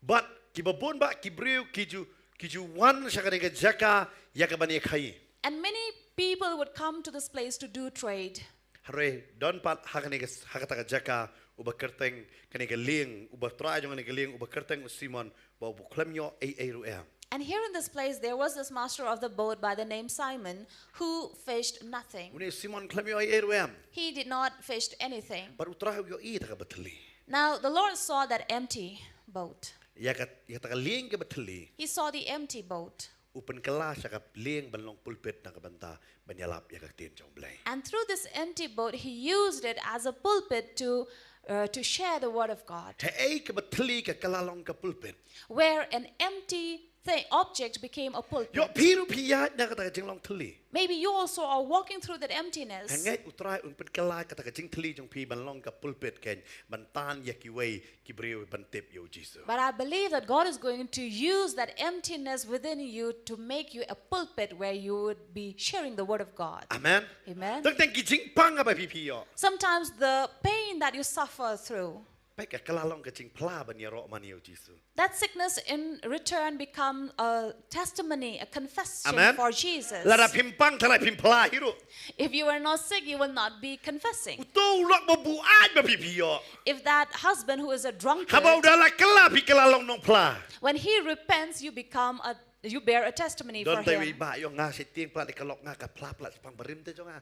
Bad ki babun ba ki briew ki ju, ki ju wan sha kane ka jaka ïa ka ban ïakhaïi. And many people would come to this place to do trade. Hynrei don pat ha kane ka, ha kata ka jaka uba kyrteng, kane ka lieng, uba trai jong kane ka lieng uba kyrteng u Simon, ba u khlem ïoh ei ei ruh em. And here in this place, there was this master of the boat by the name Simon who fished nothing. Une u Simon khlem ïoh ei ei ruh em. He did not fish anything. Bad u Trai u ïohi ïa kata kaba thylli. Now, the Lord saw that empty boat. Ïa ka, ïa kata ka lieng kaba thylli. He saw the empty boat. U pynkylla sha ka lieng ban long pulpit na ka bynta ban ïalap ïa ka ktien jong U Blei. And through this empty boat, he used it as a pulpit to, uh, to share the word of God. Haei kaba thylli ka kylla long ka pulpit. Where an empty thing, object became a pulpit. Ïoh phi ruh phi ïaid na kata ka jinglong thylli. Maybe you also are walking through that emptiness. Nga ngeit U Trai un pynkylla kata ka jingthylli jong phi ban long ka pulpit kein, ban tan ïa kiwei ki briew ban tip ïa U Jisu. But I believe that God is going to use that emptiness within you to make you a pulpit where you would be sharing the word of God. Amen. Amen. Teng teng ki jingpang ba phi phi ïoh. Sometimes the pain that you suffer through, peit ka kylla long ka jingphla ban ïaroh man ïa U Jisu. That sickness in return become a testimony, a confession, amen, for Jesus. Lada phim pang te lada phim phla hi ruh. If you are not sick, you will not be confessing. Uto u lok ba buaid ba phi phi ïoh. If that husband who is a drunkard, haba u da la kylla phi kylla long nongphla. When he repents, you become a, you bear a testimony for him. Don tang wei ba ïoh nga sheptieng palat ïa ka lok nga ka phla palat shaphang barim te jong nga.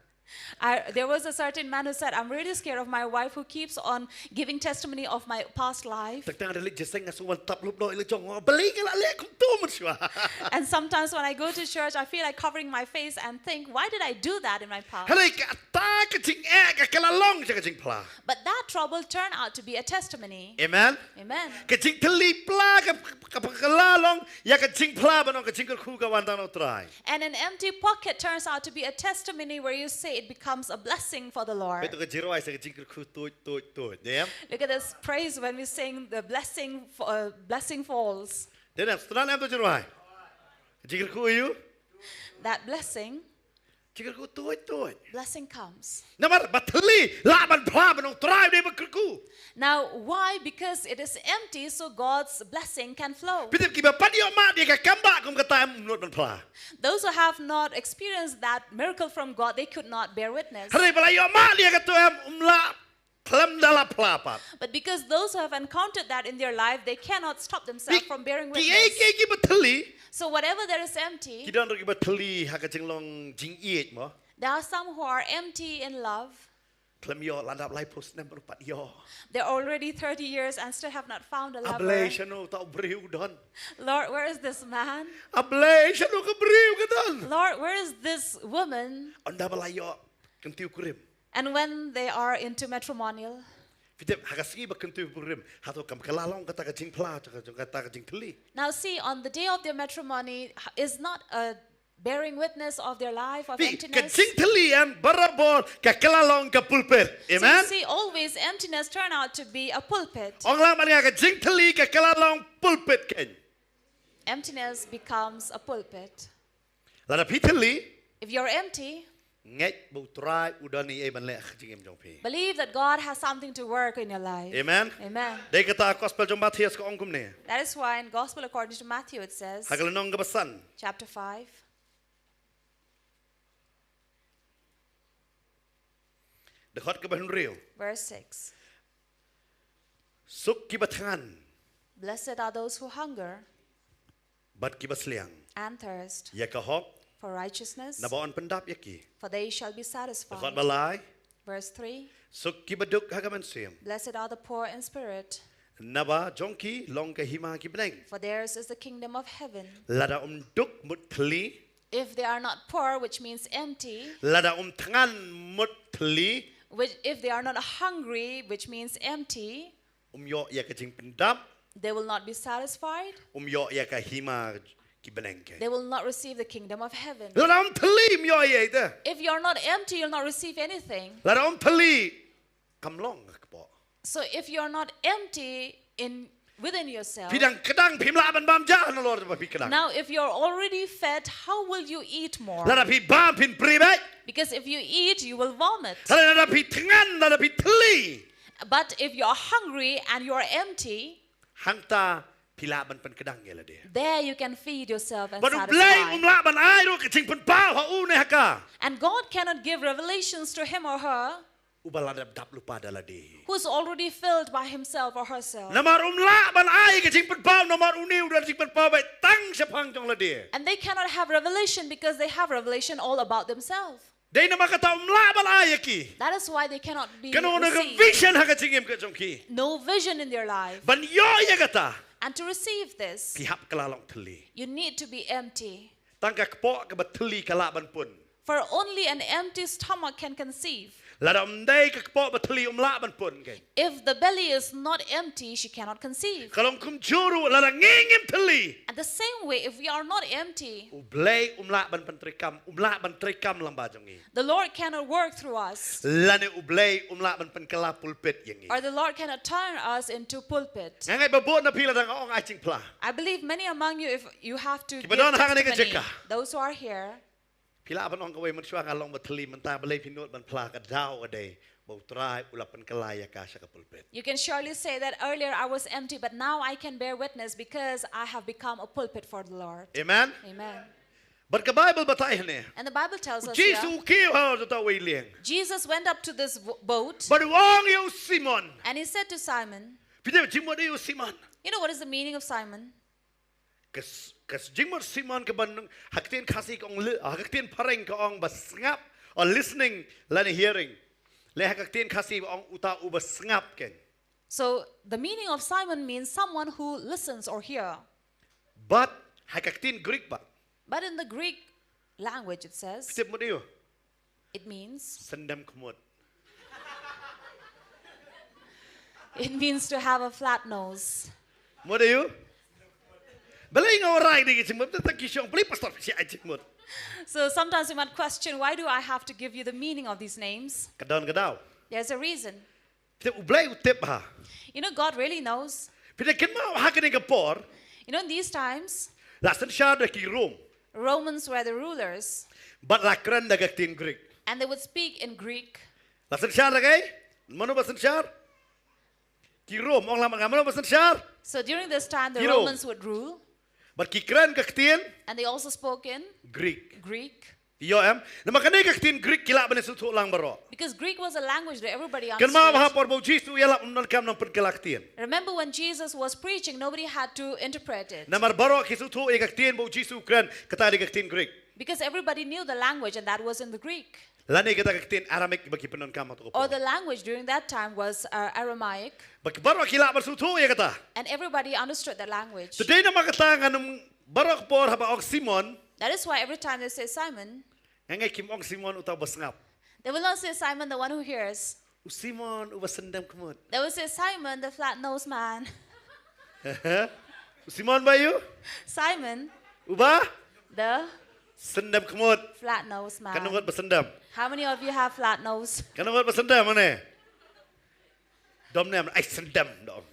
I, there was a certain man who said, "I'm really scared of my wife who keeps on giving testimony of my past life." Tang tang da leit jingïaseng nga sngew wan tap lup noh ïa la jong nga. Balei nga la leh kumto mynshuwa. And sometimes when I go to church, I feel like covering my face and think, "Why did I do that in my past?" Hynrei kata ka jingeh ka kylla long sha ka jingphla. But that trouble turned out to be a testimony. Amen. Amen. Ka jingthylli phla ka, ka, ka kylla long ïa ka jingphla ban long ka jingkyrkhu ka wan tang na U Trai. And an empty pocket turns out to be a testimony where you say it becomes a blessing for the Lord. Peit to ka jingrwai sa ka jingkyrkhu tuid, tuid, tuid. Dei em? Look at this praise when we sing the blessing, uh, blessing falls. Dei em, sdang em to jingrwai. Jingkyrkhu ïa u. That blessing. Jingkyrkhu tuid, tuid. Blessing comes. Namar ba thylli lah ban phla ban long Trai dei ba kyrkhu. Now, why? Because it is empty, so God's blessing can flow. Phi tip kiba pat ïoh mad ïa ka kam ba kum kata em ym nud ban phla. Those who have not experienced that miracle from God, they could not bear witness. Hynrei ba la ïoh mad ïa kato em ym lah khlem da la phla pat. But because those who have encountered that in their life, they cannot stop themselves from bearing witness. Ki ei ki ei kiba thylli. So whatever there is empty, ki don ruh kiba thylli ha ka jinglong jingïeit mo. There are some who are empty in love. Khlem ïoh, la dap laiphew snem ruh pat ïoh. They're already thirty years and still have not found a lover. A Blei, shano uta u briew u don? Lord, where is this man? A Blei, shano ka briew ka don? Lord, where is this woman? Ynda ba la ïoh kynthei kurim. And when they are into matrimonial. Phi tip, ha ka sngi ba kynthei kurim, hato kam kylla long kata ka jingphla, kata ka jingthylli. Now see, on the day of their matrimony, is not a bearing witness of their life of emptiness. Phi, ka jingthylli em barabor ka kylla long ka pulpit. Amen. So you see, always emptiness turn out to be a pulpit. Ong lang bad nga, ka jingthylli ka kylla long pulpit kein. Emptiness becomes a pulpit. Lada phi thylli. If you're empty. Ngeit ba U Trai u don ei ei ban leh ha ka jingim jong phi. Believe that God has something to work in your life. Amen. Amen. Dei kata Gospel jong Mathaios ka ong kumne. That is why in Gospel according to Matthew it says, ha ka lynnong kaba san, chapter five, dkhot kaba hynriew, verse six. Suk kiba thngan, blessed are those who hunger, bad kiba sliang, and thirst, ïa ka hok, for righteousness, naba yn pyndap ïa ki. For they shall be satisfied. Dkhot ba lai, verse three. Suk kiba duk ha ka mynsiem, blessed are the poor in spirit, naba jong ki long ka hima ki bneng. For theirs is the kingdom of heaven. Lada um duk mut thylli, if they are not poor, which means empty, lada um thngan mut thylli, which, if they are not hungry, which means empty, um ïoh ïa ka jingpyndap, they will not be satisfied. Um ïoh ïa ka hima ki bneng ke. They will not receive the kingdom of heaven. Lada um thylli um ïoh ïa ita. If you're not empty, you'll not receive anything. Lada um thylli kam long ka kpoh. So if you're not empty in within yourself, phi dang kdang phim lah ban bam ja nalor ba phi kdang. Now, if you're already fed, how will you eat more? Lada phi bam phin prie beit. Because if you eat, you will vomit. Lada phi thngan, lada phi thylli. But if you're hungry and you're empty, hangta phi lah ban pynkdang ïa lade. There you can feed yourself and satisfy. Bad U Blei um lah ban ai ruh ka jingpynpaw ha u ne ha ka. And God cannot give revelations to him or her uba la dap dap lypa da lade, who's already filled by himself or herself. Namar um lah ban ai ka jingpynpaw namar une u don jingpynpaw beit tang shaphang jong lade. And they cannot have revelation because they have revelation all about themselves. Dei namar kata um lah ban ai ïa ki. That is why they cannot be received. Kano kano ka vision ha ka jingim ka jong ki. No vision in their life. Ban ïoh ïa kata, and to receive this, phi hap kylla long thylli. You need to be empty. Tang ka kpoh kaba thylli ka lah ban pun. For only an empty stomach can conceive. Lada ym dei ka kpoh ba thylli um lah ban pun kein. If the belly is not empty, she cannot conceive. Ka long kumjuh ruh lada ngi ngim thylli. And the same way, if we are not empty, U Blei um lah ban pyntreikam, um lah ban treikam lyngba jong ngi. The Lord cannot work through us. Lane U Blei um lah ban pynkylla pulpit ïa ngi. Or the Lord cannot turn us into pulpit. Nga ngeit ba bun na phi lada nga ong ai jingphla. I believe many among you, if you have to give testimony, kiba don hangne ka jaka, those who are here, phi lah ban ong kawei, mynshuwa nga long ba thylli, mynta balei phi nud ban phla? Ka daw ka dei ba U Trai u la pynkylla ïa ka sha ka pulpit. You can surely say that earlier I was empty, but now I can bear witness because I have become a pulpit for the Lord. Amen. Amen. Bad ka Baibl batai hangne, and the Bible tells us here, u Jisu u kiew ha uta uwei lieng. Jesus went up to this w-, boat. Bad u ong ïa u Simon. And he said to Simon, phi tip jingmut ïa u Simon? You know what is the meaning of Simon? Ka s-, ka s-, jingmut Simon kaba nang, ha ka ktien Khasi ka ong li-, ha ka ktien phareng ka ong ba sngap, or listening lane hearing. Lane ha ka ktien Khasi ba ong uta uba sngap kein. So the meaning of Simon means someone who listens or hear. But ha ka ktien Greek ba, but in the Greek language it says, phi tip mut ïa u? It means, syndem khmut. It means to have a flat nose. Mut ïa u? Balei nga rai da ki jingmut, ta ki shong, balei pastor phi ai jingmut? So sometimes you might question, why do I have to give you the meaning of these names? Ka don ka daw. There's a reason. Te U Blei u tip ha. You know, God really knows. Phi da kynmaw ha kane ka por. You know, in these times, la synshar da ki Rom. Romans were the rulers. Bad la kren da ka ktien Greek. And they would speak in Greek. La synshar da kaei? Mano ba synshar? Ki Rom, ong lang ma nga, mano ba synshar? So during this time, the Romans would rule. Bad ki kren ka ktien, and they also spoke in Greek. Greek. Ïoh em? Namar kane ka ktien Greek ki lah ban sngewthuh lang baroh. Because Greek was a language that everybody understood. Kynmaw ba ha por ba u Jisu u ïalap ym don kam nongpynkylla ktien. Remember when Jesus was preaching, nobody had to interpret it. Namar baroh ki sngewthuh ïa ka ktien ba u Jisu u kren, kata dei ka ktien Greek. Because everybody knew the language and that was in the Greek. Lane kata ka ktien Aramaic ba ki pyndonkam ha kato ka por. Or the language during that time was, uh, Aramaic. Ba ki baroh ki lah ban sngewthuh ïa kata. And everybody understood that language. Te dei namar kata ngan ym, baroh ka por haba ong Simon, that is why every time they say Simon, nga ngeit kim ong Simon uta uba sngap. They will not say Simon, the one who hears. U Simon uba syndem khmut. They will say Simon, the flat-nosed man. U Simon ba ïa u? Simon. Uba? The syndem khmut. Flat-nosed man. Katno ngut ba syndem? How many of you have flat nose? Katno ngut ba syndem hangne? Dom ne em, ai syndem dom.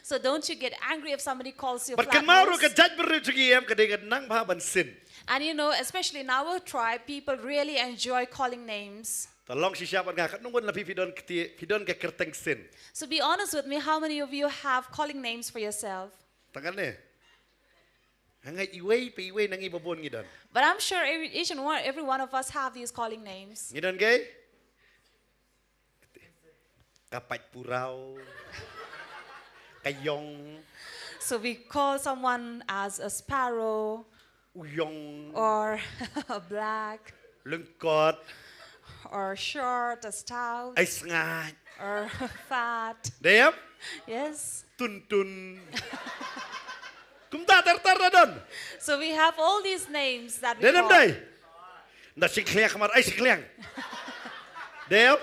So don't you get angry if somebody calls you Bad kynmaw ruh ka flatnose. Jaitbynriew jong ngi em ka dei ka nang bha ban sin. And you know, especially in our tribe, people really enjoy calling names. Ta long shisha bad nga, katno ngut na phi phi don kti, phi don ka kyrteng sin. So be honest with me, how many of you have calling names for yourself? Tang kane. Hangne iwei pa iwei na ngi babun ngi don. But I'm sure every, each and one, every one of us have these calling names. Ngi don kei? Ka paidpurau. Ka ïong. So we call someone as a sparrow. U ïong. Or a black. Lyngkot. Or short, a stout. Ai sngaid. Or fat. Dei em? Yes. Tuntun. Kumta ter ter na don. So we have all these names that we Dei em call. Dei. Nda shikliang kamar ai shikliang. Dei em?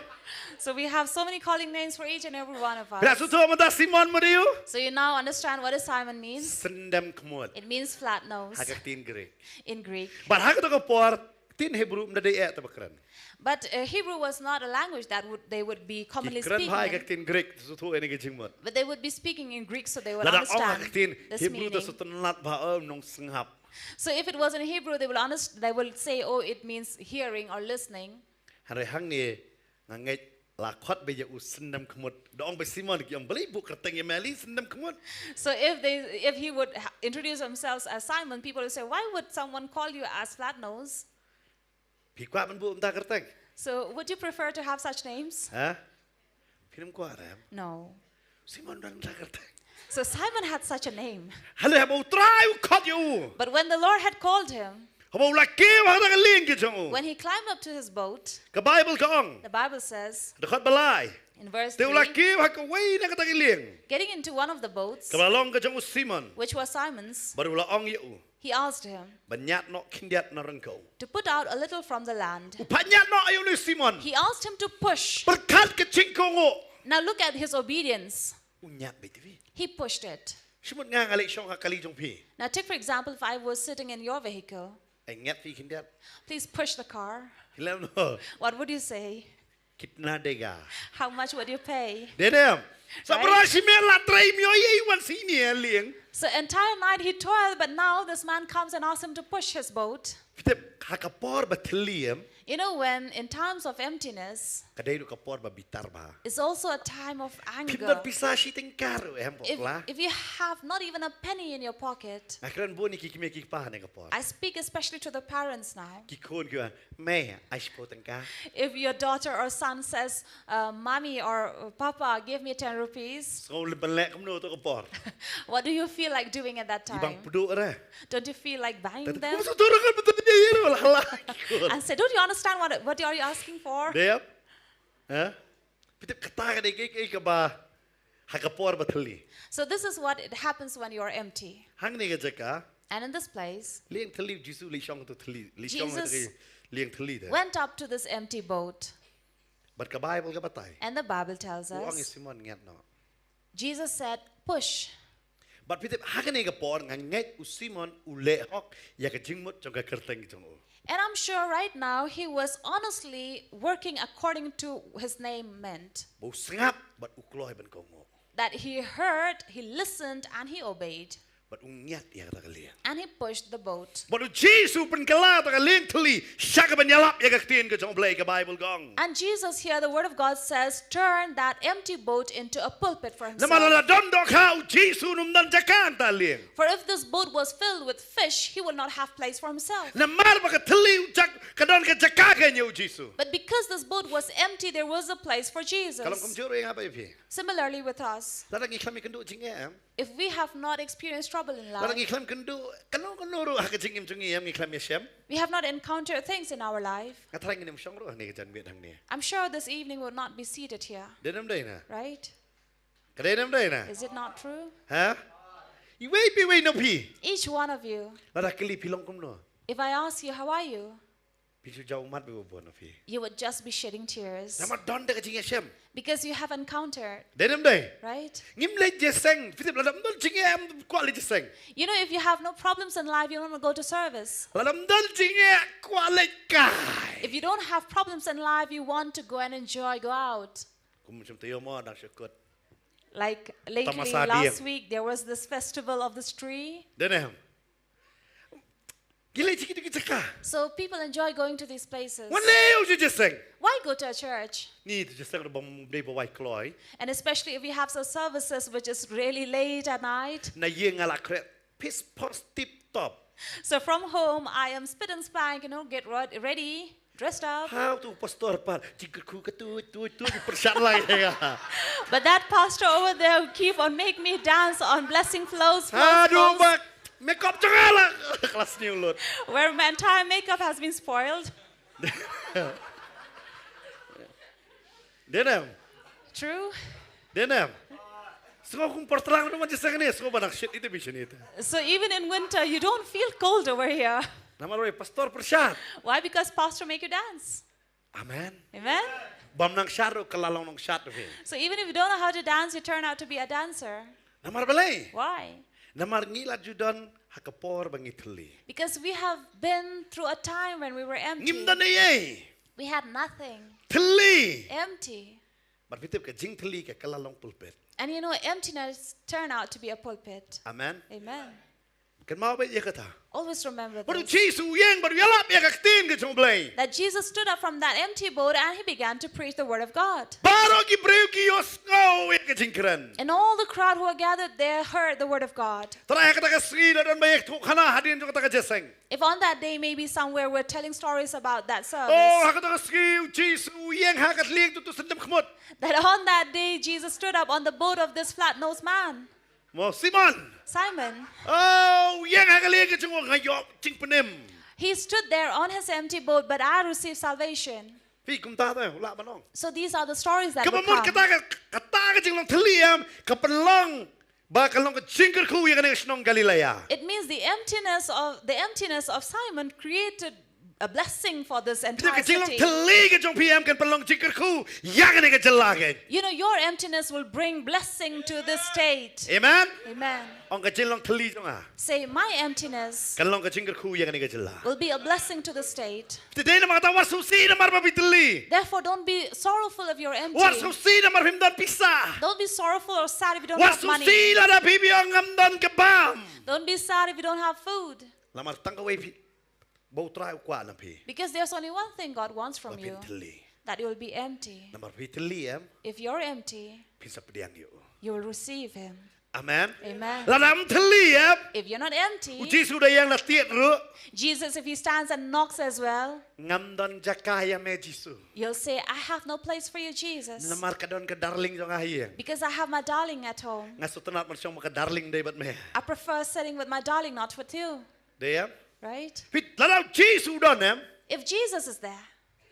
So we have so many calling names for each and every one of us. Phi la sngewthuh mynta Simon Matthew? So you now understand what a Simon means? Syndem khmut. It means flat nose. Ha ka ktien Greek. In Greek. Bad ha kato ka por, ktien Hebrew ym da dei eh ta ba kren. But uh, Hebrew was not a language that would they would be commonly Ki kren speaking bha ha ka in. Ktien Greek, sngewthuh ïa kane ka jingmut. But they would be speaking in Greek, so they would Lada ong ha ka understand ktien this Hebrew ta meaning. Sngewtynnat bha, oh, nong sngap. So if it was in Hebrew, they will underst- they will say, "Oh, it means hearing or listening." Hynrei hangne nga ngeit la khot beit ïa u Syndem khmut. Da ong beit Simon ki ong balei buh kyrteng ïa me lei Syndem khmut. So if they if he would ha- introduce himself as Simon, people would say, "Why would someone call you as flat nose?" Phi kwah ban buh kumta kyrteng? So would you prefer to have such names? Ha? Phin ym kwah re em? No. Simon don kumta kyrteng. So Simon had such a name. Hynrei haba u Trai u khot ïa u. But when the Lord had called him, Haba u la kiew ha kata ka lieng ka jong u. When he climbed up to his boat, Ka Bible ka ong. The Bible says, Da khot ba lai. In verse Te u la three, kiew ha kawei na kata ka lieng. Getting into one of the boats, Kaba long ka jong u Simon. Which was Simon's, Bad u la ong ïa u. He asked him Ban ñiad noh khyndiat na ryngkew. To put out a little from the land. U phah ñiad noh ïa une u Simon. He asked him to push. Pyrkhat ka jingkohnguh. Now look at his obedience. U ñiad beit te phi. He pushed it. Shu mut nga nga leit shong ha kali jong phi. Now take for example if I was sitting in your vehicle. Ai ñiad phi khyndiat. Please push the car. Phi lem no. What would you say? Kitna dega? How much would you pay? Dei ne em? Sa Right? Bra shi me la trei myo ye wan si ne lieng. So entire night he toiled, but now this man comes and asks him to push his boat. Phi tip ha ka por ba thylli em. You know, when in times of emptiness, Ka dei ruh ka por ba bitar bha. Is also a time of Phim don anger. Pisa shi tyngka ruh em If, pokla. If you have not even a penny in your pocket, Nga kren bun ïa ki kmie ki kpa ha ne ka por. I speak especially to the parents now. Ki khun ki wan, mei, ai shiphew tyngka. If your daughter or son says, uh, "Mommy or uh, Papa, give me ten rupees," Sngew leh ban leh kumno to ka por. What do you feel like doing at that time? Ibang pdu re. Don't you feel like buying them? Kumno to re kan betul ye ye la la. And say, "Don't you understand what, what are you asking for?" Dep. Ha? Phi tip kata ka dei ka, ka, kaba ha ka por ba thylli. So this is what it happens when you are empty. Hangne ka jaka. And in this place, Lieng thylli Jisu leit shong to thylli, leit shong to Jesus ka lieng thylli te. Went up to this empty boat. Bad ka Bible ka batai. And the Bible tells us, U ong ïa Simon ñiad noh. Jesus said, "Push." Bad phi tip ha kane ka por nga ngeit u Simon u leh hok ïa ka jingmut jong ka kyrteng jong u. And I'm sure right now he was honestly working according to his name meant. Ba u sngap bad u kloi ban kohnguh. That he heard, he listened, and he obeyed. Bad u ñiad ïa kata ka lieng. And he pushed the boat. Bad u Jisu pynkylla kata ka lieng thylli sha kaban ïalap ïa ka ktien ka jong U Blei, ka Bible ka ong. And Jesus here, the word of God says, turn that empty boat into a pulpit for himself. Namar lada don dohkha u Jisu un ym don jaka ha kata ka lieng. For if this boat was filled with fish, he will not have place for himself. Namar ba ka thylli u jak-, ka don ka jaka ka ïa u Jisu. But because this boat was empty, there was a place for Jesus. Ka long kumjuh ruh ïa nga bad ïa phi. Similarly with us. Lada ngi khlem ïakynduh jingeh em. If we have not experienced trouble in life, Lada ngi khlem kynduh kano kano ruh ha ka jingim jong ngi em, ngi khlem ïashem. We have not encountered things in our life. Nga tharai ngin ym shong ruh hangne ka janmiet hangne. I'm sure this evening we will not be seated here. Dei ne ym dei na? Right? Ka dei ne ym dei na? Is it not true? Ha? Iwei pa iwei na phi. Each one of you. Lada kylli phi long kumno. If I ask you, "How are you?" Phi shu jaw ummat beit bun na phi. You would just be shedding tears. Namar don da ka jingïashem. Because you have encountered. Dei ne ym dei? Right? Ngim leit jingïaseng. Phi tip lada ym don jingïaseng em kwah leit jingïaseng. You know, if you have no problems in life, you don't go to service. Lada ym don jingïaseng kwah leit kai. If you don't have problems in life, you want to go and enjoy, go out. Kum shym taïew mo dang shu kut. Like lately, Tamasa last Dieng. Week, there was this festival of this tree. Dei ne em? Ki leit sha kito ki jaka. So people enjoy going to these places. Wan leh u jingïaseng. Why go to a church? Ngi te jingïaseng ruh bym dei ba wai kloi. And especially if we have some services which is really late at night. Na ïing nga la khreh pis pos tip top. So from home, I am spit and spank, you know, get ro- ready, dressed up. Hau tu pastor pat, jingkyrkhu ka tu, tu, tu, pyrshah lai ya. But that pastor over there who keep on make me dance on blessing flows, flows, Aduh, flows, bak, makeup jong nga la. Kelas ni ulut. Where my entire makeup has been spoiled. Dei ne em? True. Dei ne em? Sngew kum por tlang ruh man jingïaseng ne, sngew ba nang shit ite bi shit ite. So even in winter, you don't feel cold over here. Namar ba pastor pyrshah. Why? Because pastor make you dance. Amen. Amen. Bym nang shad ruh ka la long nongshad ruh phi. So even if you don't know how to dance, you turn out to be a dancer. Namar balei? Why? Namar ngi la ju don ha ka por ba ngi thylli. Because we have been through a time when we were empty. Ngim don ei ei. We had nothing. Thylli. Empty. Bad phi tip ka jingthylli ka ka la long pulpit. And you know, emptiness turned out to be a pulpit. Amen. Amen. Kynmaw beit ïa kata. Always remember this. Bad u Jisu u ïeng bad u ïalap ïa ka ktien ka jong U Blei. That Jesus stood up from that empty boat and he began to preach the word of God. Baroh ki briew ki ïohsngew ïa ka jingkren. And all the crowd who were gathered there heard the word of God. Tang ha kata ka sngi la don ba ïathuhkhana hadien jong kata ka jingïaseng. If on that day maybe somewhere we're telling stories about that service. Oh, ha kata ka sngi u Jisu u ïeng ha ka lieng tu tu syndem khmut. That on that day Jesus stood up on the boat of this flat-nosed man. Mo Simon. Simon. Oh, u ïeng ha ka lieng ka jong u, nga ïoh jingpynim. He stood there on his empty boat, but I received salvation. Phi, kumta te u lah ban long. So these are the stories that will come. Kaba mut kata ka, kata ka jinglong thylli em, ka pynlong ba ka long ka jingkyrkhu ïa kane ka shnong Galilea. It means the emptiness of, the emptiness of Simon created a blessing for this entire city. Ka jinglong thylli ka jong phi em kan pynlong jingkyrkhu ïa kane ka jylla kein. You know, your emptiness will bring blessing to this state. Amen. Amen. Ong ka jinglong thylli jong nga. Say, my emptiness kan long ka jingkyrkhu ïa kane ka jylla. Will be a blessing to the state. Te dei namar kata wat sngewsih namar ba phi thylli. Therefore, don't be sorrowful if you're empty. Wat sngewsih namar phim don pisa. Don't be sorrowful or sad if you don't have money. Wat sngewsih lada phi ong ngam don ka bam. Don't be sad if you don't have food. Namar tang kawei phi ba U Trai u kwah na phi. Because there's only one thing God wants from you. Ba phin thylli. That you will be empty. Namar phi thylli em. If you're empty, phin sa pdiang ïa u. You will receive him. Amen. Amen. Lada ym thylli em. If you're not empty, u Jisu da ïeng na tied ruh. Jesus, if he stands and knocks as well, ngam don jaka ïa me Jisu. You'll say, I have no place for you, Jesus. Namar ka don ka darling jong nga ha ïing. Because I have my darling at home. Nga sngewtynnat ban shong bad ka darling, dei bad me. I prefer sitting with my darling, not with you. Dei em? Right? Phi, lada u Jisu u don em. If Jesus is there,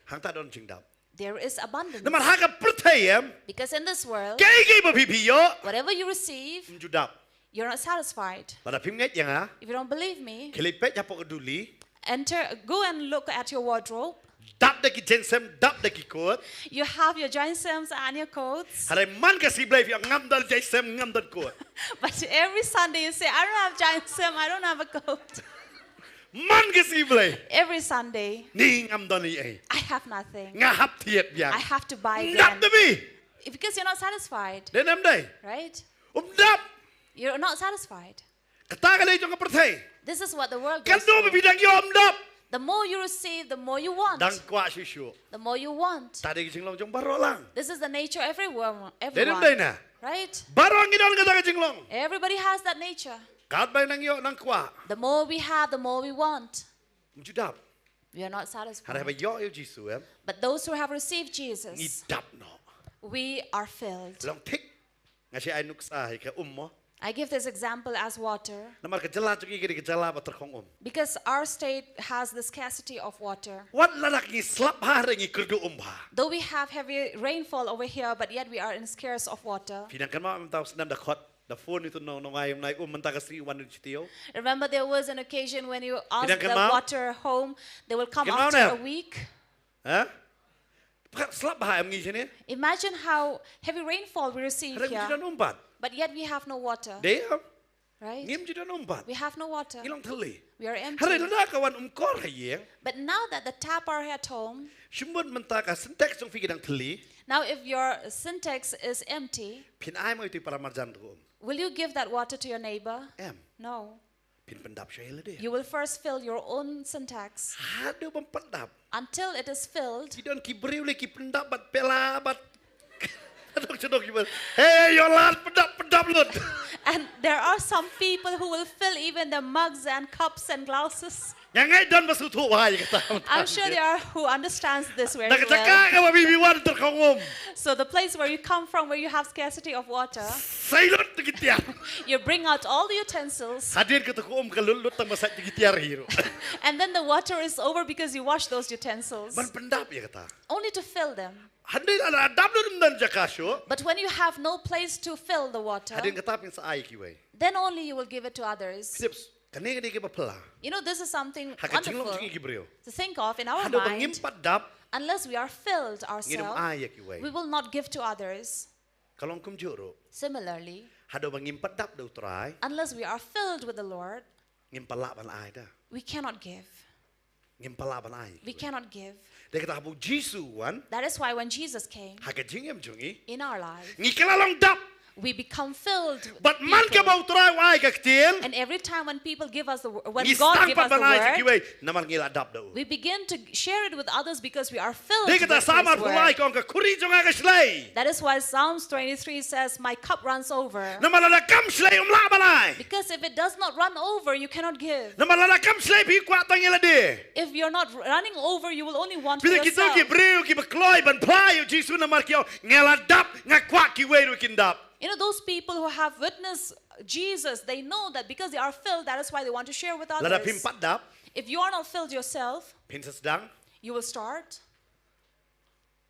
hangta don jingdap. There is abundance. Namar ha ka pyrthei em. Because in this world, kaei kaei ba phi phi ïoh, whatever you receive, ym ju dap. You're not satisfied. Lada phim ngeit ïa nga, if you don't believe me, khie leit peit hapoh ka duli. Enter, go and look at your wardrobe. Dap da ki jaiñsem, dap da ki kot. You have your jaiñsems and your coats. Hynrei man ka sngi Blei phi ong ngam don jaiñsem, ngam don kot. But every Sunday you say, I don't have jaiñsem, I don't have a coat. Man ka sngi Blei. Every Sunday. Ni ngam don ei ei. I have nothing. Nga hap thied biang. I have to buy again. Ym dap te phi. Because you're not satisfied. Dei ne ym dei? Right? Ym dap. You're not satisfied. Kata ka dei jong ka pyrthei. This is what the world goes through. Katno ba phi dang ïoh ym dap. The more you receive, the more you want. Dang kwah shuh shuh. The more you want. Kata dei ka jinglong jong baroh lang. This is the nature of everyone, everyone. Dei ne ym dei na? Right? Baroh ngi don kata ka jinglong. Everybody has that nature. Katba nang ïoh nang kwah. The more we have, the more we want. Ym ju dap. We are not satisfied. Hynrei ba ïoh ïa u Jisu em. But those who have received Jesus, ngi dap noh. We are filled. Long thik. Nga sa ai nuksa ïa ka um mo. I give this example as water. Namar ka jylla jong ngi ka dei ka jylla ba tyrkhong um. Because our state has the scarcity of water. Wat la ngi slap bha hynrei ngi kyrduh um bha. Though we have heavy rainfall over here, but yet we are in scarce of water. Phi dang kynmaw em, mynta u snem da khot da phone ïa uto u nong, nongai, nongai um mynta ka sngi wan sha u. Remember there was an occasion when you asked the water home, they will come after a week. Kynmaw ne? Ha? Pyrkhat slap bha em ngi shane. Imagine how heavy rainfall we receive here. Hynrei ngim ju don um pat. But yet we have no water. Dei em? Right? Ngim ju don um pat. We have no water. Ngi long thylli. We are empty. Hynrei lada ka wan um kor ha ïing. But now that the tap are at home, shu mut mynta ka Sintex jong phi ka dang thylli. Now, if your Sintex is empty, phin ai mo ïa uto i para marjan uto ka um? Will you give that water to your neighbor? Em. No. Phin pyndap shuwa ïa lade. You will first fill your own Sintex. Haduh ban pyndap. Until it is filled. Ki don ki briew lei ki pyndap bad pela bad. Dok, dok, ki bad. Hey, ïoh lad pyndap, pyndap lut. And there are some people who will fill even the mugs and cups and glasses. Nga ngeit don ba sngewthuh bha ïa kata. I'm sure there are who understands this very well. Na ka jaka kaba phi wan ter ka um. So the place where you come from, where you have scarcity of water, sai lut ki tiar. You bring out all the utensils. Hadien kata ka um ka lut lut tang ba sait ki tiar hi ruh. And then the water is over because you wash those utensils. Ban pyndap ïa kata. Only to fill them. Hadien la dap lut ym don jaka shuh. But when you have no place to fill the water, hadien kata phin sa ai kiwei. Then only you will give it to others. Sip, kane ka dei kaba phylla. You know, this is something wonderful to think of in our mind. Ha ka jinglong jong ngi ki briew. Haduh ba ngim pat dap. Unless we are filled ourselves, ngin ym ai ïa kiwei. We will not give to others. Ka long kumjuh ruh. Similarly, haduh ba ngim pat dap da U Trai. Unless we are filled with the Lord, ngim pat lah ban ai da. We cannot give. Ngim pat lah ban ai. We cannot give. Dei kata haba U Jisu u wan. That is why when Jesus came, ha ka jingim jong ngi, in our life, ngi kylla long dap. We become filled with people. Bad man kaba U Trai u ai ka ktien, and every time when people give us the wo-, when God give us the word, ngi sdang pat ban ai sha kiwei namar ngi la dap da u. We begin to share it with others because we are filled with His word. Dei kata Salm arphew lai ka ong ka khuri jong nga ka shlei. That is why Psalms twenty-three says, "My cup runs over." Namar lada kam shlei ym lah ban ai. Because if it does not run over, you cannot give. Namar lada kam shlei phi kwah tang ïa lade. If you're not running over, you will only want for yourself. Phi ïa kito ki briew kiba kloi ban phla ïa U Jisu namar ki ong nga la dap, nga kwah kiwei ruh kin dap. You know, those people who have witnessed Jesus, they know that because they are filled, that is why they want to share with others. Lada phim pat dap. If you are not filled yourself, phin sa sdang. You will start.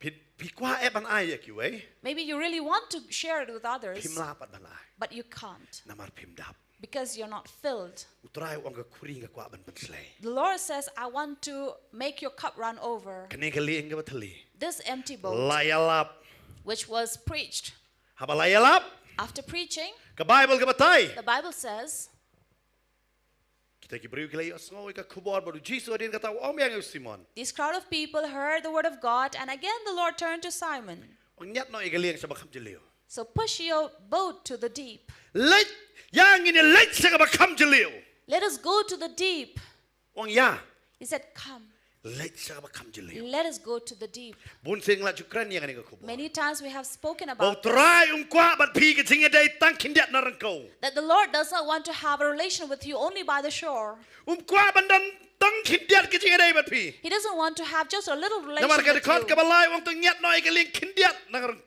Phi, phi kwah eh ban ai ïa kiwei. Maybe you really want to share it with others, phim lah pat ban ai. But you can't. Namar phim dap. Because you're not filled. U Trai u ong ka khuri nga kwah ban pynshlei. The Lord says, "I want to make your cup run over." Kane ka lieng kaba thylli. This empty boat, la ïalap, which was preached. Haba la ïalap, after preaching, ka Baibl ka batai, the Bible says, kita ki briew ki la ïohsngew ïa ka khubor bad U Jisu hadien kata u ong biang ïa u Simon. This crowd of people heard the word of God, and again the Lord turned to Simon. Ong ñiad noh ïa ka lieng sha ba kham jylliew. So push your boat to the deep. Leit, ïa ngin ïa leit sha kaba kham jylliew. Let us go to the deep. Ong ïa. He said, "Come." Leit sha kaba kham jylliew. Let us go to the deep. Bun sien nga la ju kren ïa kane ka khubor. Many times we have spoken about this. Ba U Trai um kwah bad phi ka jingïadei tang khyndiat na ryngkew. That the Lord does not want to have a relation with you only by the shore. Um kwah ban don tang khyndiat ka jingïadei bad phi. He doesn't want to have just a little relation with you. Namar ka dkhot kaba lai u ong to ñiad noh ïa ka lieng khyndiat na ryng-,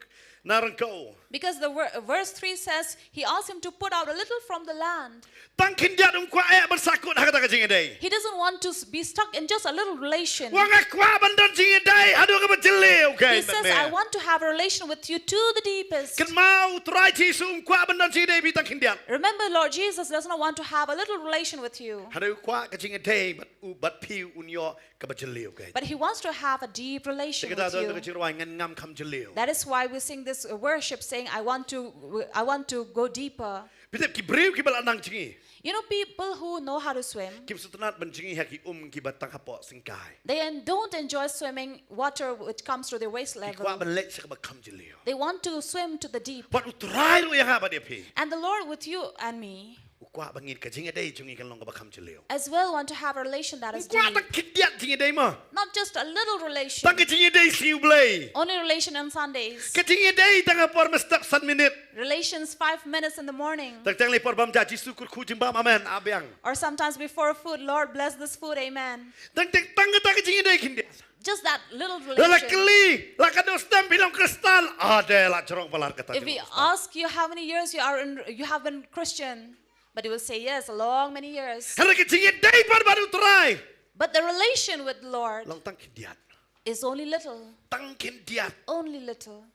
na ryngkew. Because the ver-, verse three says, he asked him to put out a little from the land. Tang khyndiat um kwah eh ban sahkut ha kata ka jingïadei. He doesn't want to s-, be stuck in just a little relation. U ong nga kwah ban don jingïadei haduh kaba jylliew, okay. He says, "I want to have a relation with you to the deepest." Kynmaw, U Trai Jisu um kwah ban don jingïadei bad phi tang khyndiat. Remember, Lord Jesus does not want to have a little relation with you. Hynrei u kwah ka jingïadei bad u, bad phi un ïoh kaba jylliew, okay. But he wants to have a deep relation with you. Te kata don ka jingrwai ngan ngam kham jylliew. That is why we sing this, uh, worship saying, "I want to, I want to go deeper." Phi tip ki briew kiba la nang jngi. You know, people who know how to swim, kim sngewtynnad ban jngi ha ki um kiba tang hapoh syngkai. They en-, don't enjoy swimming water which comes to their waist level. Ki kwah ban leit sha kaba kham jylliew. They want to swim to the deep. Bad U Trai ruh ïa nga bad ïa phi. And the Lord with you and me. U kwah ba ngin ka jingïadei jong ngi kan long kaba kham jylliew. As well want to have a relation that is deep. Um kwah tang khyndiat jingïadei mo. Not just a little relation. Tang ka jingïadei sngi U Blei. Only relation on Sundays. Ka jingïadei tang ha por mynstep san minit. Relations five minutes in the morning. Tang tang lei por bam ja Jisu kyrkhu jingbam amen, ah biang. Or sometimes before food, "Lord, bless this food, amen." Tang tang tang kata ka jingïadei khyndiat. Just that little relation. La la kylli, la katno snem phi long Khristan? Ah, de la jrong palat kata. If we ask you how many years you are in, you have been Christian, but you will say, "Yes, a long many years." Hynrei ka jingïadei pat bad U Trai, but the relation with the Lord, long tang khyndiat. Is only little. Tang khyndiat. Only little.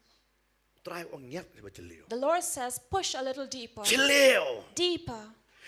U Trai u ong ñiad kaba jylliew. The Lord says, "Push a little deeper." Jylliew. Deeper.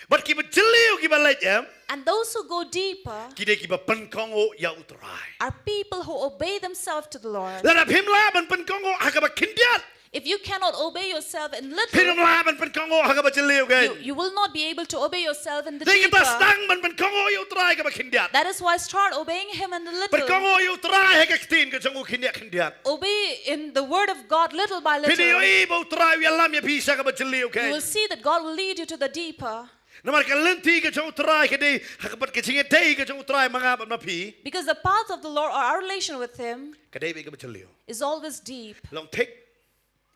Bad kiba jylliew kiba leit em. And those who go deeper, ki dei kiba pynkohnguh ïa U Trai. Are people who obey themselves to the Lord. Lada phim lah ban pynkohnguh ha kaba khyndiat. If you cannot obey yourself in little, phin ym lah ban pynkohnguh ha kaba jylliew kein. You, you will not be able to obey yourself in the deeper. Dei kata sdang ban pynkohnguh ïa U Trai ha kaba khyndiat. That is why start obeying Him in the little. Pynkohnguh ïa U Trai ha ka ktien ka jong u khyndiat khyndiat. Obey in the word of God little by little. Phin ïohi ba U Trai u ïalam ïa phi sha kaba jylliew kein. You will see that God will lead you to the deeper. Namar ka lynti ka jong U Trai ka dei ha kaba ka jingïadei ka jong U Trai ma nga bad ma phi. Because the path of the Lord or our relation with Him, ka dei beit kaba jylliew, is always deep. Long thik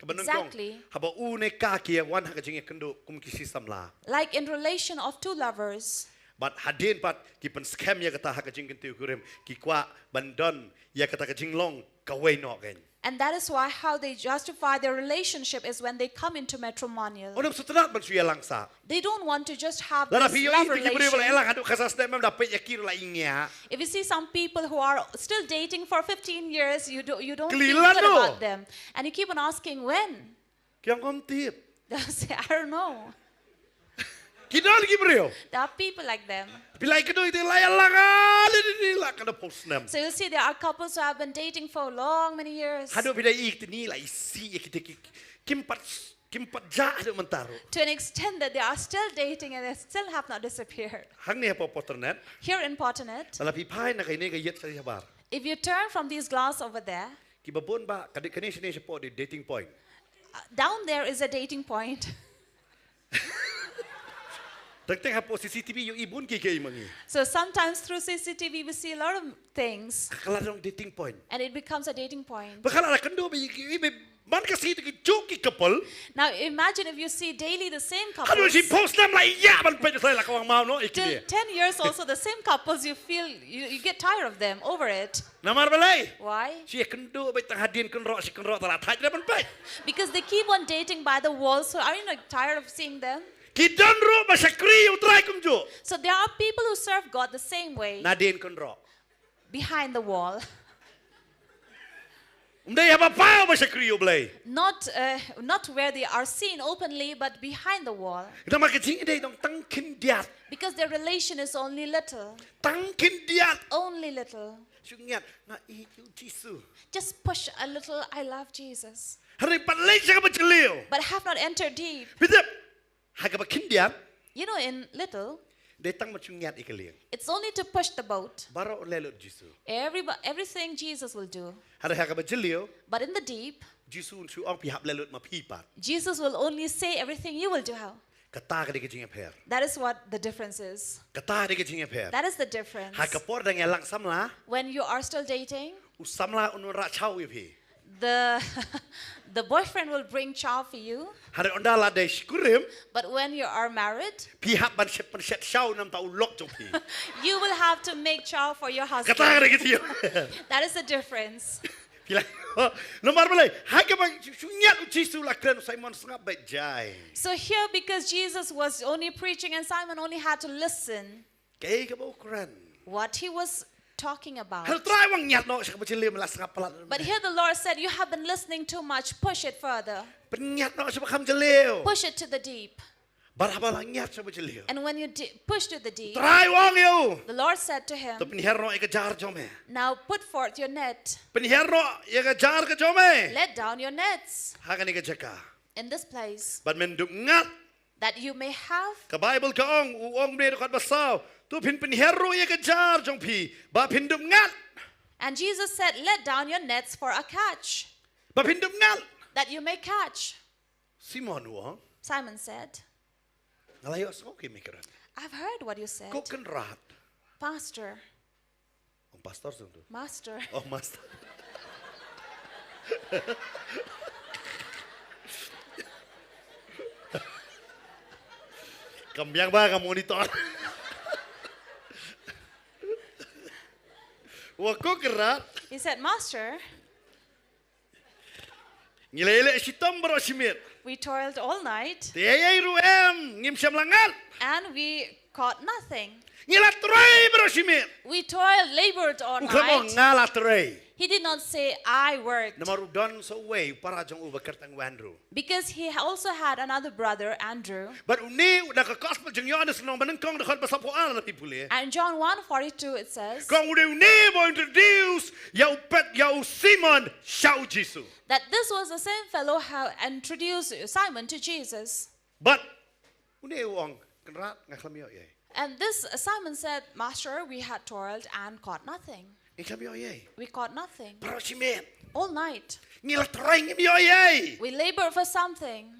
kaba nyngkong. Exactly. Haba u ne ka ki ïa wan ha ka jingïakynduh kum ki shi samla. Like in relation of two lovers. Bad hadien pat ki pynskhem ïa kata ha ka jingkyntiew kurim, ki kwah ban don ïa kata ka jinglong kawei noh kein. And that is why how they justify their relationship is when they come into matrimonial. Ym sngewtynnat ban shu ïalang sah. They don't want to just have this love relationship. Lada phi ïohi ïa ki briew ba la ïalang haduh khatsan snem, em da peit ïa ki ruh la ïngeh. If you see some people who are still dating for fifteen years, you do, you don't feel good about them. Kylli lano. And you keep on asking, "When?" Ki ong ym tip. They'll say, "I don't know." Ki don ki briew. There are people like them. Phi la ïakynduh ïa ki, la ïalang, ah, la, la, la, la, ka da phew snem. So you'll see there are couples who have been dating for long, many years. Haduh phi da ïohi ïa kine la isih ïa kita ki, kim pat, kim pat jah haduh mynta ruh. To an extent that they are still dating and they still have not disappeared. Hangne ha Port Internet. Here in Port Internet. Lada phi phai na kane ka ïit sha shabar. If you turn from these glass over there, kiba bun ba, ka dei kane shane shapoh dei dating point. Uh, down there is a dating point. Teng teng hapoh C C T V ïohi bun kiei kiei ma ngi. So sometimes through C C T V we see a lot of things. Ka la long dating point. And it becomes a dating point. Ba ka la kynduh ba ïohi ba man ka sngi to ki juh ki couple. Now imagine if you see daily the same couples. Haduh shi phew snem la ïa ban peit, la ka wan mawnoh ïa ki. Till ten years also the same couples, you feel, you, you get tired of them, over it. Namar balei? Why? Shi ïakynduh beit tang hadien kynroh, shi kynroh te la thait re ban peit. Because they keep on dating by the wall, so are you not tired of seeing them? Ki don ruh ba shakri ïa U Trai kumjuh. So there are people who serve God the same way. Nadien kynroh. Behind the wall. Ym dei haba paw ba shakri ïa U Blei. Not, uh, not where they are seen openly, but behind the wall. Namar ka jingïadei dang tang khyndiat. Because their relation is only little. Tang khyndiat. Only little. Shu ngiat, nga ïeit ïa U Jisu. Just push a little, "I love Jesus." Hynrei pat leit sha kaba jylliew. But have not entered deep. Phi tip, ha kaba khyndiat. You know, in little, dei tang ban shu ngiat ïa ka lieng. It's only to push the boat. Baroh leh lut Jisu. Everybo-, everything Jesus will do. Hynrei ha kaba jylliew. But in the deep, Jisu un shu ong phi hap leh lut ma phi pat. Jesus will only say everything you will do. How? Kata ka dei ka jingïapher. That is what the difference is. Kata ka dei ka jingïapher. That is the difference. Ha ka por dang ïalang samla. When you are still dating, u samla un wanrah shaw ïa phi. The, the boyfriend will bring chow for you. Hynrei ynda la dei shi kurim. But when you are married, phi hap ban shet, ban shet shaw namar u lok jong phi. You will have to make chow for your husband. Kata ka dei ka jingïapher. That is the difference. Phi la, namar balei, ha kaba shu ngiat U Jisu la kren, Simon sngap beit jai. So here, because Jesus was only preaching and Simon only had to listen. Kaei kaba u kren. What he was talking about. Hynrei U Trai u ong ngiat noh sha kaba jylliew, me la sngap palat. But here the Lord said, "You have been listening too much, push it further." Pynïaid noh sha kaba kham jylliew. Push it to the deep. Bad haba la ngiat sha kaba jylliew, and when you di-, push to the deep, U Trai u ong ïa u, the Lord said to him, to pynhiar noh ïa ka jar jong me. "Now put forth your net." Pynhiar noh ïa ka jar ka jong me. Let down your nets. Ha kane ka jaka. In this place. Bad men dup ngat. That you may have. Ka Baibl ka ong, u ong, bad u ong ha ka dkhot ba saw, to phin pynhiar ruh ïa ka jar jong phi ba phin dup ngat. And Jesus said, "Let down your nets for a catch." Ba phin dup ngat. That you may catch. Simon u ong. Simon said, nga la ïohsngew ïa me kren. I've heard what you said. Ko Kynrad. Pastor. Ong pastor sung tu. Master. Oh, master. Kam biang ba ka monitor. Wa ko Kynrad. He said, "Master." Ngi la ïaleh shitom baroh shi miet. We toiled all night. Te ei ei ruh em, ngim shym la ngat. And we caught nothing. Ngi la trei baroh shi miet. We toiled, labored all U khlem ong night. Nga la trei. He did not say, "I worked." Namar u don sa uwei u para jong u ba kyrteng u Andrew. Because he also had another brother, Andrew. Bad une u da ka gospel jong Ïoannis lynnong ba nyngkong dkhot ba saphew ar la phi pule. And John one forty-two it says Ka ong u dei une ba u introduce ïa u Pet ïa u Simon sha u Jisu. that this was the same fellow who introduced Simon to Jesus. Bad une u ong, Kynrad, nga khlem ïoh ei. And this Simon said, "Master, we had toiled and caught nothing. Ngi khlem ïoh ei. We caught nothing. Baroh shi miet. All night. Ngi la trei ngim ïoh ei. We labored for something,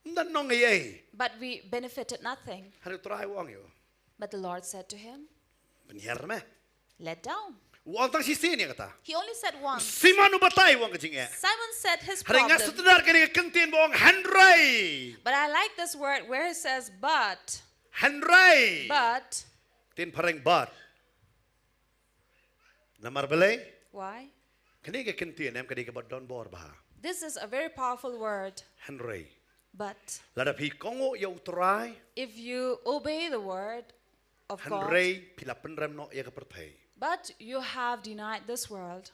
Ym don nong ei. but we benefited nothing." Hynrei u Trai u ong ïa u. But the Lord said to him, Pynhiar me. "Let down." U ong tang shisien ïa kata. He only said once. Simon u batai u ong ka jingeh. Simon said his Hynrei nga problem. sngewtynnad kane ka kyntien ba ong hynrei. But I like this word where he says, "But." Hynrei. But. Ktien phareng but. Namar balei? Why? Kane ka kyntien em ka dei kaba don bor bha. This is a very powerful word. Hynrei. But. Lada phi kohnguh ïa u Trai. If you obey the word of God, Hynrei phi la pynrem noh ïa ka pyrthei. But you have denied this world.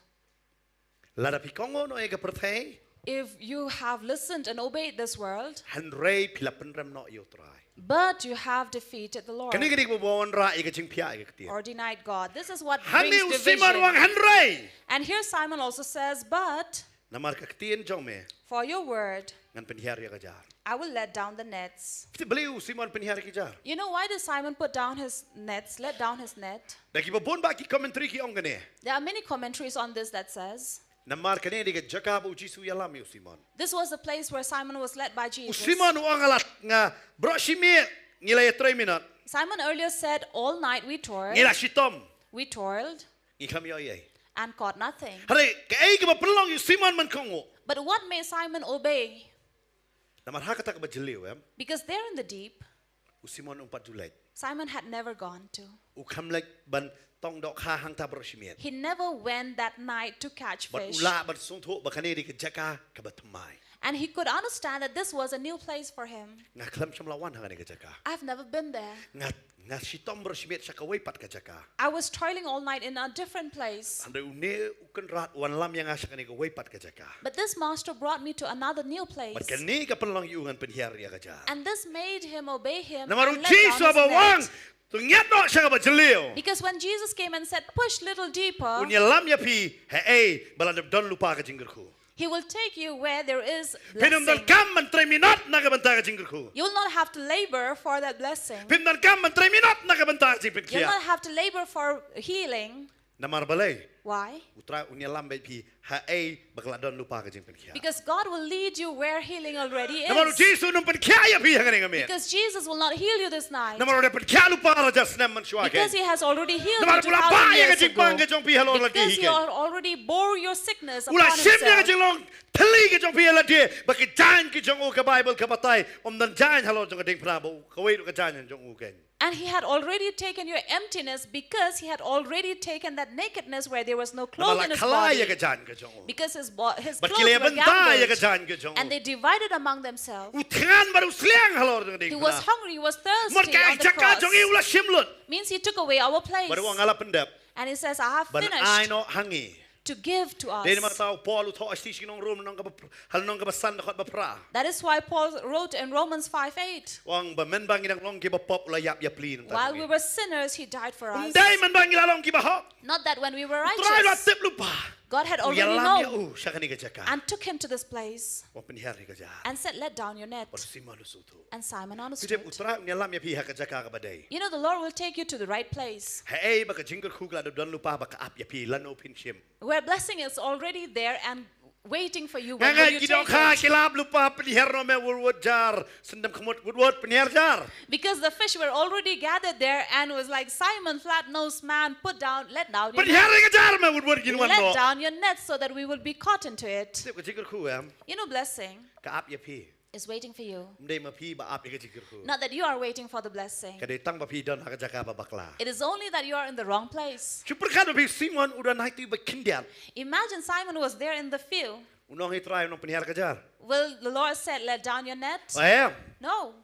Lada phi kohnguh noh ïa ka pyrthei. If you have listened and obeyed this world, Hynrei phi la pynrem noh ïa u Trai. But you have defeated the Lord. Kane ka dei kaba wanrah ïa ka jingphiah ïa ka ktien. Or denied God. This is what Hangne brings u division. Simon u ong hynrei. And here Simon also says, "But." Namar ka ktien jong me. For your word, Ngan pynhiar ïa ka jar. I will let down the nets. Balei u Simon pynhiar ïa ka jar? You know why did Simon put down his nets, let down his net? Da kiba bun bah ki commentary ki ong kane. There are many commentaries on this that says, Namar kane ka dei ka jaka ba u Jisu u ïalam ïa u Simon. This was the place where Simon was led by U Jesus. Simon u ong, nga la, nga baroh shi miet ngi la ïatrei minot. Simon earlier said, "All night we toiled, Ngi la shitom. We toiled Ngi khlem ïoh ei. And caught nothing." Hynrei kaei kaba pynlong ïa u Simon ban kohnguh? But what made Simon obey? Namar ha kata kaba jylliew em. Because there in the deep, U Simon um pat ju leit. Simon had never gone to. U kham leit ban tong dohkha hangta baroh shi miet. He never went that night to catch fish. Bad u lah ban sngewthuh ba kane ka dei ka jaka kaba thymmai. And he could understand that this was a new place for him. Nga khlem shym la wan ha kane ka jaka. I've never been there. Nga, nga shitom baroh shi miet sha kawei pat ka jaka. I was toiling all night in a different place. Hynrei une u Kynrad u wanlam ïa nga sha kane kawei pat ka jaka. But this master brought me to another new place. Bad kane ka pynlong ïa u ngan pynhiar ïa ka jar. And this made him obey him. Namar And u let down Jisu his ba u ong, net. to ngiat noh sha kaba jylliew. Because when Jesus came and said, "Push little deeper," Un ïalam ïa phi haei ba la dep don lypa ka jingkyrkhu. He will take you where there is Phin ym blessing. donkam ban trei minot na ka bynta ka jingkyrkhu. You will not have to labor for that blessing. Phin ym donkam ban trei minot na ka bynta ka You'll jingpynkhiah. Not have to labor for healing. Namar balei? Why? U Trai un ïalam beit ïa phi haei ba ka la don lypa ka jingpynkhiah. Because God will lead you where healing already is. Namar u Jisu un ym pynkhiah ïa phi ha kane ka miet. Because Jesus will not heal you this night. Namar u la pynkhiah lypa ar hajar snem mynshuwa. Because he has already healed Namar you u la bah two thousand ïa ka years jingpang ago. ka jong phi halor lade hi. Because he al- already bore your sickness U la upon shim ïa ka himself. Jinglong thylli ka jong phi halade. Ba ka jaiñ ka jong u, ka Baibl ka batai, ym don jaiñ halor jong ka diengphna, ba kawei ruh ka jaiñ jong u keiñ. And he had already taken your emptiness because he had already taken that nakedness where there was no Namar clothes la in his khlai ïa body. ka jaiñ ka jong u. Because his, bo- his Bad ki clothes la were bynta ïa ka gambled. jaiñ ka jong u. And they divided among themselves. U thngan bad u sliang halor jong ka diengphna. He was hungry, he was thirsty Mut ka on the jaka cross. Jong i u la shim lut. Means he took away our place. Bad u ong nga la pyndep. And he says, "I have Ban ai finished noh ha ngi. To give to us." Dei namar kata u Paul u thoh ha shithi sha ki nong Rom lynnong kaba pr-, ha lynnong kaba san dkhot ba phra. That is why Paul wrote in Romans five eight. U ong ba mynba ngi dang long kiba pop u la ïap ïapli na ka bynta. While we were sinners, he died for us. Dei mynba ngi la long kiba hok. Not that when we were U Trai u la righteous, tip lypa. God had U already ïalam ïa known. U sha kane ka jaka. And took him to this place. U ong pynhiar ïa ka jar. And said, "Let down your net." Bad u Simon u sngewthuh. And Simon Phi tip, understood. U Trai un ïalam ïa phi ha ka jaka kaba dei. You know, the Lord will take you to the right place. Haei ba ka jingkyrkhu ka la dep don lypa ba ka ap ïa phi lano phin shim. Where blessing is already there and waiting for you. Nga When nga will you ki take dohkha it? Ki la ap lypa, pynhiar noh me, wut wut jar. Syndem khmut, wut wut, pynhiar jar. Because the fish were already gathered there and was like, "Simon, flat-nosed man, put down, let down your Pynhiar net. Ïa ka jar me, wut wut, ngin wan noh. Let down your net so that we will be caught into it." Tip, ka jingkyrkhu em. You know, blessing Ka ap ïa phi. Is waiting for you. Ym dei ma phi ba ap ïa ka jingkyrkhu. Not that you are waiting for the blessing. Ka dei tang ba phi don ha ka jaka ba bakla. It is only that you are in the wrong place. Shu pyrkhat ba phi, Simon u don ha itu ba khyndiat. Imagine Simon was there in the field. Un ong ïa U Trai, un ong pynhiar ka jar. Will the Lord said, "Let down your net"? Em. No.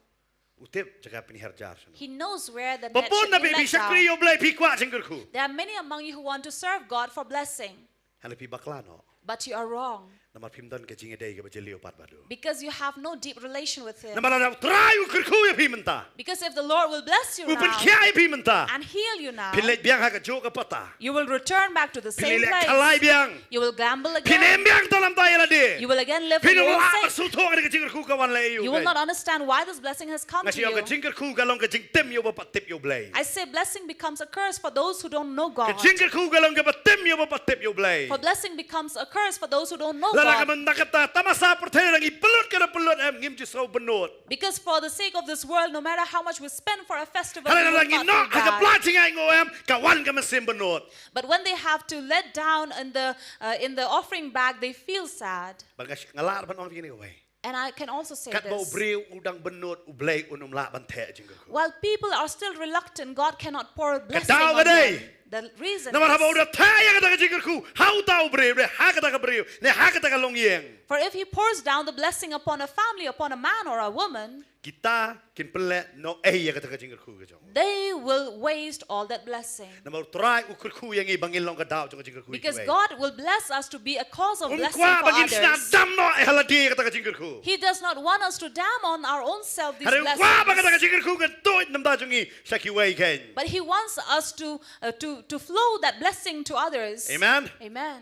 U tip jaka pynhiar jar shano. He knows where the net should be let down. Ba bun na phi, phi shakri ïa U Blei, phi kwah jingkyrkhu. There are many among you who want to serve God for blessing. Hynrei phi bakla noh. But you are wrong. Namar phim don ka jingïadei kaba jylliew pat bad u. Because you have no deep relation with him. Namar lada U Trai u kyrkhu ïa phi mynta, because if the Lord will bless you now, u pynkhiah ïa phi mynta, and heal you now, phin leit biang ha kajuh ka pata. You will return back to the same place. Phin leit khalai biang. You will gamble again. Phin im biang tam lam ta ïa lade. You will again live for your own sake. Phin ym lah ban sngewthuh ïa ka jingkyrkhu ka wan leh ïa u. You will not understand why this blessing has come to you. Nga shu ong ka jingkyrkhu ka long ka jingtim ïa uba pat tip ïa U Blei. I say blessing becomes a curse for those who don't know God. Ka jingkyrkhu ka long kaba tim ïa uba pat tip ïa U Blei. For blessing becomes a curse for those who don't know God. Lada ka mynta kata tamasa pyrthei lada ngi pynlut ka da pynlut em, ngim ju sngew bynnud. Because for the sake of this world, no matter how much we spend for a festival, we will not feel bad. Hynrei lada ngi noh ha ka pla jingaiñ, em, ka wan ka mynsiem bynnud. But when they have to let down in the, uh, in the offering bag, they feel sad. Bad nga sh-, nga lah ban ong ïa kane kawei. And I can also say this. Katba u briew u dang bynnud, U Blei un ym lah ban theh jingkyrkhu. While people are still reluctant, God cannot pour blessing on them. Ka daw ka dei. The reason is, namar haba u da theh ïa kata ka jingkyrkhu ha uta u briew, ne ha kata ka briew, ne ha kata ka longïing, for if he pours down the blessing upon a family, upon a man or a woman, kita kin pynleh noh ei ïa kata ka jingkyrkhu ka jong u. They will waste all that blessing. Namar U Trai u kyrkhu ïa ngi ba ngin long ka daw jong ka jingkyrkhu ïa kiwei. Because God will bless us to be a cause of blessing for others. Um kwah ba ngin shna dam noh ïa lade ïa kata ka jingkyrkhu. He does not want us to dam on our own self these blessings. Hynrei u kwah ba kata ka jingkyrkhu kan tuid na ka bynta jong ngi sha kiwei kein. But he wants us to, uh, to, to flow that blessing to others. Amen. Amen.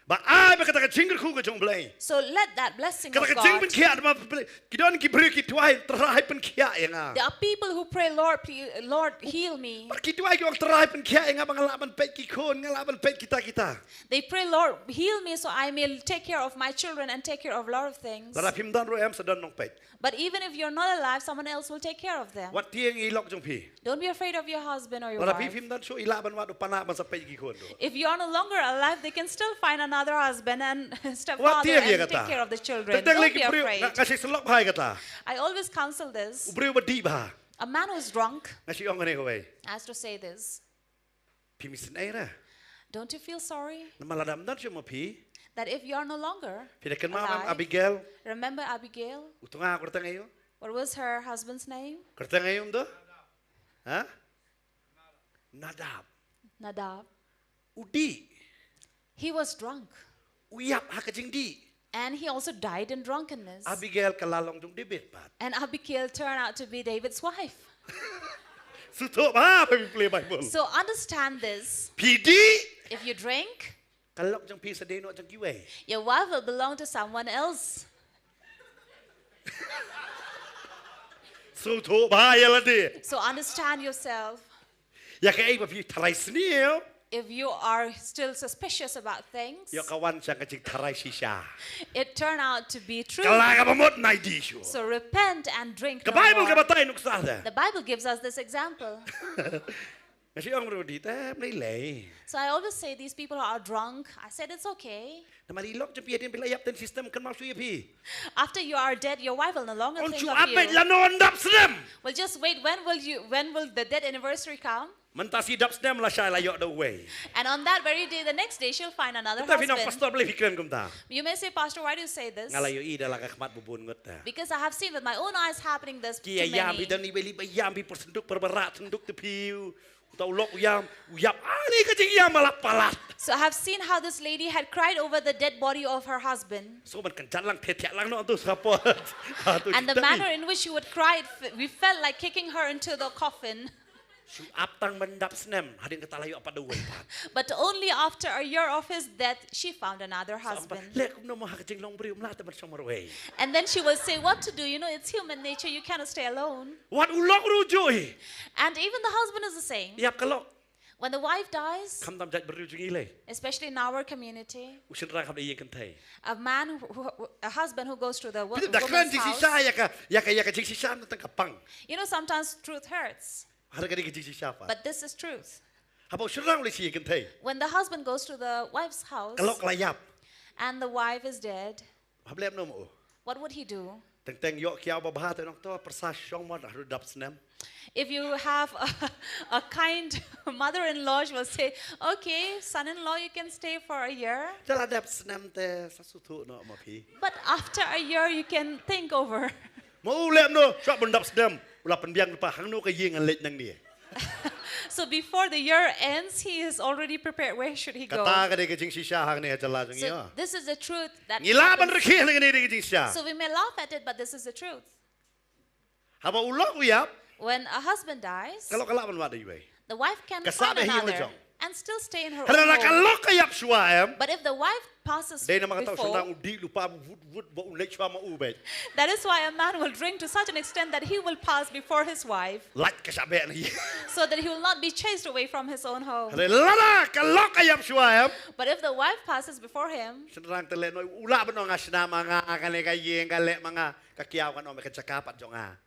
Ba ai ba kata ka jingkyrkhu ka jong U Blei. So let that blessing of God. Kata ka jingpynkhiah, namar ki don ki briew ki duwai, Trai pynkhiah ïa nga. There are people who pray, "Lord, please, Lord, heal me." Bad ki duwai ki ong, Trai pynkhiah ïa nga ba ngan lah ban peit ki khun, ngan lah ban peit kita kita. They pray, "Lord, heal me so I may take care of my children and take care of a lot of things." Lada phim don ruh em, sa don nongpeit. But even if you're not alive, someone else will take care of them. Wat tieng ïa i lok jong phi. Don't be afraid of your husband or your wife. Lada phi phim don shuh, i lah ban wad u panak ban sa peit ki khun ruh. If you are no longer alive, they can still find another husband and stepfather and take care of the children. Wat tieng ïa kata. Don't be afraid. Teng teng lei ki briew, nga, nga shu sylloh bha ïa kata. I always counsel this. U briew ba dih bha. A man who's drunk. Nga shu ong kane kawei. Has to say this. Phim isynei re? Don't you feel sorry? Namar lada ym don shuh ma phi. That if you are no longer alive, phi da kynmaw em Abigail? Remember Abigail? U tnga u kyrteng aïu? What was her husband's name? Kyrteng aïu em to? Ha? Nadab. Nadab. U dih. He was drunk. U ïap ha ka jingdih. And he also died in drunkenness. Abigail ka la long jong David pat. And Abigail turned out to be David's wife. Sngewthuh bha ba phi pule Bible. So understand this. Phi dih. If you drink, ka lok jong phi sa dei noh jong kiwei. Your wife will belong to someone else. Sngewthuh bha ïa lade. So understand yourself. Ïa kaei ba phi tharai sniew. If you are still suspicious about things, ïoh ka wan sha ka jingtharai shisha. It turned out to be true. Ka la kaba mut nai dih shuh. So repent and drink no more. Ka Bible ka batai nuksa te. The Bible gives us this example. Nga shu ong ruh dih te, ym lei lei. So I always say these people are drunk. I said it's okay. Namar i lok jong phi hadien phi la ïap te system kynmaw shuh ïa phi. After you are dead, your wife will no longer think of you. Ong shu ap beit lano yn dap snem. Well, just wait. When will you, when will the death anniversary come? Mynta shi dap snem la shai la ïoh da uwei. And on that very day, the next day, she'll find another husband. Mynta phin ong, Pastor, balei phi kren kumta? You may say, "Pastor, why do you say this?" Nga la ïohi da la ka khmat ba bun ngut te. Because I have seen with my own eyes happening this to many. Ki ïam, phi don iwei li ba ïam, phi por synduk, por barak synduk te phi. Uta u lok u ïam, u ïap, ah, ni ka jingïam ma la palat. So I have seen how this lady had cried over the dead body of her husband. So ban kan jat lang, the thiah lang noh tu support. And the manner in which she would cry, it f-, we felt like kicking her into the coffin. Shu ap tang ban dap snem, hadien kata la ïoh pat da uwei pat. But only after a year of his death, she found another husband. Leh kumno mo ha ka jinglong briew, ym lah te ban shong marwei. And then she will say, "What to do? You know, it's human nature. You cannot stay alone." Wat u lok ruh juh hi. And even the husband is the same. Ïap ka lok. When the wife dies, khamtam jait briew jong ngi lei, especially in our community, u shynrang hap da ïeng kynthei. A man who, who, a husband who goes to the wo-, woman's house. Phi tip da kren jingshisha ïa ka, ïa ka, ïa ka jingshisha na tang ka pang. You know, sometimes truth hurts. Hynrei ka dei ka jingshisha pat. But this is truth. Haba u shynrang u leit sha ïing kynthei. When the husband goes to the wife's house, ka lok ka la ïap, and the wife is dead, hap leh kumno mo u? What would he do? Teng teng ïoh kiaw ba bha te nong to pyrsa shong mo haduh dap snem. If you have a, a kind mother-in-law, she will say, "Okay, son-in-law, you can stay for a year." Te la dap snem te sa sngewthuh noh ma phi. But after a year, you can think over. Mo u leh kumno, shwa ban dap snem. U la pynbiang lypa, hangno ka ïing ngan leit nangne. So before the year ends, he is already prepared. Where should he go? Kata ka dei ka jingshisha hangne ha jylla jong ngi. So this is the truth that Ngi lah ban happens. Rkhie hangne, ka dei ka jingshisha. So we may laugh at it, but this is the truth. Haba u lok u ïap, When a husband dies, ka lok ka lah ban wad da iwei. The wife can Ka sah find beit ha ïing la another jong. And still stay in her Hynrei own lada ka home. Lok ka ïap shuwa em. But if the wife passes Dei namar kata u shynrang before, u dih lypa wut wut ba u leit shuwa ma u beit. That is why a man will drink to such an extent that he will pass before his wife, Lait ka shah beh na ïing. So that he will not be chased away from his own home. Hynrei lada ka Lok ka ïap shuwa em. But if the wife passes before him, Shynrang te leh noh, u lah ban ong nga shna ma nga kane ka ïing, ka leh ma nga. Ka kiaw kan ong ka jaka pat jong nga.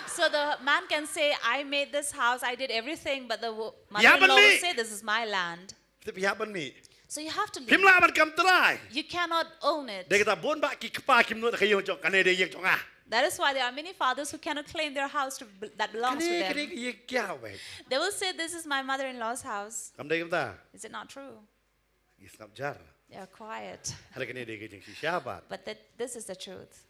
So the man can say, "I made this house, I did everything," but the wo- Ïa ban mother-in-law will mih. Say, "This is my land." Tip ïa ban mih. So you have to leave. Phim lah ban kam trai. You cannot own it. Dei kata bun bah ki kpa kim nud ka ïing jong, kane dei ïing jong nga. That is why there are many fathers who cannot claim their house to, that belongs to Kane kane them. Ka ïing kiaw beit. They will say, "This is my mother-in-law's house." Kam dei kumta. Is it not true? Ïa sngap jar. They are quiet. Hynrei kane dei ka jingshisha pat. But that, this is the truth.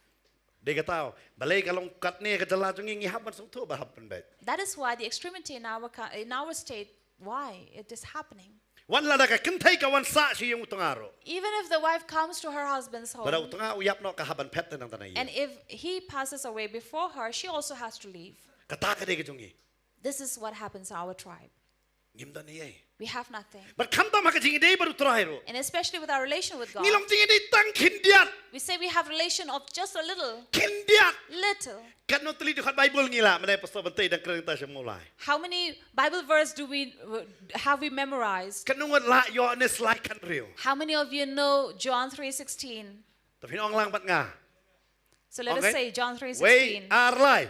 Dei kata, balei ka long katne ka jylla jong ngi, ngi hap ban sngewthuh ba hap ban beit. That is why the extremity in our co- in our state, why it is happening. Wat lada ka kynthei ka wan sah sha ïing u tnga ruh. Even if the wife comes to her husband's home, Lada u tnga u ïap noh ka hap ban phet te nangta na ïing. And if he passes away before her, she also has to leave. Kata ka dei ka jong ngi. This is what happens in our tribe. Ngim don ei ei. We have nothing. Bad khamtam ha ka jingïadei bad u Trai ruh. And especially with our relation with God, Ngi long jingïadei tang khyndiat. We say we have relation of just a little, Khyndiat. Little. Katno tylli dkhot Baibl ngi la mynne, pastor ban tei dang kren ta sha Mawlai. How many Bible verse do we uh, have we memorized? Katno ngut la Ïoannis lai khatriew. How many of you know John three sixteen? Te phin ong lang bad nga. So let us Okay. Say John three Wei sixteen. Ar lai.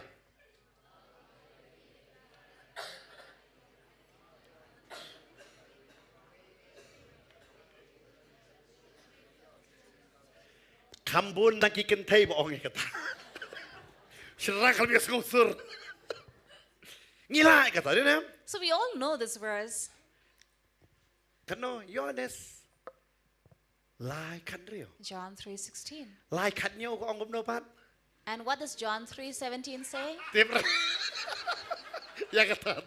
Kham bun na ki kynthei ba ong ïa kata. Shynrang ka la ïa sngewsur. Ngi la ïa kata, dei ne? So we all know this verse. Katno Ïoannis lai khatriew. John three sixteen. Lai khatriew ka ong kumno pat? And what does John three seventeen say? Tip. Ïa kata.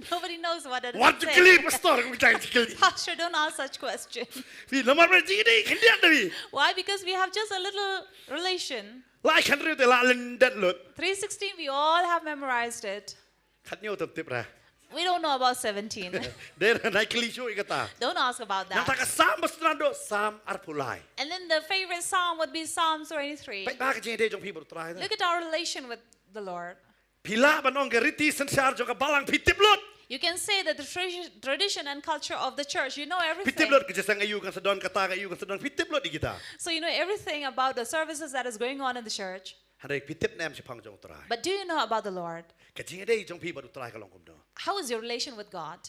Nobody knows what it Wat ju says. Kylli pastor, kong jang ju Kylli. Pastor, don't ask such question. Phi namar ba jingïadei khyndiat da phi. Why? Because we have just a little relation. Lai khatriew te la lyndet lut. Three sixteen, we all have memorized it. Khatriew te tip ra. We don't know about seventeen. Dei na nai kylli shuh ïa kata. Don't ask about Nangta that. ka Salm ba sngewthuh, Salm arphew lai. And then the favorite psalm would be Psalm twenty-three. Peit ba ka jingïadei jong phi bad u Trai. Look at our relation with the Lord. Phi lah ban ong ka riti synshar jong ka balang phi tip lut. You can say that the tradi- tradition and culture of the church, you know Phi everything. Tip lut ka jingïaseng aïu kan sa don, kata ka aïu kan sa don, phi tip lut ïa kita. So you know everything about the services that is going on in the church. Hynrei phi tip ne em shaphang jong u Trai. But do you know about the Lord? Ka jingïadei jong phi bad u Trai ka long kumno? How is your relation with God?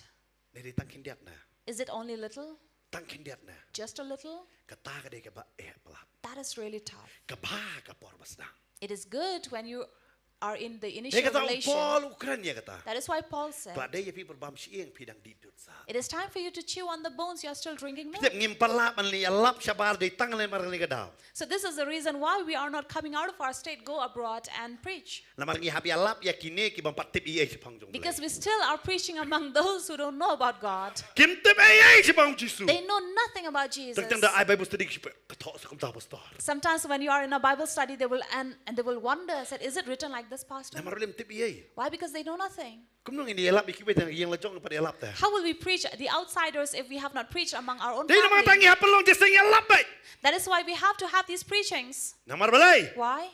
Ne dei tang khyndiat na. Is it only little? Tang khyndiat na. Just a little? Kata ka dei kaba eh palat. That is really tough. Kaba ka por ba sdang. It is good when you are in the Dei initial kata u relation. Paul u kren ïa kata. That is why Paul said, Ba dei ïa phi bad bam shyieng phi dang dih dud sah. It is time for you to chew on the bones you are still drinking milk. Tip ngim pat lah ban ïalap shabar dei tang lane mar kane ka daw. So this is the reason why we are not coming out of our state, go abroad and preach. Namar ngi hap ïalap ïa kine ki bym pat tip ei ei shaphang jong u Blei. Because we still are preaching among those who don't know about God. Kim tip ei ei shaphang u Jisu. They know nothing about Jesus. Tang tang da ai Bible study ki sheptieng, ka thoh sa kumta pastor. Sometimes when you are in a Bible study, they will and, and they will wonder, said, "Is it written like this, Pastor?" Namar lym tip ei ei. Why? Because they know nothing. Kumno ngin ïalap ïa kiwei tang ïing la jong pat ïalap te. How will we preach the outsiders if we have not preached among our own Dei namar tang family? Ngi hap ban long jingïaseng ïalap beit. That is why we have to have these preachings. Namar balei? Why?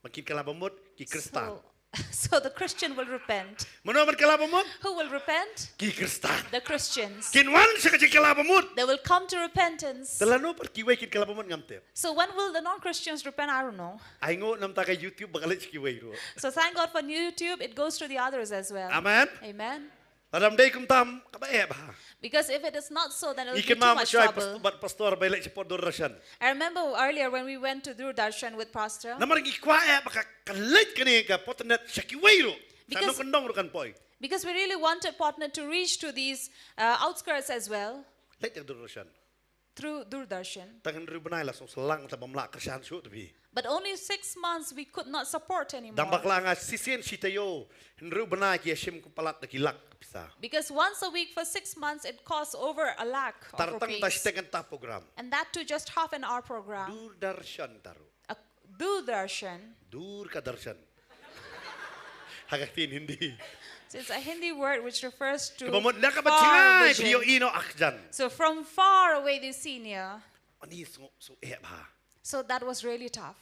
Ba kin kylla bamut ki Khristan. So, so the Christian will repent. Mano ban kylla bamut? Who will repent? Ki Khristan. The Christians. Kin wan sha ka jingkylla bamut. They will come to repentance. Te lano pat kiwei kin kylla bamut ngam tip. So when will the non-Christians repent? I don't know. Ai nguh namar ka YouTube ba ka leit sha kiwei ruh. So thank God for YouTube. It goes to the others as well. Amen. Amen. Lada ym dei kumta kaba eh bha. Because if it is not so, then it will Ngi be too kynmaw much mynshwa trouble. Pastor Bailey sha pdeng Doordarshan. I remember earlier when we went to Doordarshan with Pastor. Namar ngi kwah eh ba ka leit kane ka Potnet sha kiwei ruh. Sa Because- nongkyndong ruh kan poi. Because we really wanted Potnet to reach to these uh, outskirts as well. Leit ka Doordarshan. through Doordarshan. Tang hynriew bnai la song slang ta bam lah kyrshan shuh te phi. But only six months we could not support anymore. Dang bakla nga shisien shi taïew hynriew bnai ki ïa shim kum palat da ki lak pisa. Because once a week for six months, it costs over a lakh of Tar tang ta rupees. Shiteng kynta program. And that too just half an hour program. Doordarshan taru. A Doordarshan. Dur ka darshan. Ha ka ktien Hindi. So it's a Hindi word which refers to Ka ba mut na ka ba far chingai vision. phi ïohi noh akjan. So from far away they see near. Ani sngew sngew eh bha. So that was really tough.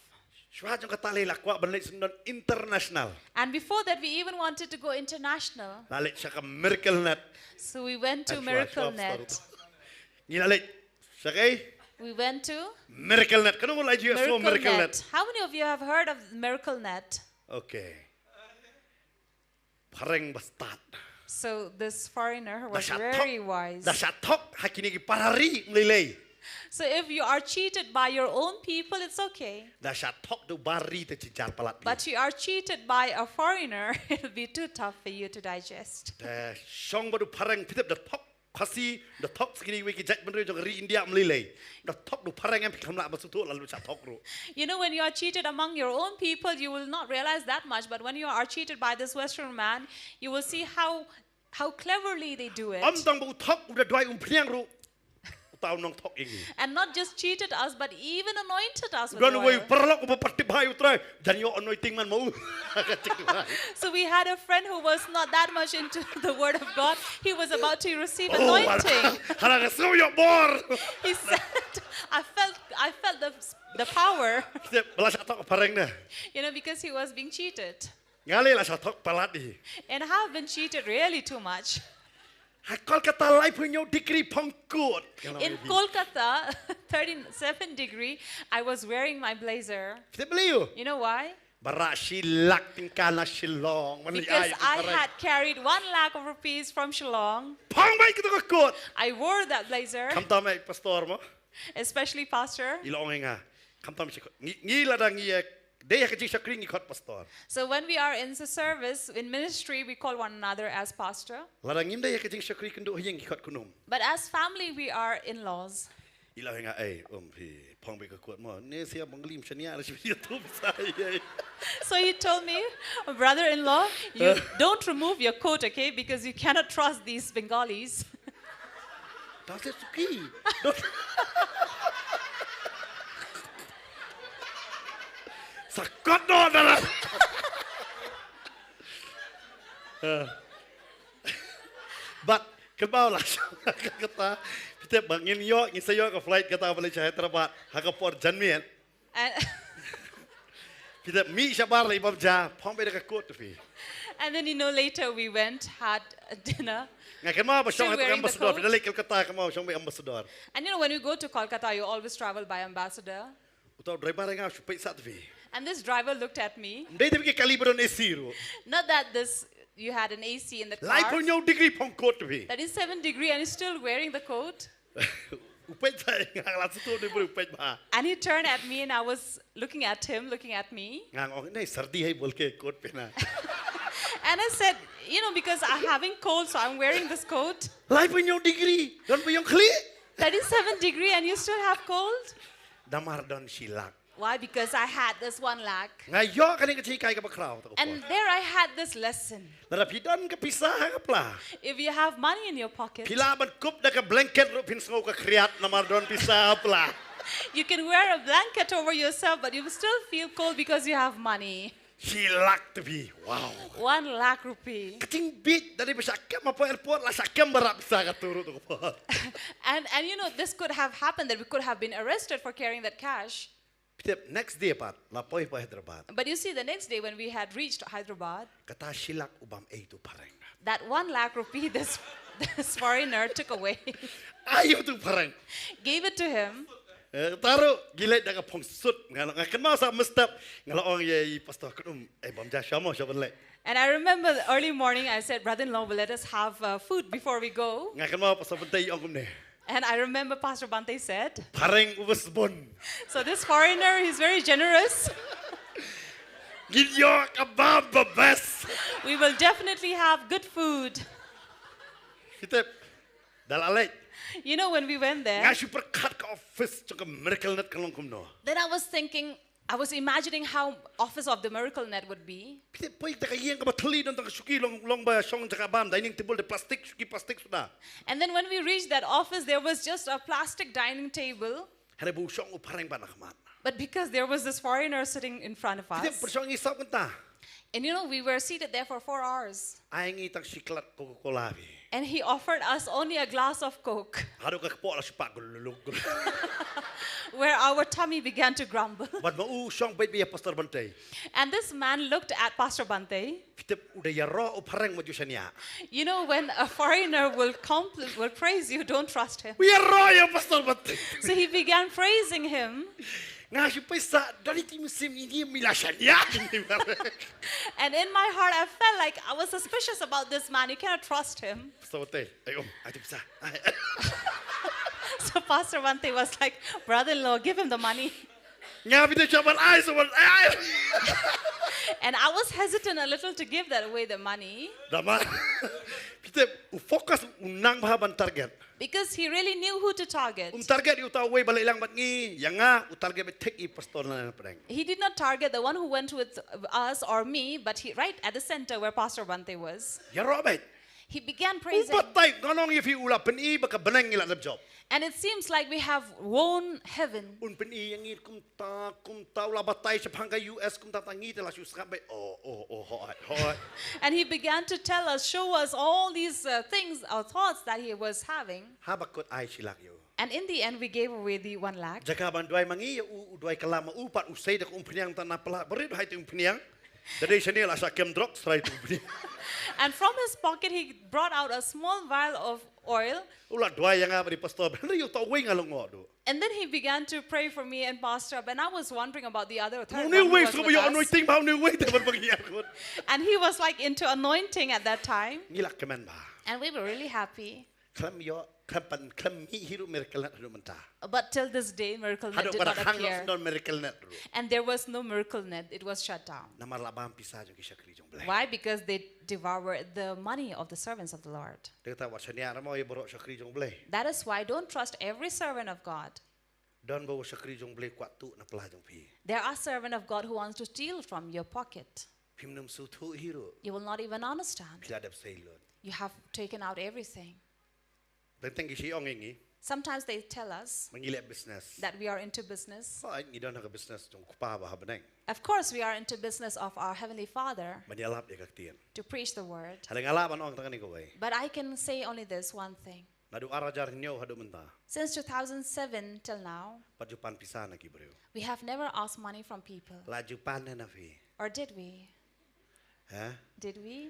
Shuwa jong kata lei la kwah ban leit syndon international. And before that, we even wanted to go international. La leit sha ka Miracle Net. So we went to Shuwa, Miracle shuwa, Net. shuwa. Ngi la leit sha ka We went to Miracle Net. Kano la ïohi shuwa Miracle Net. How many of you have heard of Miracle Net? Okay. Phareng ba stad. So this foreigner Da was sha very thok. wise. Da sha thok ha kine ki para ri mlilei. So if you are cheated by your own people, it's okay. Da sha thok da u bar ri te chi jar palat. But you are cheated by a foreigner, it'll be too tough for you to digest. Da shong bad u phareng phi tip da thok Khasi, da thok sha kine wei ki jaitbynriew jong ri India mlilei. Da thok da u phareng em phi kham lah ban sngewthuh la lut sha thok ruh. You know, when you are cheated among your own people, you will not realize that much. But when you are cheated by this Western man, you will see how how cleverly they do it. Ym tang ba u thok u da duwai umphniang ruh. Uta u nongthok ïa ngi. And not just cheated us, but even anointed us with Don wei oil. paralok u ba pat tip bha ïa u Trai. Jan ïoh anointing man ma u. Ka tik lai. So we had a friend who was not that much into the word of God. He was about to receive Oh, anointing. Hana ka sngew ïoh bor. He said, I felt, I felt the, the power. Step bala sha thok phareng na. You know, because he was being cheated. Nga lei la sha thok palat hi. And I have been cheated really too much. Ha Kolkata laiphew hynñiew degree phong coat. In Kolkata, thirty-seven degree, I was wearing my blazer. Step believe. You know why? Ba rah shi lak tyngka na Shillong. Wan li Because ai I phareng. Had carried one lakh of rupees from Shillong. Phong beit kato ka coat. I wore that blazer, Khamtam eh pastor mo. Especially pastor. I la ong ïa nga. Khamtam shi coat. Ngi, ngi lada ngi eh, dei ha ka jingshakri ngi khot pastor. So when we are in the service, in ministry, we call one another as pastor. Lada ngim dei ha ka jingshakri kynduh ha ïing ngi khot kynum. But as family, we are in-laws. I la ong ïa nga, ei, um, phi phong beit ka coat mo. Ne sia bang lim shania ra shi YouTube sa ei. So he told me, brother-in-law, you don't remove your coat, okay? Because you cannot trust these Bengalis. That's it, Suki. Don't. Sakot no dara. But kynmaw la kata. Phi tip ba ngin ïoh, ngin sa ïoh ka flight kata ba leit sha Hyderabad ha ka por janmiet. And Phi tip mih shabar la i bam ja, phong beit da ka coat phi. And then, you know, later we went, had a dinner. Nga kynmaw ba shong Still ha wearing the ambassador, coat? Phi da leit Kolkata kynmaw shong beit ambassador. And you know, when we go to Kolkata, you always travel by ambassador. Uta u driver nga shu peit sat phi. And this driver looked at me. Dei te ki kali ba don A C ruh. Not that this you had an A C in the car. Laiphew hynñiew degree phong coat phi. That is seven degree and he's still wearing the coat. U peit sa nga la sngewthuh ne u peit bha. And he turned at me and I was looking at him, looking at me. Nga ong ne sardi hai bol ke coat pehna. And I said, you know, because I'm having cold, so I'm wearing this coat. Laiphew hynñiew degree, don phi ïong khlieh. Thirty-seven degree and you still have cold? Namar don shi lak. Why? Because I had this one lakh. Nga ïoh kane ka jinghikai kaba khraw ta ka por. And there I had this lesson. Lada phi don ka pisa ha ka pla. If you have money in your pocket, Phi lah ban kup da ka blanket ruh phin sngew ka khriat namar don pisa ha pla. You can wear a blanket over yourself, but you will still feel cold because you have money. Shi lak te phi. Wow. One lakh rupee. Ka jingbieit da dei ba shah kem hapoh airport la shah kem ba rah pisa kato ruh ta ka por. And, and you know, this could have happened that we could have been arrested for carrying that cash. Phi tip next day pat la poi hapoh Hyderabad. But you see, the next day when we had reached Hyderabad, Kata shi lak u bam ei tu phareng. That one lakh rupee this, this foreigner took away, Ai u tu phareng. Gave it to him. Eh, taru gilai da ka phong sut. Nga la, nga kynmaw sa mynstep. Nga la ong ïa i pastor kynum, eh, bam ja sha mo sha ban leh. And I remember the early morning, I said, "Brother-in-law, well, let us have uh, food before we go." Nga kynmaw pastor Bante ong kumne. And I remember Pastor Bante said, Phareng u bsbun. So this foreigner, he's very generous. Ngin ïoh kebab ba best. We will definitely have good food. Kita Da la leit. You know, when we went Nga there, shu pyrkhat ka office jong ka Miracle Net kan long kumno. Then I was thinking, I was imagining how office of the Miracle Net would be. Phi tip, poi da ka ïing kaba thylli don tang ka shuki long, long ba shong jaka bam, dining table da plastic, shuki plastic suda. And then when we reached that office, there was just a plastic dining table. Hynrei ba u shong u phareng bad na khmat. But because there was this foreigner sitting in front of Phi tip, us, pyrshang ngi saw kynta. And you know, we were seated there for four hours. Ai ngi tang shi klat Coca-Cola phi. And he offered us only a glass of Coke, Haduh ka kpoh la shu pak gululuk gul. Where our tummy began to grumble. Bad ma u shong beit beit ïa Pastor Bante. And this man looked at Pastor Bante. Phi tip, u da ïaroh u phareng, ma ju shaniah. You know, when a foreigner will compl- will praise you, don't trust him. U ïaroh ïa Pastor Bante. So he began praising him. Nga shu pyrshah, dari ti musim ini mi la shaniah. And in my heart, I felt like I was suspicious about this man. You cannot trust him. Pastor Bante, ai om, ai tu pisa. Ai, ai. So Pastor Bante was like, "Brother-in-law, give him the money." Nga phi tip, shaban ai, shaban ai. And I was hesitant a little to give that away, the money. Da ma. Phi tip, u focus, u nang bha ban target. Because he really knew who to target. Um target ïa uta uwei ba leit lang bad ngi, ïa nga, u target beit thik ïa Pastor Narayan Pdeng. He did not target the one who went with us or me, but he right at the center where Pastor Bante was. Ïaroh beit. He began U praising. batai, nga ong ïa phi, u la pyni ba ka bneng ngi la dep jop. And it seems like we have won heaven. Un pyni ïa ngi kumta, kumta, u la batai shaphang ka U S kumta, ta ngi te la shu sngap beit. Oh, oh, oh, hoi, hoi. And he began to tell us, show us all these uh, things, our thoughts that he was having. Haba kut ai shi lak ïa u. And in the end, we gave away the one lakh. Jaka ban duwai ma ngi ïa u, u duwai kylla ma u pat, u sei da ka umphniang ta na pla, barit hai te umphniang. Da dei shane la sha kem drok, srai te umphniang. And from his pocket, he brought out a small vial of oil. U la duwai ïa nga bad ïa Pastor Bante, ïa uta uwei nga la ngoh duh. And then he began to pray for me and Pastor, and I was wondering about the other third Une one who uwei was sngewbha with ïa u us. Anointing bha, une uwei te ban bang ïa kut. And he was like into anointing at that time. Ngi la kmen bha. And we were really happy. Khlem ïoh, khlem pan, khlem mih hi ruh Miracle Net haduh mynta. But till this day, Miracle Net Haduh did ba not da khang noh appear. Syndon Miracle Net ruh. And there was no Miracle Net. It was shut down. Namar la bam pisa jong ki shakri jong U Blei. Why? Because they devoured the money of the servants of the Lord. Te kata wat shaniah ruh mo ïa baroh shakri jong U Blei. That is why don't trust every servant of God. Don baroh shakri jong U Blei kwah tuh na pla jong phi. There are servants of God who wants to steal from your pocket. Phim nym sngewthuh hi ruh. You will not even understand. Phi la dep sei lut. You have taken out everything. Teng teng ki shu ong ïa ngi. Sometimes they tell us Ma ngi leh business. That we are into business. Hooid, ngi don ha ka business jong u Kpa ba ha bneng. Of course, we are into business of our Heavenly Father Ban ïalap ïa ka ktien. To preach the word. Hynrei nga lah ban ong tang kane kawei. But I can say only this one thing. Naduh ar hajar hynñiew haduh mynta. Since two thousand seven till now, Pat ju pan pisa na ki briew. We have never asked money from people. La ju pan ne na phi. Or did we? Ha? Did we?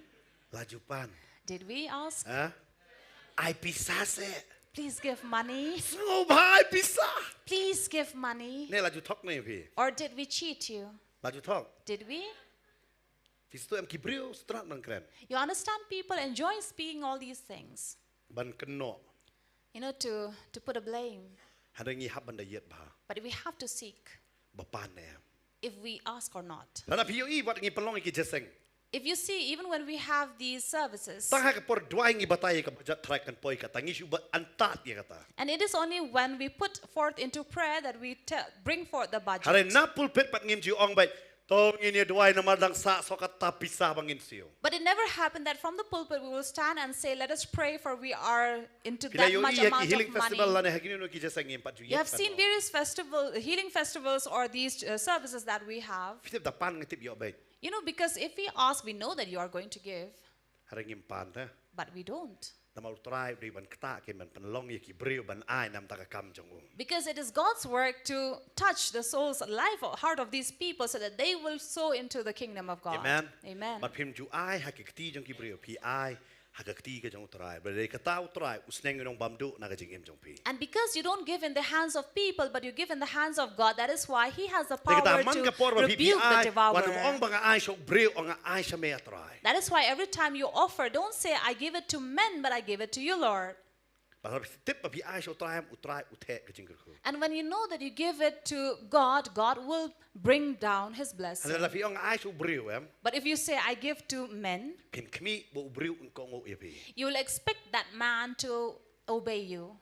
La ju pan. Did we ask? Ha? Ai pisa seh. Please give money. Sngewbha ai pisa. Please give money. Ne la ju thok ne phi. Or did we cheat you? La ju thok. Did we? Phi sngewthuh em ki briew strat ban kren. You understand, people enjoy speaking all these things. Ban kynnoh. You know, to, to put a blame. Hynrei ngi hap ban da ïeit bha. But we have to seek Ba pan ne em. If we ask or not. Lada phi ïohi wat ngi pynlong ïa ki jingïaseng. If you see, even when we have these services, Tang ha ka por duwai ngi batai ïa ka budget trai kan poi kata, ngi shu ba antad ïa kata. And it is only when we put forth into prayer that we te- bring forth the budget. Hynrei na pulpit pat ngim ju ong beit, to ngin ïa duwai namar dang sah soh kata pisa ba ngin siew. But it never happened that from the pulpit we will stand and say, "Let us pray, for we are into that much amount of money." Phi la ïohi ïa ki healing festival lane ha kino kino ki jingïaseng ngim pat ju ïeit. You have seen various festivals, healing festivals, or these uh, services that we have. Phi tip da pan ngi tip ïoh beit. You know, because if we ask, we know that you are going to give, Hynrei ngim pan te. But we don't. Namar u Trai u dei ban ktah ki, ban pynlong ïa ki briew ban ai namar ka kam jong u. Because it is God's work to touch the souls, life, heart of these people so that they will sow into the kingdom of God. Amen. Amen. Bad phim ju ai ha ka kti jong ki briew, phi ai ha ka kti ka jong u Trai. Bad dei kata u Trai u sneng u nongbam duh na ka jingim jong phi. And because you don't give in the hands of people, but you give in the hands of God, that is why He has the Dei kata power man ka por to ba phi phi rebuke the ai, wat nym devourer. ong ba nga ai sha u briew, ong nga ai sha me, a Trai. That is why every time you offer, don't say, "I give it to men, but I give it to you, Lord." Bad lada phi tip ba phi ai sha u Trai, u Trai u theh ka jingkyrkhu. And when you know that you give it to God, God will bring down His blessing. Hynrei lada phi ong ai sha u briew em. But if you say, "I give to men," Phin khmih ba u briew un kohnguh ïa phi. You will expect that man to obey you.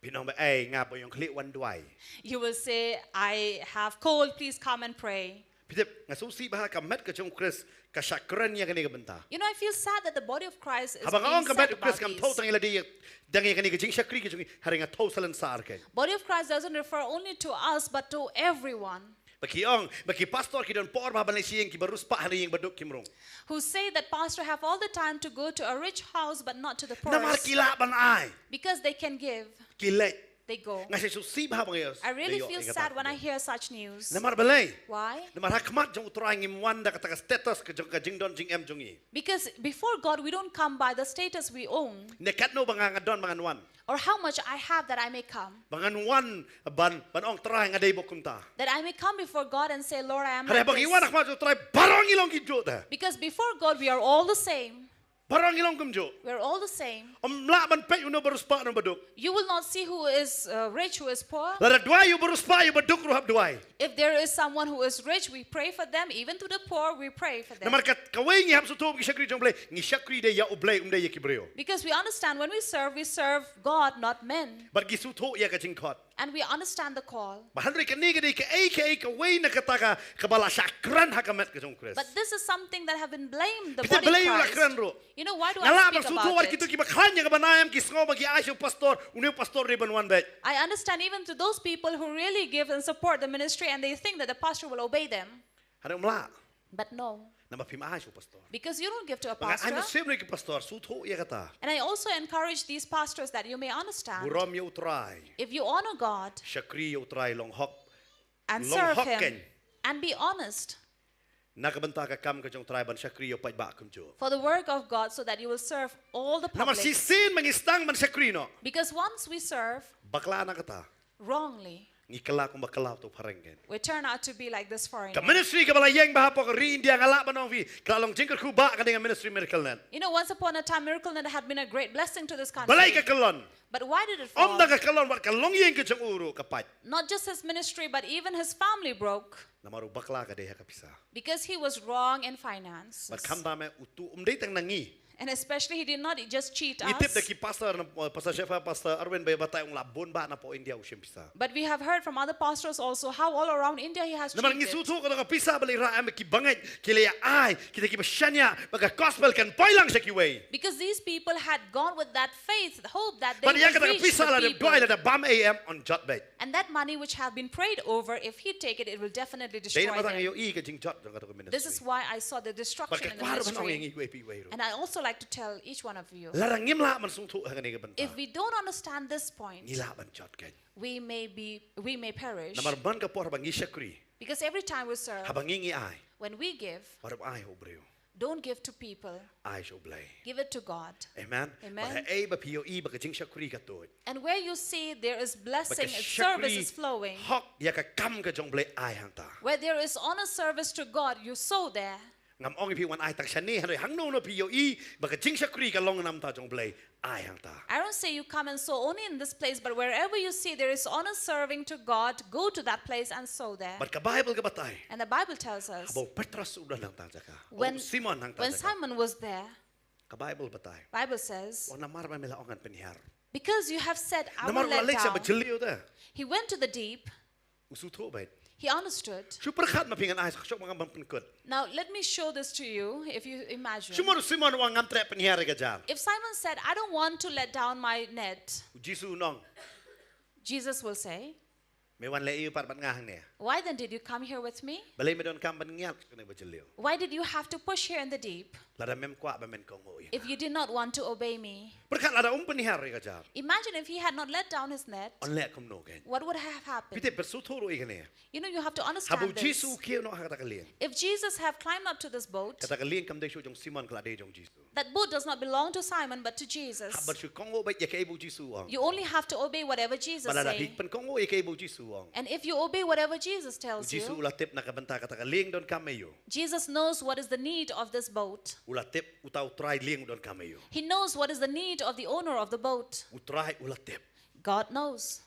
Phin ong ba, "Ei, nga ba ïong khlieh, wan duwai." You will say, "I have cold, please come and pray." Phi tip, nga sngewsih ba ha ka met ka jong u Khrist ka shah kren ïa kane ka bynta. You know, I feel sad that the body of Christ is being sad about these. Haba nga ong ka met u Khrist kam thew tang ïa lade, tang ïa kane ka jingshakri ka jong ngi, hynrei nga thew sha lade sa'r keiñ. Body of Christ doesn't refer only to us, but to everyone. Ba ki ong, ba ki pastor ki don por bha ban leit sha ïing ki bariewspah, hynrei ïing baduk kim rung. Who say that pastor have all the time to go to a rich house, but not to the poor. Namar ki lah ban ai. Because they can give. Ki leit. They go. Nga sngewsih bha ba nga ïoh. I really feel sad when I hear such news. Namar balei? Why? Namar ha khmat jong u Trai ngim wan da kata ka status ka jong ka jingdon jingem jong ngi. Because before God, we don't come by the status we own. Ne katno ba nga nga don ba ngan wan. Or how much I have that I may come. Ba ngan wan ban, ban ong Trai nga dei ba kumta. That I may come before God and say, "Lord, I am like this." Hynrei ba ngi wan ha khmat jong u Trai baroh ngi long kumjuh te. Because before God, we are all the same. Baroh ngi long kumjuh. We're all the same. Ym lah ban peit uno bariewspah, uno baduk. You will not see who is, uh, rich, who is poor. Lada duwai ïa u bariewspah, ïa u baduk ruh hap duwai. If there is someone who is rich, we pray for them. Even to the poor, we pray for them. Namar ka, kawei ngi hap sngewthuh, ngi shakri jong u Blei, ngi shakri dei ïa u Blei, ym dei ïa ki briew. Because we understand when we serve, we serve God, not men. Bad ngi sngewthuh ïa ka jingkhot. And we understand the call. Bad hynrei kane ka dei kaei kaei kawei na kata ka, kaba la shah kren ha ka met ka jong u Khrist. But this is something that have been blamed the body of Christ. Phi tip balei la kren ruh? You know, why do I speak about it? Nga lah ban sngewthuh wat kito kiba khlaiñ ïa ka ban ai em ki sngew ba ki ai sha u pastor, une u pastor dei ban wan beit. I understand even to those people who really give and support the ministry and they think that the pastor will obey them. Hynrei ym lah. But no. Namar phim ai sha u pastor. Because you don't give to a pastor. Ba nga ai mynsiem ruh ïa ki pastor, sngewthuh ïa kata. And I also encourage these pastors that you may understand. Burom ïa u Trai. If you honor God. Shakri ïa u Trai, long hok. And serve him. Long hok keiñ. And be honest. Na ka bynta ka kam ka jong u Trai ban shakri ïa u paidbah kumjuh. For the work of God, so that you will serve all the public. Namar shisien ma ngi sdang ban shakri noh. Because once we serve. Bakla na kata. Wrongly. Ngi kylla kumba kylla uto u phareng keiñ. We turn out to be like this foreigner. Ka ministry kaba la ïeng bha hapoh ka ri India, nga lah ban ong ïa phi, ka la long jingkyrkhu bha ka dei ka ministry Miracle Net. You know, once upon a time, Miracle Net had been a great blessing to this country. Balei ka kyllon? But why did it fall? Ym tang ka kyllon, wat ka longïing ka jong u ruh ka pait. Not just his ministry, but even his family broke. Namar u bakla ka dei ha ka pisa. Because he was wrong in finance. Bad khamtam eh, uto um dei tang na ngi. And especially he did not just cheat us. Ngi tip da ki pastor, na, uh, Pastor Shefa, Pastor Arwin ba ïa batai, u la bun bha napoh India u shim pisa. But we have heard from other pastors also how all around India he has cheated. Namar ngi sngewthuh kata ka pisa ba la rah em, ki bangeit ki la ïa ai, kita kiba shaniah ba ka gospel kan poi lang sha kiwei. Because these people had gone with that faith, hope that they will reach the people. Bad ïa kata ka pisa lada duwai, lada bam ei em, yn jot beit. And that money which have been prayed over, if he take it, it will definitely destroy them. Dei namar kata nga ïohi ka jingjot jong kato ka ministry. This is why I saw the destruction in the ministry. Bad nga kwah ban ong ïa ngi iwei pa iwei ruh. And I also like to tell each one of you, lada ngim lah ban sngewthuh ha kane ka bynta, if we don't understand this point, ngi lah ban jot keiñ. We may be, we may perish. Namar man ka por haba ngi shakri, because every time we serve, haba ngi ngi ai, when we give, wat ym ai ha u briew. Don't give to people. Ai sha u Blei. Give it to God. Amen. Amen. Bad haei ba phi ïohi ba ka jingshakri ka tuid, and where you see there is blessing and service is flowing, ba ka shakri hok ïa ka kam ka jong u Blei, ai hangta. Where there is honest service to God, you sow there. Ngam ong ïa phi wan ai tang shane, hynrei hangno hangno phi ïohi ba ka jingshakri ka long na ka bynta jong u Blei, ai hangta. I don't say you come and sow only in this place, but wherever you see there is honest serving to God, go to that place and sow there. Bad ka Baibl ka batai, and the Bible tells us, haba u Petros u don hangta jaka, when, u Simon hangta jaka, when Simon was there, ka Baibl batai, Bible says, oh, namar ba me la ong ngan pynhiar. Because you have said, "I will let down." Namar u la leit sha ba jylliew te. He went to the deep. U sngewthuh beit. He understood. Shu pyrkhat ma phi, ngan ai sa ka shong ba ngam ban pynkut. Now, let me show this to you, if you imagine. Shu mut u Simon u ong ngam treh pynhiar ïa ka jar. If Simon said, "I don't want to let down my net," u Jisu un ong, Jesus will say, me wan leh aïu pat bad nga hangne? "Why then did you come here with me?" Balei me donkam ban ngiat kane ba jylliew? Why did you have to push here in the deep? Lada mem kwah ba men kohnguh ïa nga. If you did not want to obey me. Pyrkhat lada um pynhiar ïa ka jar. Imagine if he had not let down his net. Un leh kumno keiñ? What would have happened? Phi tip, phi sngewthuh ruh ïa kane. You know, you have to understand this. Haba u Jisu u kiew noh ha kata ka lieng, if Jesus have climbed up to this boat, kata ka lieng kam dei shuh jong Simon, ka la dei jong Jisu. That boat does not belong to Simon, but to Jesus. Hap ban shu kohnguh beit ïa kaei ba u Jisu u ong. You only have to obey whatever Jesus say. Bad lada phi pynkohnguh ïa kaei ba u Jisu u ong, and if you obey whatever Jesus tells you, u Jisu u la tip na ka bynta kata ka lieng donkam aïu. Jesus knows what is the need of this boat. U la tip uta u trai lieng u donkam aïu. He knows what is the need of the owner of the boat. U Trai u la tip. God knows.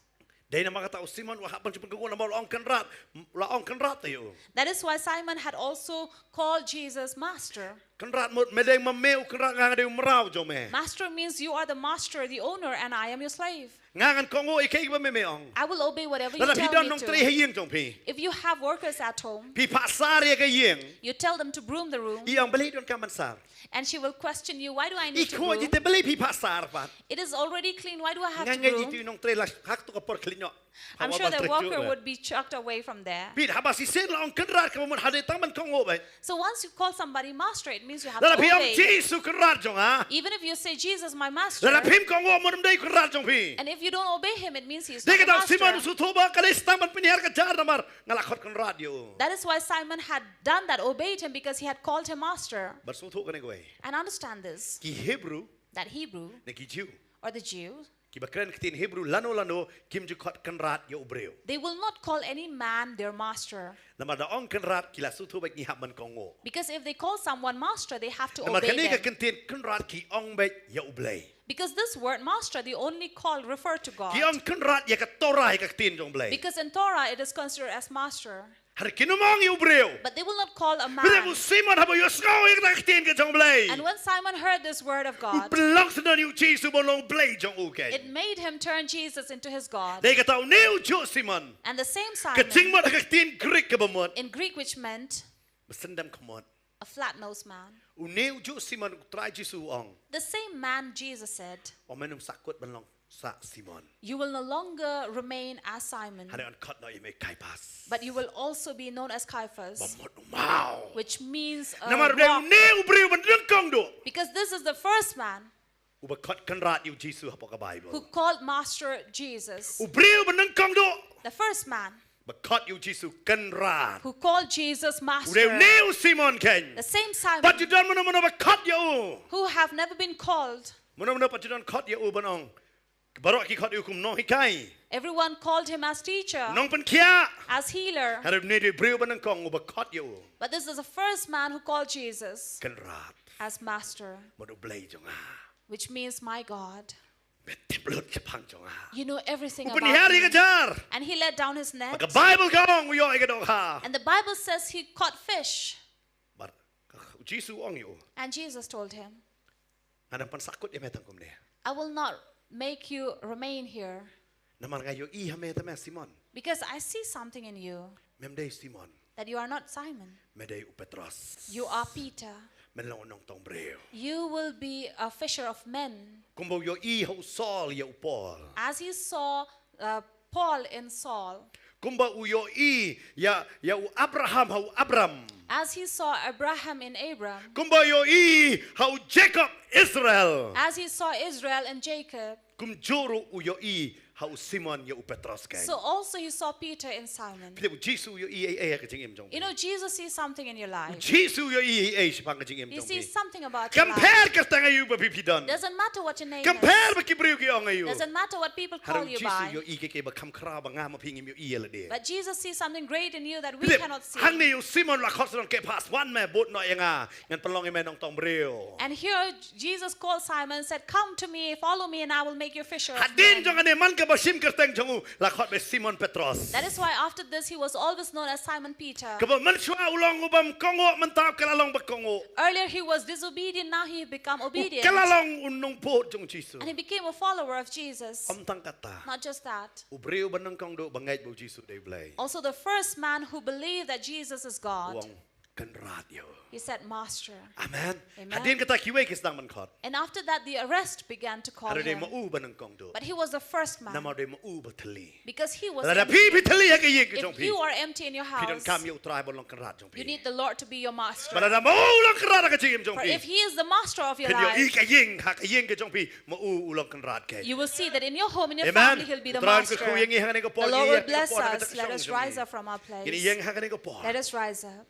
Dei namar kata u Simon u hap ban shu pynkohnguh namar u la ong Kynrad, u la ong Kynrad ïa u. That is why Simon had also called Jesus Master. Kynrad mut, me dei ma me u kynrad, nga nga dei u mraw jong me. Master means you are the master, the owner, and I am your slave. Nga ngan kohnguh ïa kaei ba me me ong. I will obey whatever you tell me to. Lada phi don nongtrei ha ïing jong phi, if you have workers at home, phi phah sar ïa ka ïing. You tell them to broom the room. I ong balei don kam ban sar. And she will question you, "Why do I need to broom?" I khuid te balei phi phah sar pat. It is already clean. Why do I have to broom? Nga ngeit ïa utu u nongtrei la hap to ka por khlieh noh. I'm sure the worker would be chucked away from there. Phi haba shisien la ong kynrad ka mut hadien tang ban kohnguh beit. So once you call somebody master, it means you have to obey. Lada phi ong Jisu kynrad jong nga. Even if you say, "Jesus, my master." Lada phim kohnguh mut ym dei kynrad jong phi. And if you don't obey him, it means he's not your master. Dei kata u Simon u sngewthuh ba ka dei tang ban pynhiar ka jar namar nga la khot kynrad ïa u. That is why Simon had done that, obeyed him, because he had called him master. Bad sngewthuh kane kawei. And understand this, ki Hebru, that Hebrew, ne ki Jiw, or the Jew, kiba kren ktien Hebru lano lano kim ju khot kynrad ïa u briew. They will not call any man their master. Namar da ong kynrad ki la sngewthuh ba ngi hap ban kohnguh. Because if they call someone master, they have to obey them. Namar kane ka ktien kynrad ki ong beit ïa U Blei. Because this word master, they only call, refer to God. Ki ong kynrad ïa ka Torah, ïa ka ktien jong U Blei. Because in Torah, it is considered as master. Hynrei kin ym ong ïa u briew. But they will not call a man. Hynrei u Simon haba u ïohsngew ïa ka ktien ka jong U Blei. And when Simon heard this word of God, u pynlong syndon ïa u Jisu ban long Blei jong u keiñ. It made him turn Jesus into his God. Dei kata une u juh Simon. And the same Simon, ka jingmut ha ka ktien Greek kaba mut, in Greek, which meant, ba syndon khmut, a flat-nosed man. Une u juh Simon u Trai Jisu u ong. The same man, Jesus said, ym men ym sahkut ban long sah Simon. You will no longer remain as Simon. Hynrei yn khot noh ïa me Kaiphas. But you will also be known as Caiaphas. Ba mut u maw. Which means a rock. Namar u dei une u briew ba nyngkong duh. Because this is the first man. Uba khot kynrad ïa u Jisu hapoh ka Baibl. Who called Master Jesus. U briew ba nyngkong duh. The first man. Ba khot ïa u Jisu kynrad. Who called Jesus master. U dei une u Simon keiñ. The same Simon. Pat ju don mano mano ba khot ïa u. Who have never been called. Mano mano pat ju don khot ïa u ban ong. Baroh ki khot ïa u kum nonghikai. Everyone called him as teacher. Nongpynkhiah. As healer. Hynrei une u dei u briew ba nyngkong uba khot ïa u. But this is the first man who called Jesus. Kynrad. As master. Mut u Blei jong nga. Which means my God. Me tip lut shaphang jong nga. You know everything about me. U pynhiar ïa ka jar. And he let down his net. Bad ka Baibl ka ong u ïoh ïa ka dohkha. And the Bible says he caught fish. Bad u Jisu u ong ïa u. And Jesus told him, nga dang pynsahkut ïa me tang kumne. I will not make you remain here. Namar nga ïohi ha me te me Simon. Because I see something in you. Mem dei Simon. That you are not Simon. Me dei u Petros. You are Peter. Men long u nongtong briew. You will be a fisher of men. Kumba u ïohi ha u Saul ïa u Paul. As he saw, uh, Paul in Saul. Kumba u ïohi ïa, ïa u Abraham ha u Abram. As he saw Abraham in Abram. Kumba u ïohi ha u Jacob Israel. As he saw Israel in Jacob. Kumjuh ruh u ïohi ha u Simon ïa u Petros keiñ. So also he saw Peter in Simon. Phi tip u Jisu u ïohi ei ei ha ka jingim jong phi. You know, Jesus sees something in your life. U Jisu u ïohi ei ei shaphang ka jingim jong phi. He sees something about your life. Kam pher kyrteng aïu ba phi phi don. Doesn't matter what your name is. Kam pher ba ki briew ki ong aïu. Doesn't matter what people call you by. Hynrei u Jisu u ïohi kaei kaei ba kham khraw ba nga ma phi ngim ïohi ïa lade. But Jesus sees something great in you that we cannot see. Phi tip, hangne u Simon la khot syndon Kaiphas, wan me bud noh ïa nga. Ngan pynlong ïa me nongtong briew. And here Jesus called Simon and said, "Come to me, follow me, and I will make you fisher of men." Hadien jong kane man kaba shim kyrteng jong u la khot beit Simon Petros. That is why after this he was always known as Simon Peter. Kaba mynshuwa u long u bym kohnguh, mynta u kylla long ba kohnguh. Earlier he was disobedient, now he become obedient. U kylla long u nongbud jong u Jisu. And he became a follower of Jesus. Ym tang kata. Not just that. U briew ba nyngkong duh ba ngeit ba u Jisu u dei u Blei. Also the first man who believed that Jesus is God. U ong, kynrad ïa u. He said, "Master." Amen. Amen. Hadien kata kiwei ki sdang ban khot. And after that, the rest began to call him. Hynrei dei ma u ba nyngkong duh. But he was the first man. Namar dei ma u ba thylli. Because he was empty. Lada phi phi thylli ha ka ïing ka jong phi. If you are empty in your house, phi donkam ïa u Trai ban long kynrad jong phi. You need the Lord to be your master. Bad lada ma u u long kynrad ha ka jingim jong phi. For if he is the master of your life, phin ïohi ka ïing, ha ka ïing ka jong phi, ma u u long kynrad keiñ. You will see that in your home, in your family, he'll be the master. Amen. U Trai un kyrkhu ïa ngi ha kane ka por. The Lord will bless us. Let us rise up from our place. Ngin ïeng ha kane ka por. Let us rise up.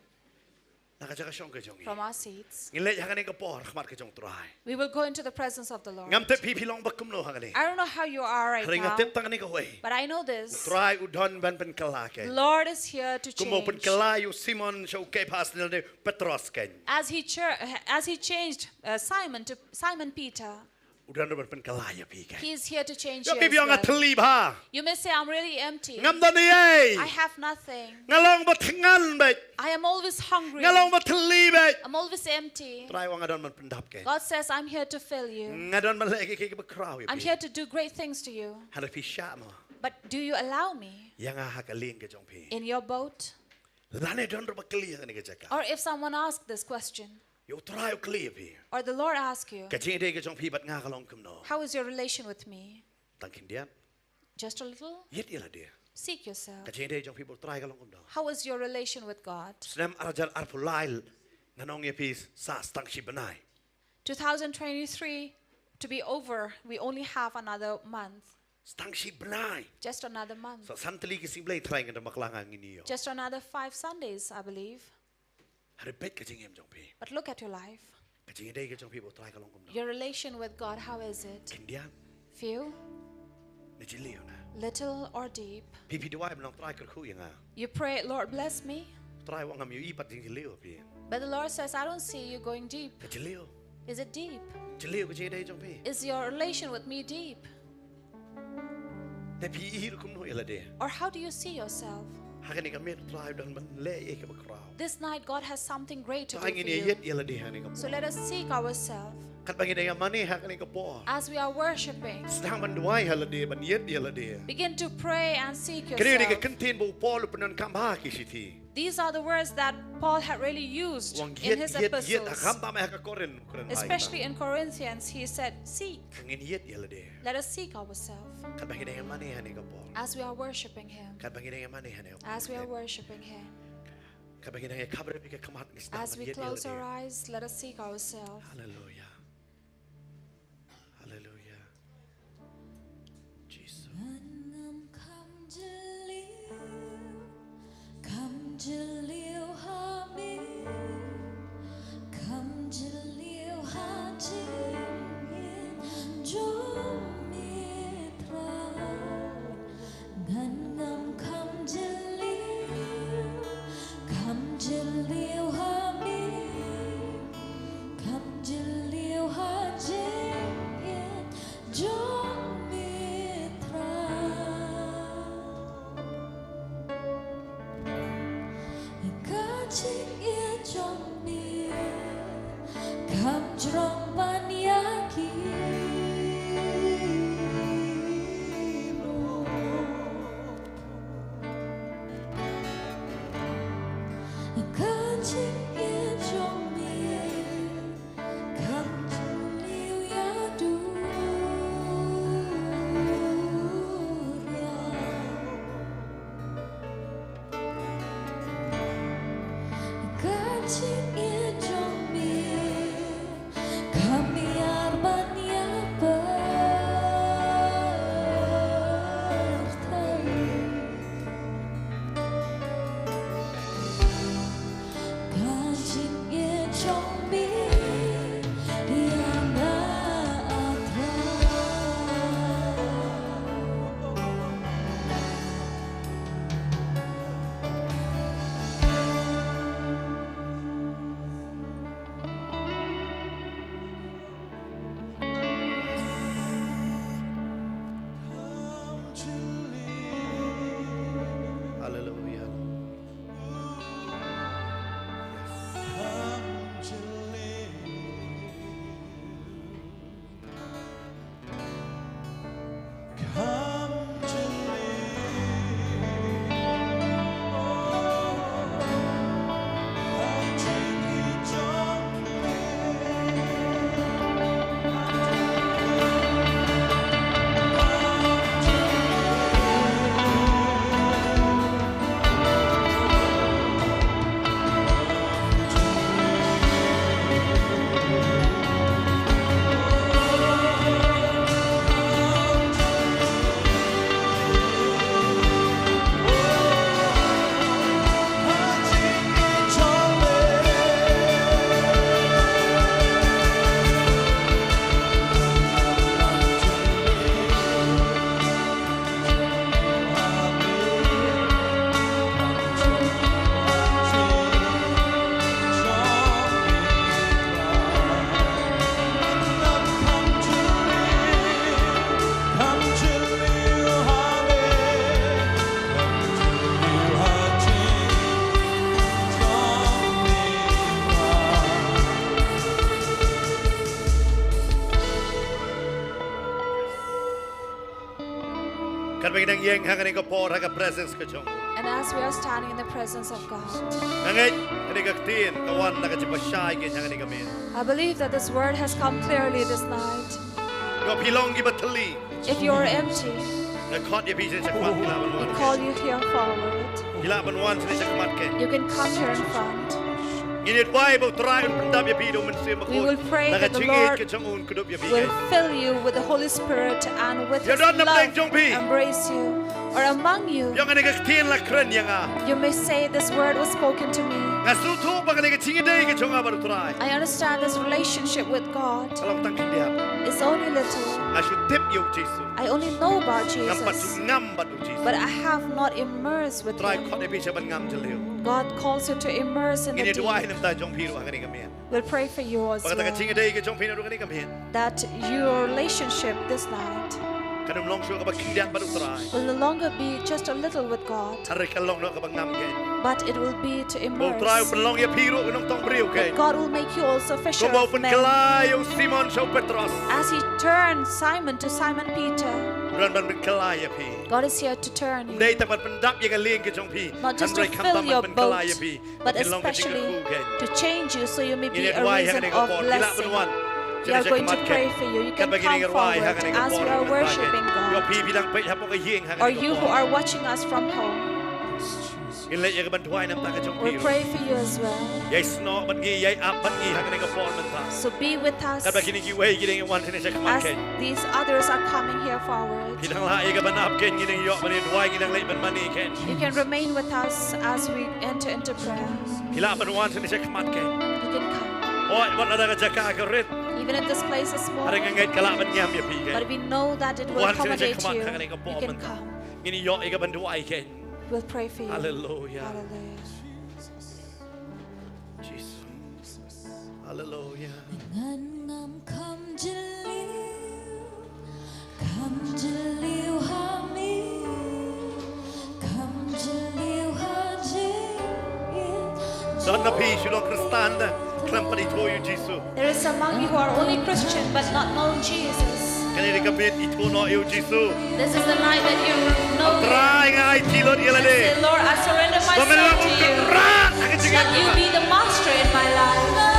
Na ka jaka shong ka jong ngi. From our seats. Ngin leit ha kane ka por ha khmat ka jong u Trai. We will go into the presence of the Lord. Ngam tip phi phi long bad kumno hangne. I don't know how you are right now. Hynrei nga tip tang kane kawei. But I know this. U Trai u don ban pynkylla keiñ. The Lord is here to change. Kumba u pynkylla ïa u Simon sha u Kaiphas ne u Petros keiñ. As he cha-, as he changed, uh, Simon to Simon Peter. U don ruh ban pynkylla ïa phi ka. He is here to change your life. Ïa phi ong nga thylli bha. You may say, "I'm really empty. Ngam don ei ei. I have nothing. Nga long ba thngan beit. I am always hungry. Nga long ba thylli beit. I'm always empty." Trai u ong nga don ban pyndap ka. God says, "I'm here to fill you. Nga don ban leh kiei kiei kiba khraw ïa phi. I'm here to do great things to you." Hynrei phi shah mo? But do you allow me? Ïa nga ha ka lieng ka jong phi. In your boat? Lane don ruh ba kylli ha kane ka jaka. Or if someone asks this question. Ïa u Trai u kylli ïa phi. Or the Lord ask you. Ka jingïadei ka jong phi bad nga ka long kumno? How is your relation with me? Tang khyndiat. Just a little. Ïit ïa lade. Seek yourself. Ka jingïadei jong phi bad u Trai ka long kumno? How is your relation with God? Snem ar hajar arphew lai ngan ong ïa phi sa tang shi bnai. Two thousand twenty-three to be over, we only have another month. Tang shi bnai. Just another month. Sa san tylli ki sngi Blei Trai ngan da bakla nga ngin ïoh. Just another five Sundays, I believe. Hynrei peit ka jingim jong phi. But look at your life. Ka jingïadei ka jong phi bad u Trai ka long kumno? Your relation with God, how is it? Khyndiat. Few. Ne jylliew na. Little or deep. Phi phi duwai ban ong Trai kyrkhu ïa nga. You pray, "Lord, bless me." U Trai u ong ngam ïohi pat jingïohi phi. But the Lord says, "I don't see you going deep." Ka jylliew. Is it deep? Jylliew ka jingïadei jong phi. Is your relation with me deep? Te phi i ruh kumno ïa lade? Or how do you see yourself? Ha kane ka miet u Trai u don ban leh ïa kiba khraw. This night, God has something greater to do for you. Trai ngin ïa ïit ïa lade ha kane ka por. So let us seek ourselves. Katba ngin ïa mane ha kane ka por. As we are worshiping, sdang ban duwai ha lade, ban ïit ïa lade. Begin to pray and seek yourself. Kane ka ktien ba u Paul u pyndonkam ha ki shithi. These are the words that Paul had really used in his epistles. U ong ïit, ïit, ïit, ha kam ba me ha ka Korinth, Korinth. Especially in Corinthians, he said, "Seek." Ngin ïit ïa lade. Let us seek ourselves. Katba ngin ïa mane ha kane ka por. As we are worshiping Him. Katba ngin ïa mane ha kane ka por. As we are worshiping Him. Katba ngin ïa khapkap ïa ka khmat, ngin sdang ban ïit ïa lade. As we close our eyes, let us seek ourselves. Hallelujah. Hallelujah. Jesus. Ngan ngam kham jylliew, kham jylliew ha me, kham jylliew ha jingim jong me Trai. Ngan ngam kham jylliew, kham jylliew ha me, kham jylliew ha jingïeit jong me Trai. Ka jingïeit jong me kam jrong ban ïa ki Ka jingïeit jong me kam jylliew ïa duriaw. Ka jingïeit jong me kam ïar ban ïa pyrthei. Ka jingïeit jong me ïa nga, ah Trai. Hallelujah. Yes. Katba ngi dang ïeng ha kane ka por ha ka presence ka jong u. And as we are standing in the presence of God, nga ngeit kane ka ktien ka wan da ka jingbishar ïa ngi ha kane ka miet. I believe that this word has come clearly this night. Ïoh phi long kiba thylli. If you are empty, nga khot ïa phi sha khmat, phi lah ban wan. We call you here forward. Phi lah ban wan sha khmat kein. You can come here in front. Ngin ïa duwai ba U Trai un pyndap ïa phi da U Mynsiem Bakhuid. We will pray that the Lord will fill you with the Holy Spirit and with His love, embrace you, or among you. Ïa kane ka ktien la kren ïa nga. You may say, "This word was spoken to me." Nga sngewthuh ba kane ka jingïadei ka jong nga bad U Trai. I understand this relationship with God. Ka long tang khyndiat. It's only little. Nga shu tip ïa U Jisu. I only know about Jesus. Ngam pat shu ngam bad U Jisu. But I have not immersed with Him. U Trai khot ïa phi sha ban ngam jylliew. God calls you to immerse in the deep. Ngin ïa duwai na ka bynta jong phi ruh ha kane ka miet. We'll pray for you as well. Ba kata ka jingïadei ka jong phi naduh kane ka miet, that your relationship this night kan ym long shuh kaba khyndiat bad U Trai. Will no longer be just a little with God, hynrei kan long noh kaba ngam kein. But it will be to immerse. Ba U Trai u pynlong ïa phi ruh u nongtong briew kein. That God will make you also fisher of men. Kumba u pynkylla ïa u Simon sha u Petros. As He turned Simon to Simon Peter, u don ban pynkylla ïa phi. God is here to turn you. Ym dei tang ban pyndap ïa ka lieng ka jong phi, hynrei khamtam ban pynkylla ïa phi. Not just to fill your boat, but especially to change you so you may be a reason of blessing. Ngin ïa duwai ha kane ka por. Phi lah ban wan. We are going to pray for you. You can come forward as we are worshiping God. Ïoh phi, phi dang peit hapoh ka ïing ha kane ka por. Or you who are watching us from home. Ngin leit ïa ka ban duwai na ka bynta ka jong phi ruh. We'll pray for you as well. Ïai snoh bad ngi, ïai ap bad ngi ha kane ka por mynta. So be with us. Katba kine kiwei ki dang ïa wan shane sha khmat kein. As these others are coming here forward. Phi dang lah ïa ka ban ap kein, ngi dang ïoh ban ïa duwai, ngi dang leit ban mane kein. You can remain with us as we enter into prayer. Phi lah ban wan shane sha khmat kein. You can come. Hooid, wat lada ka jaka ka rit, even if this place is small, hynrei nga ngeit ka lah ban ïam ïa phi kein. But we know that it will accommodate you. Wan shane sha khmat ha kane ka por mynta. You can come. Ngin ïoh ïa ka ban duwai kein. We'll pray for you. Hallelujah. Hallelujah. Jisu. Hallelujah. Ngan ngam kham jylliew, kham jylliew ha me, kham jylliew ha jingim. Don na phi shu long Khristan da khlem pat ithuh ïa u Jisu. There is among you who are only Christian but not known Jesus. Kane ka dei ka miet ithuh noh ïa u Jisu. This is the night that you know Him. Trai, nga aiti lut ïa lade. Say, "Lord, I surrender myself to you. Ba me long u Kynrad ha ka jingim jong nga. That you be the master in my life."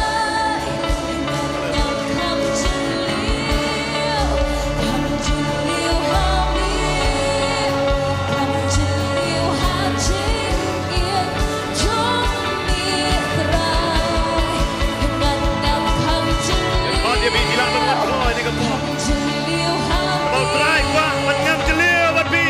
Khot ïa phi, phi lah ban wan kloi ha kane ka por. Ba U Trai u kwah ban ngam jylliew bad phi.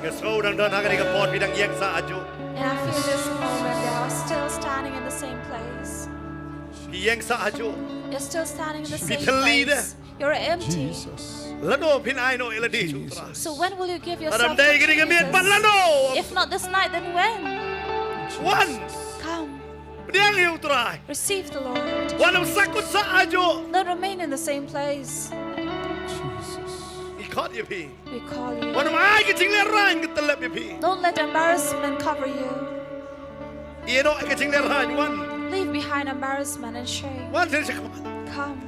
Nga sngew dang don ha kane ka por phi dang ïeng sah hajuh. And I feel this moment they are still standing in the same place. Phi ïeng sah hajuh. You're still standing in the same place. Phi thylli de. You're empty. Lano phin ai noh ïa lade sha U Trai? So when will you give yourself to Jesus? Lada ym dei kane ka miet pat lano? If not this night, then when? Wan. Come. Pdiang ïa U Trai. Receive the Lord. Wat nym sahkut sah hajuh. Don't remain in the same place. Ngi khot ïa phi. We call you. Wat nym ai ka jinglehrain ka tyllep ïa phi. Don't let embarrassment cover you. Ïeh noh ïa ka jinglehrain, wan. Leave behind embarrassment and shame. Wan sha khmat. Come.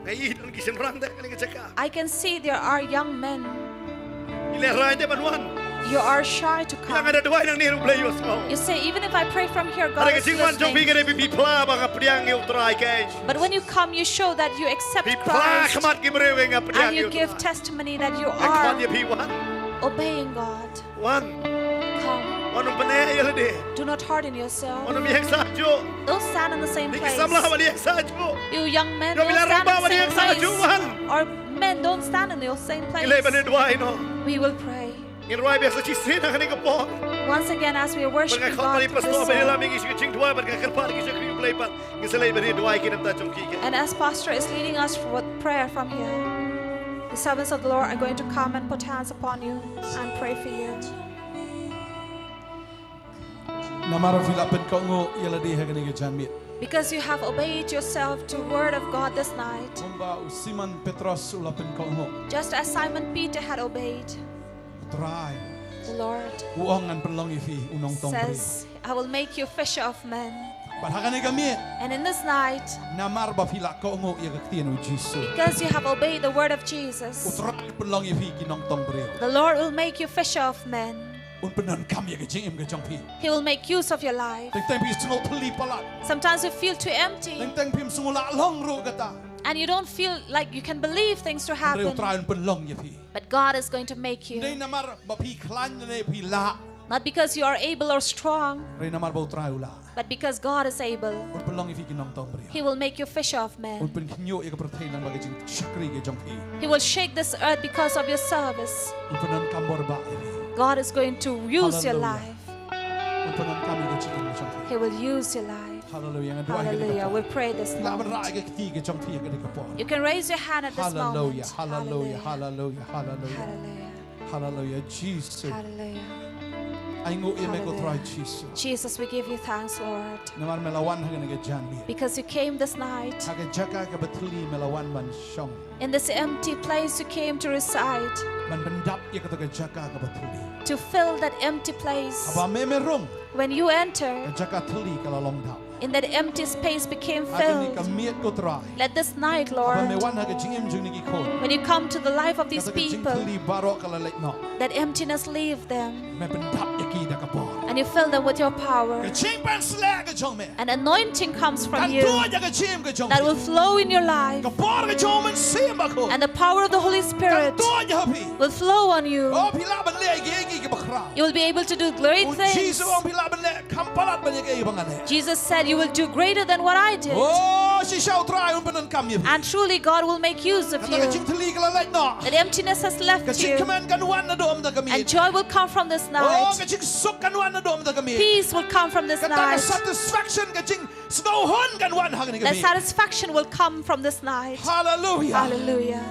Nga ïohi don ki shynrang te ha kane ka jaka. I can see there are young men. Phi lehrain te ban wan. You are shy to come. Nga da duwai nangne ruh Blei u sngew. You say, "Even if I pray from here, God is listening." Hynrei ka jingwan jong phi ka dei ba phi phla ba nga pdiang ïa U Trai kein. But when you come, you show that you accept Christ. Phi phla ha khmat ki briew ba nga pdiang ïa U Trai. And you give testimony that you are obeying God. Nga khot ïa phi, wan. Wan. Wat nym pyneh ïa lade. Do not harden yourself. Wat nym ïeng sah juh. Don't stand in the same place. Ki samla wat ïeng sah juh. You young men, don't stand in the same place. Or men, don't stand in the same place. Ngi leit ban duwai noh. We will pray. Ngin duwai biang sa shisien ha kane ka por. Once again, as we are worshiping God this morning. Bad nga kyrpad ïa i pastor ba ïalam ïa ngi sha ka jingduwai bad nga kyrpad ïa ki shakri U Blei pat. Ngin sa leit ban duwai ki namar jong ki. And as pastor is leading us with prayer from here, the servants of the Lord are going to come and put hands upon you and pray for you. Namar ba phi la pynkohnguh ïa lade ha kane ka janmiet. Because you have obeyed yourself to word of God this night. Kumba u Simon Petros u la pynkohnguh. Just as Simon Peter had obeyed. U Trai. The Lord. U ong ngan pynlong ïa phi u nongtong briew. Says, "I will make you fisher of men." Bad ha kane ka miet. And in this night. Namar ba phi la kohnguh ïa ka ktien u Jisu. Because you have obeyed the word of Jesus. U Trai un pynlong ïa phi ki nongtong briew. The Lord will make you fisher of men. Un pyndonkam ïa ka jingim ka jong phi. He will make use of your life. Teng teng phi sngew thylli palat. Sometimes you feel too empty. Teng teng phim sngew lah long ruh kata. And you don't feel like you can believe things to happen. Hynrei u Trai un pynlong ïa phi. But God is going to make you. Ym dei namar ba phi khlaiñ ne phi lah. Not because you are able or strong. Hynrei namar ba u Trai u lah. But because God is able. Un pynlong ïa phi ki nongtong briew. He will make you fisher of men. Un pynkhynñiuh ïa ka pyrthei namar ka jingshakri ka jong phi. He will shake this earth because of your service. Un pyndonkam bor ba ïa phi. God is going to use your life. Hallelujah. Un pyndonkam ïa ka jingim ka jong phi. He will use your life. Hallelujah. Ngan duwai ha kane ka por. Hallelujah. We'll pray this night. Lah ban rah ïa ka kti ka jong phi ha kane ka por. You can raise your hand at this moment. Hallelujah, hallelujah, hallelujah, hallelujah. Hallelujah. Hallelujah, Jisu. Hallelujah. Ainguh ïa me ko Trai Jisu. Hallelujah. Jesus, we give you thanks, Lord. Namar me la wan ha kane ka janmiet. Because you came this night. Ha ka jaka kaba thylli me la wan ban shong. In this empty place you came to reside. Ban pyndap ïa kata ka jaka kaba thylli. To fill that empty place. Haba me me rung. When you enter. Ka jaka thylli ka la long dap. In that empty space became filled. Ha kane ka miet ko Trai. Let this night, Lord, haba me wan ha ka jingim jong kine ki khun. When you come to the life of these people, kata ka jingthylli baroh ka la leit noh. That emptiness leave them. Me pyndap ïa ki da ka bor. And you fill them with your power. Ka jingpynsleh ka jong me. An anointing comes from you. Kan tuid ïa ka jingim ka jong phi. That will flow in your life. Ka bor ka jong u Mynsiem Bakhuid. And the power of the Holy Spirit. Kan tuid ïa phi. Will flow on you. Oh, phi lah ban leh ïa ki, ïa ki kiba khraw. You will be able to do great things. U Jisu u ong phi lah ban leh kham palat ban ïa kaei ba nga leh. Jesus said, "You will do greater than what I did." Oh, shisha u Trai un pyndonkam ïa phi. And truly God will make use of you. Kata ka jingthylli ka la leit noh. That emptiness has left you. Ka jingkmen kan wan naduh mynta ka miet. And joy will come from this night. Oh, ka jingsuk kan wan naduh mynta ka miet. Peace will come from this night. Kata ka satisfaction, ka jingsngewhun kan wan ha kane ka miet. That satisfaction will come from this night. Hallelujah. Hallelujah.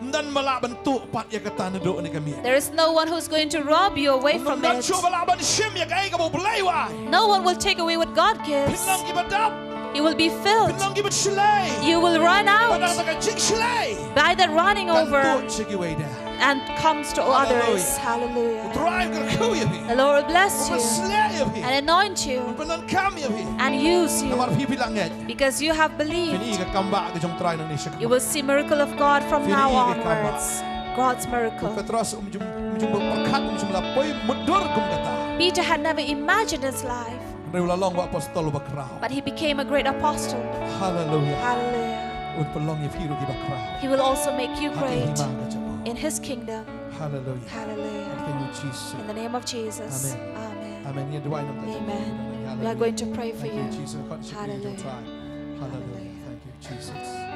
Ym don ba lah ban tuh pat ïa kata naduh kane ka miet. There is no one who's going to rob you away from it. Ym don shuh ba lah ban shim ïa kaei kaba U Blei u ai. No one will take away what God gives. Phin long kiba dap. You will be filled. Phin long kiba shlei. You will run out. Bad da ka jingshlei. By the running over. Kan tuh sha kiwei de. And comes to others. Hallelujah. Hallelujah. U Trai un kyrkhu ïa phi. The Lord will bless you. Un pynshlei ïa phi. And anoint you. Un pyndonkam ïa phi. And use you. Namar phi phi la ngeit. Because you have believed. Phin i ka kam bah ka jong U Trai nangne shakhmat. You will see miracle of God from now onwards. Phin i ka kam bah. God's miracle. U Petros um ju, um ju pyrkhat, um ju la poi mutdur kum kata. Peter had never imagined his life. Hynrei u la long u apostol uba khraw. But he became a great apostle. Hallelujah. Hallelujah. Un pynlong ïa phi ruh kiba khraw. He will also make you great in his kingdom. Hallelujah. Hallelujah. Thank you, Jesus. In the name of Jesus. Amen. Amen. Amen. Ngi duwai namar. Amen. Hallelujah. We are going to pray for you. Thank you, Jesus. Hallelujah. Hallelujah. Thank you, Jesus.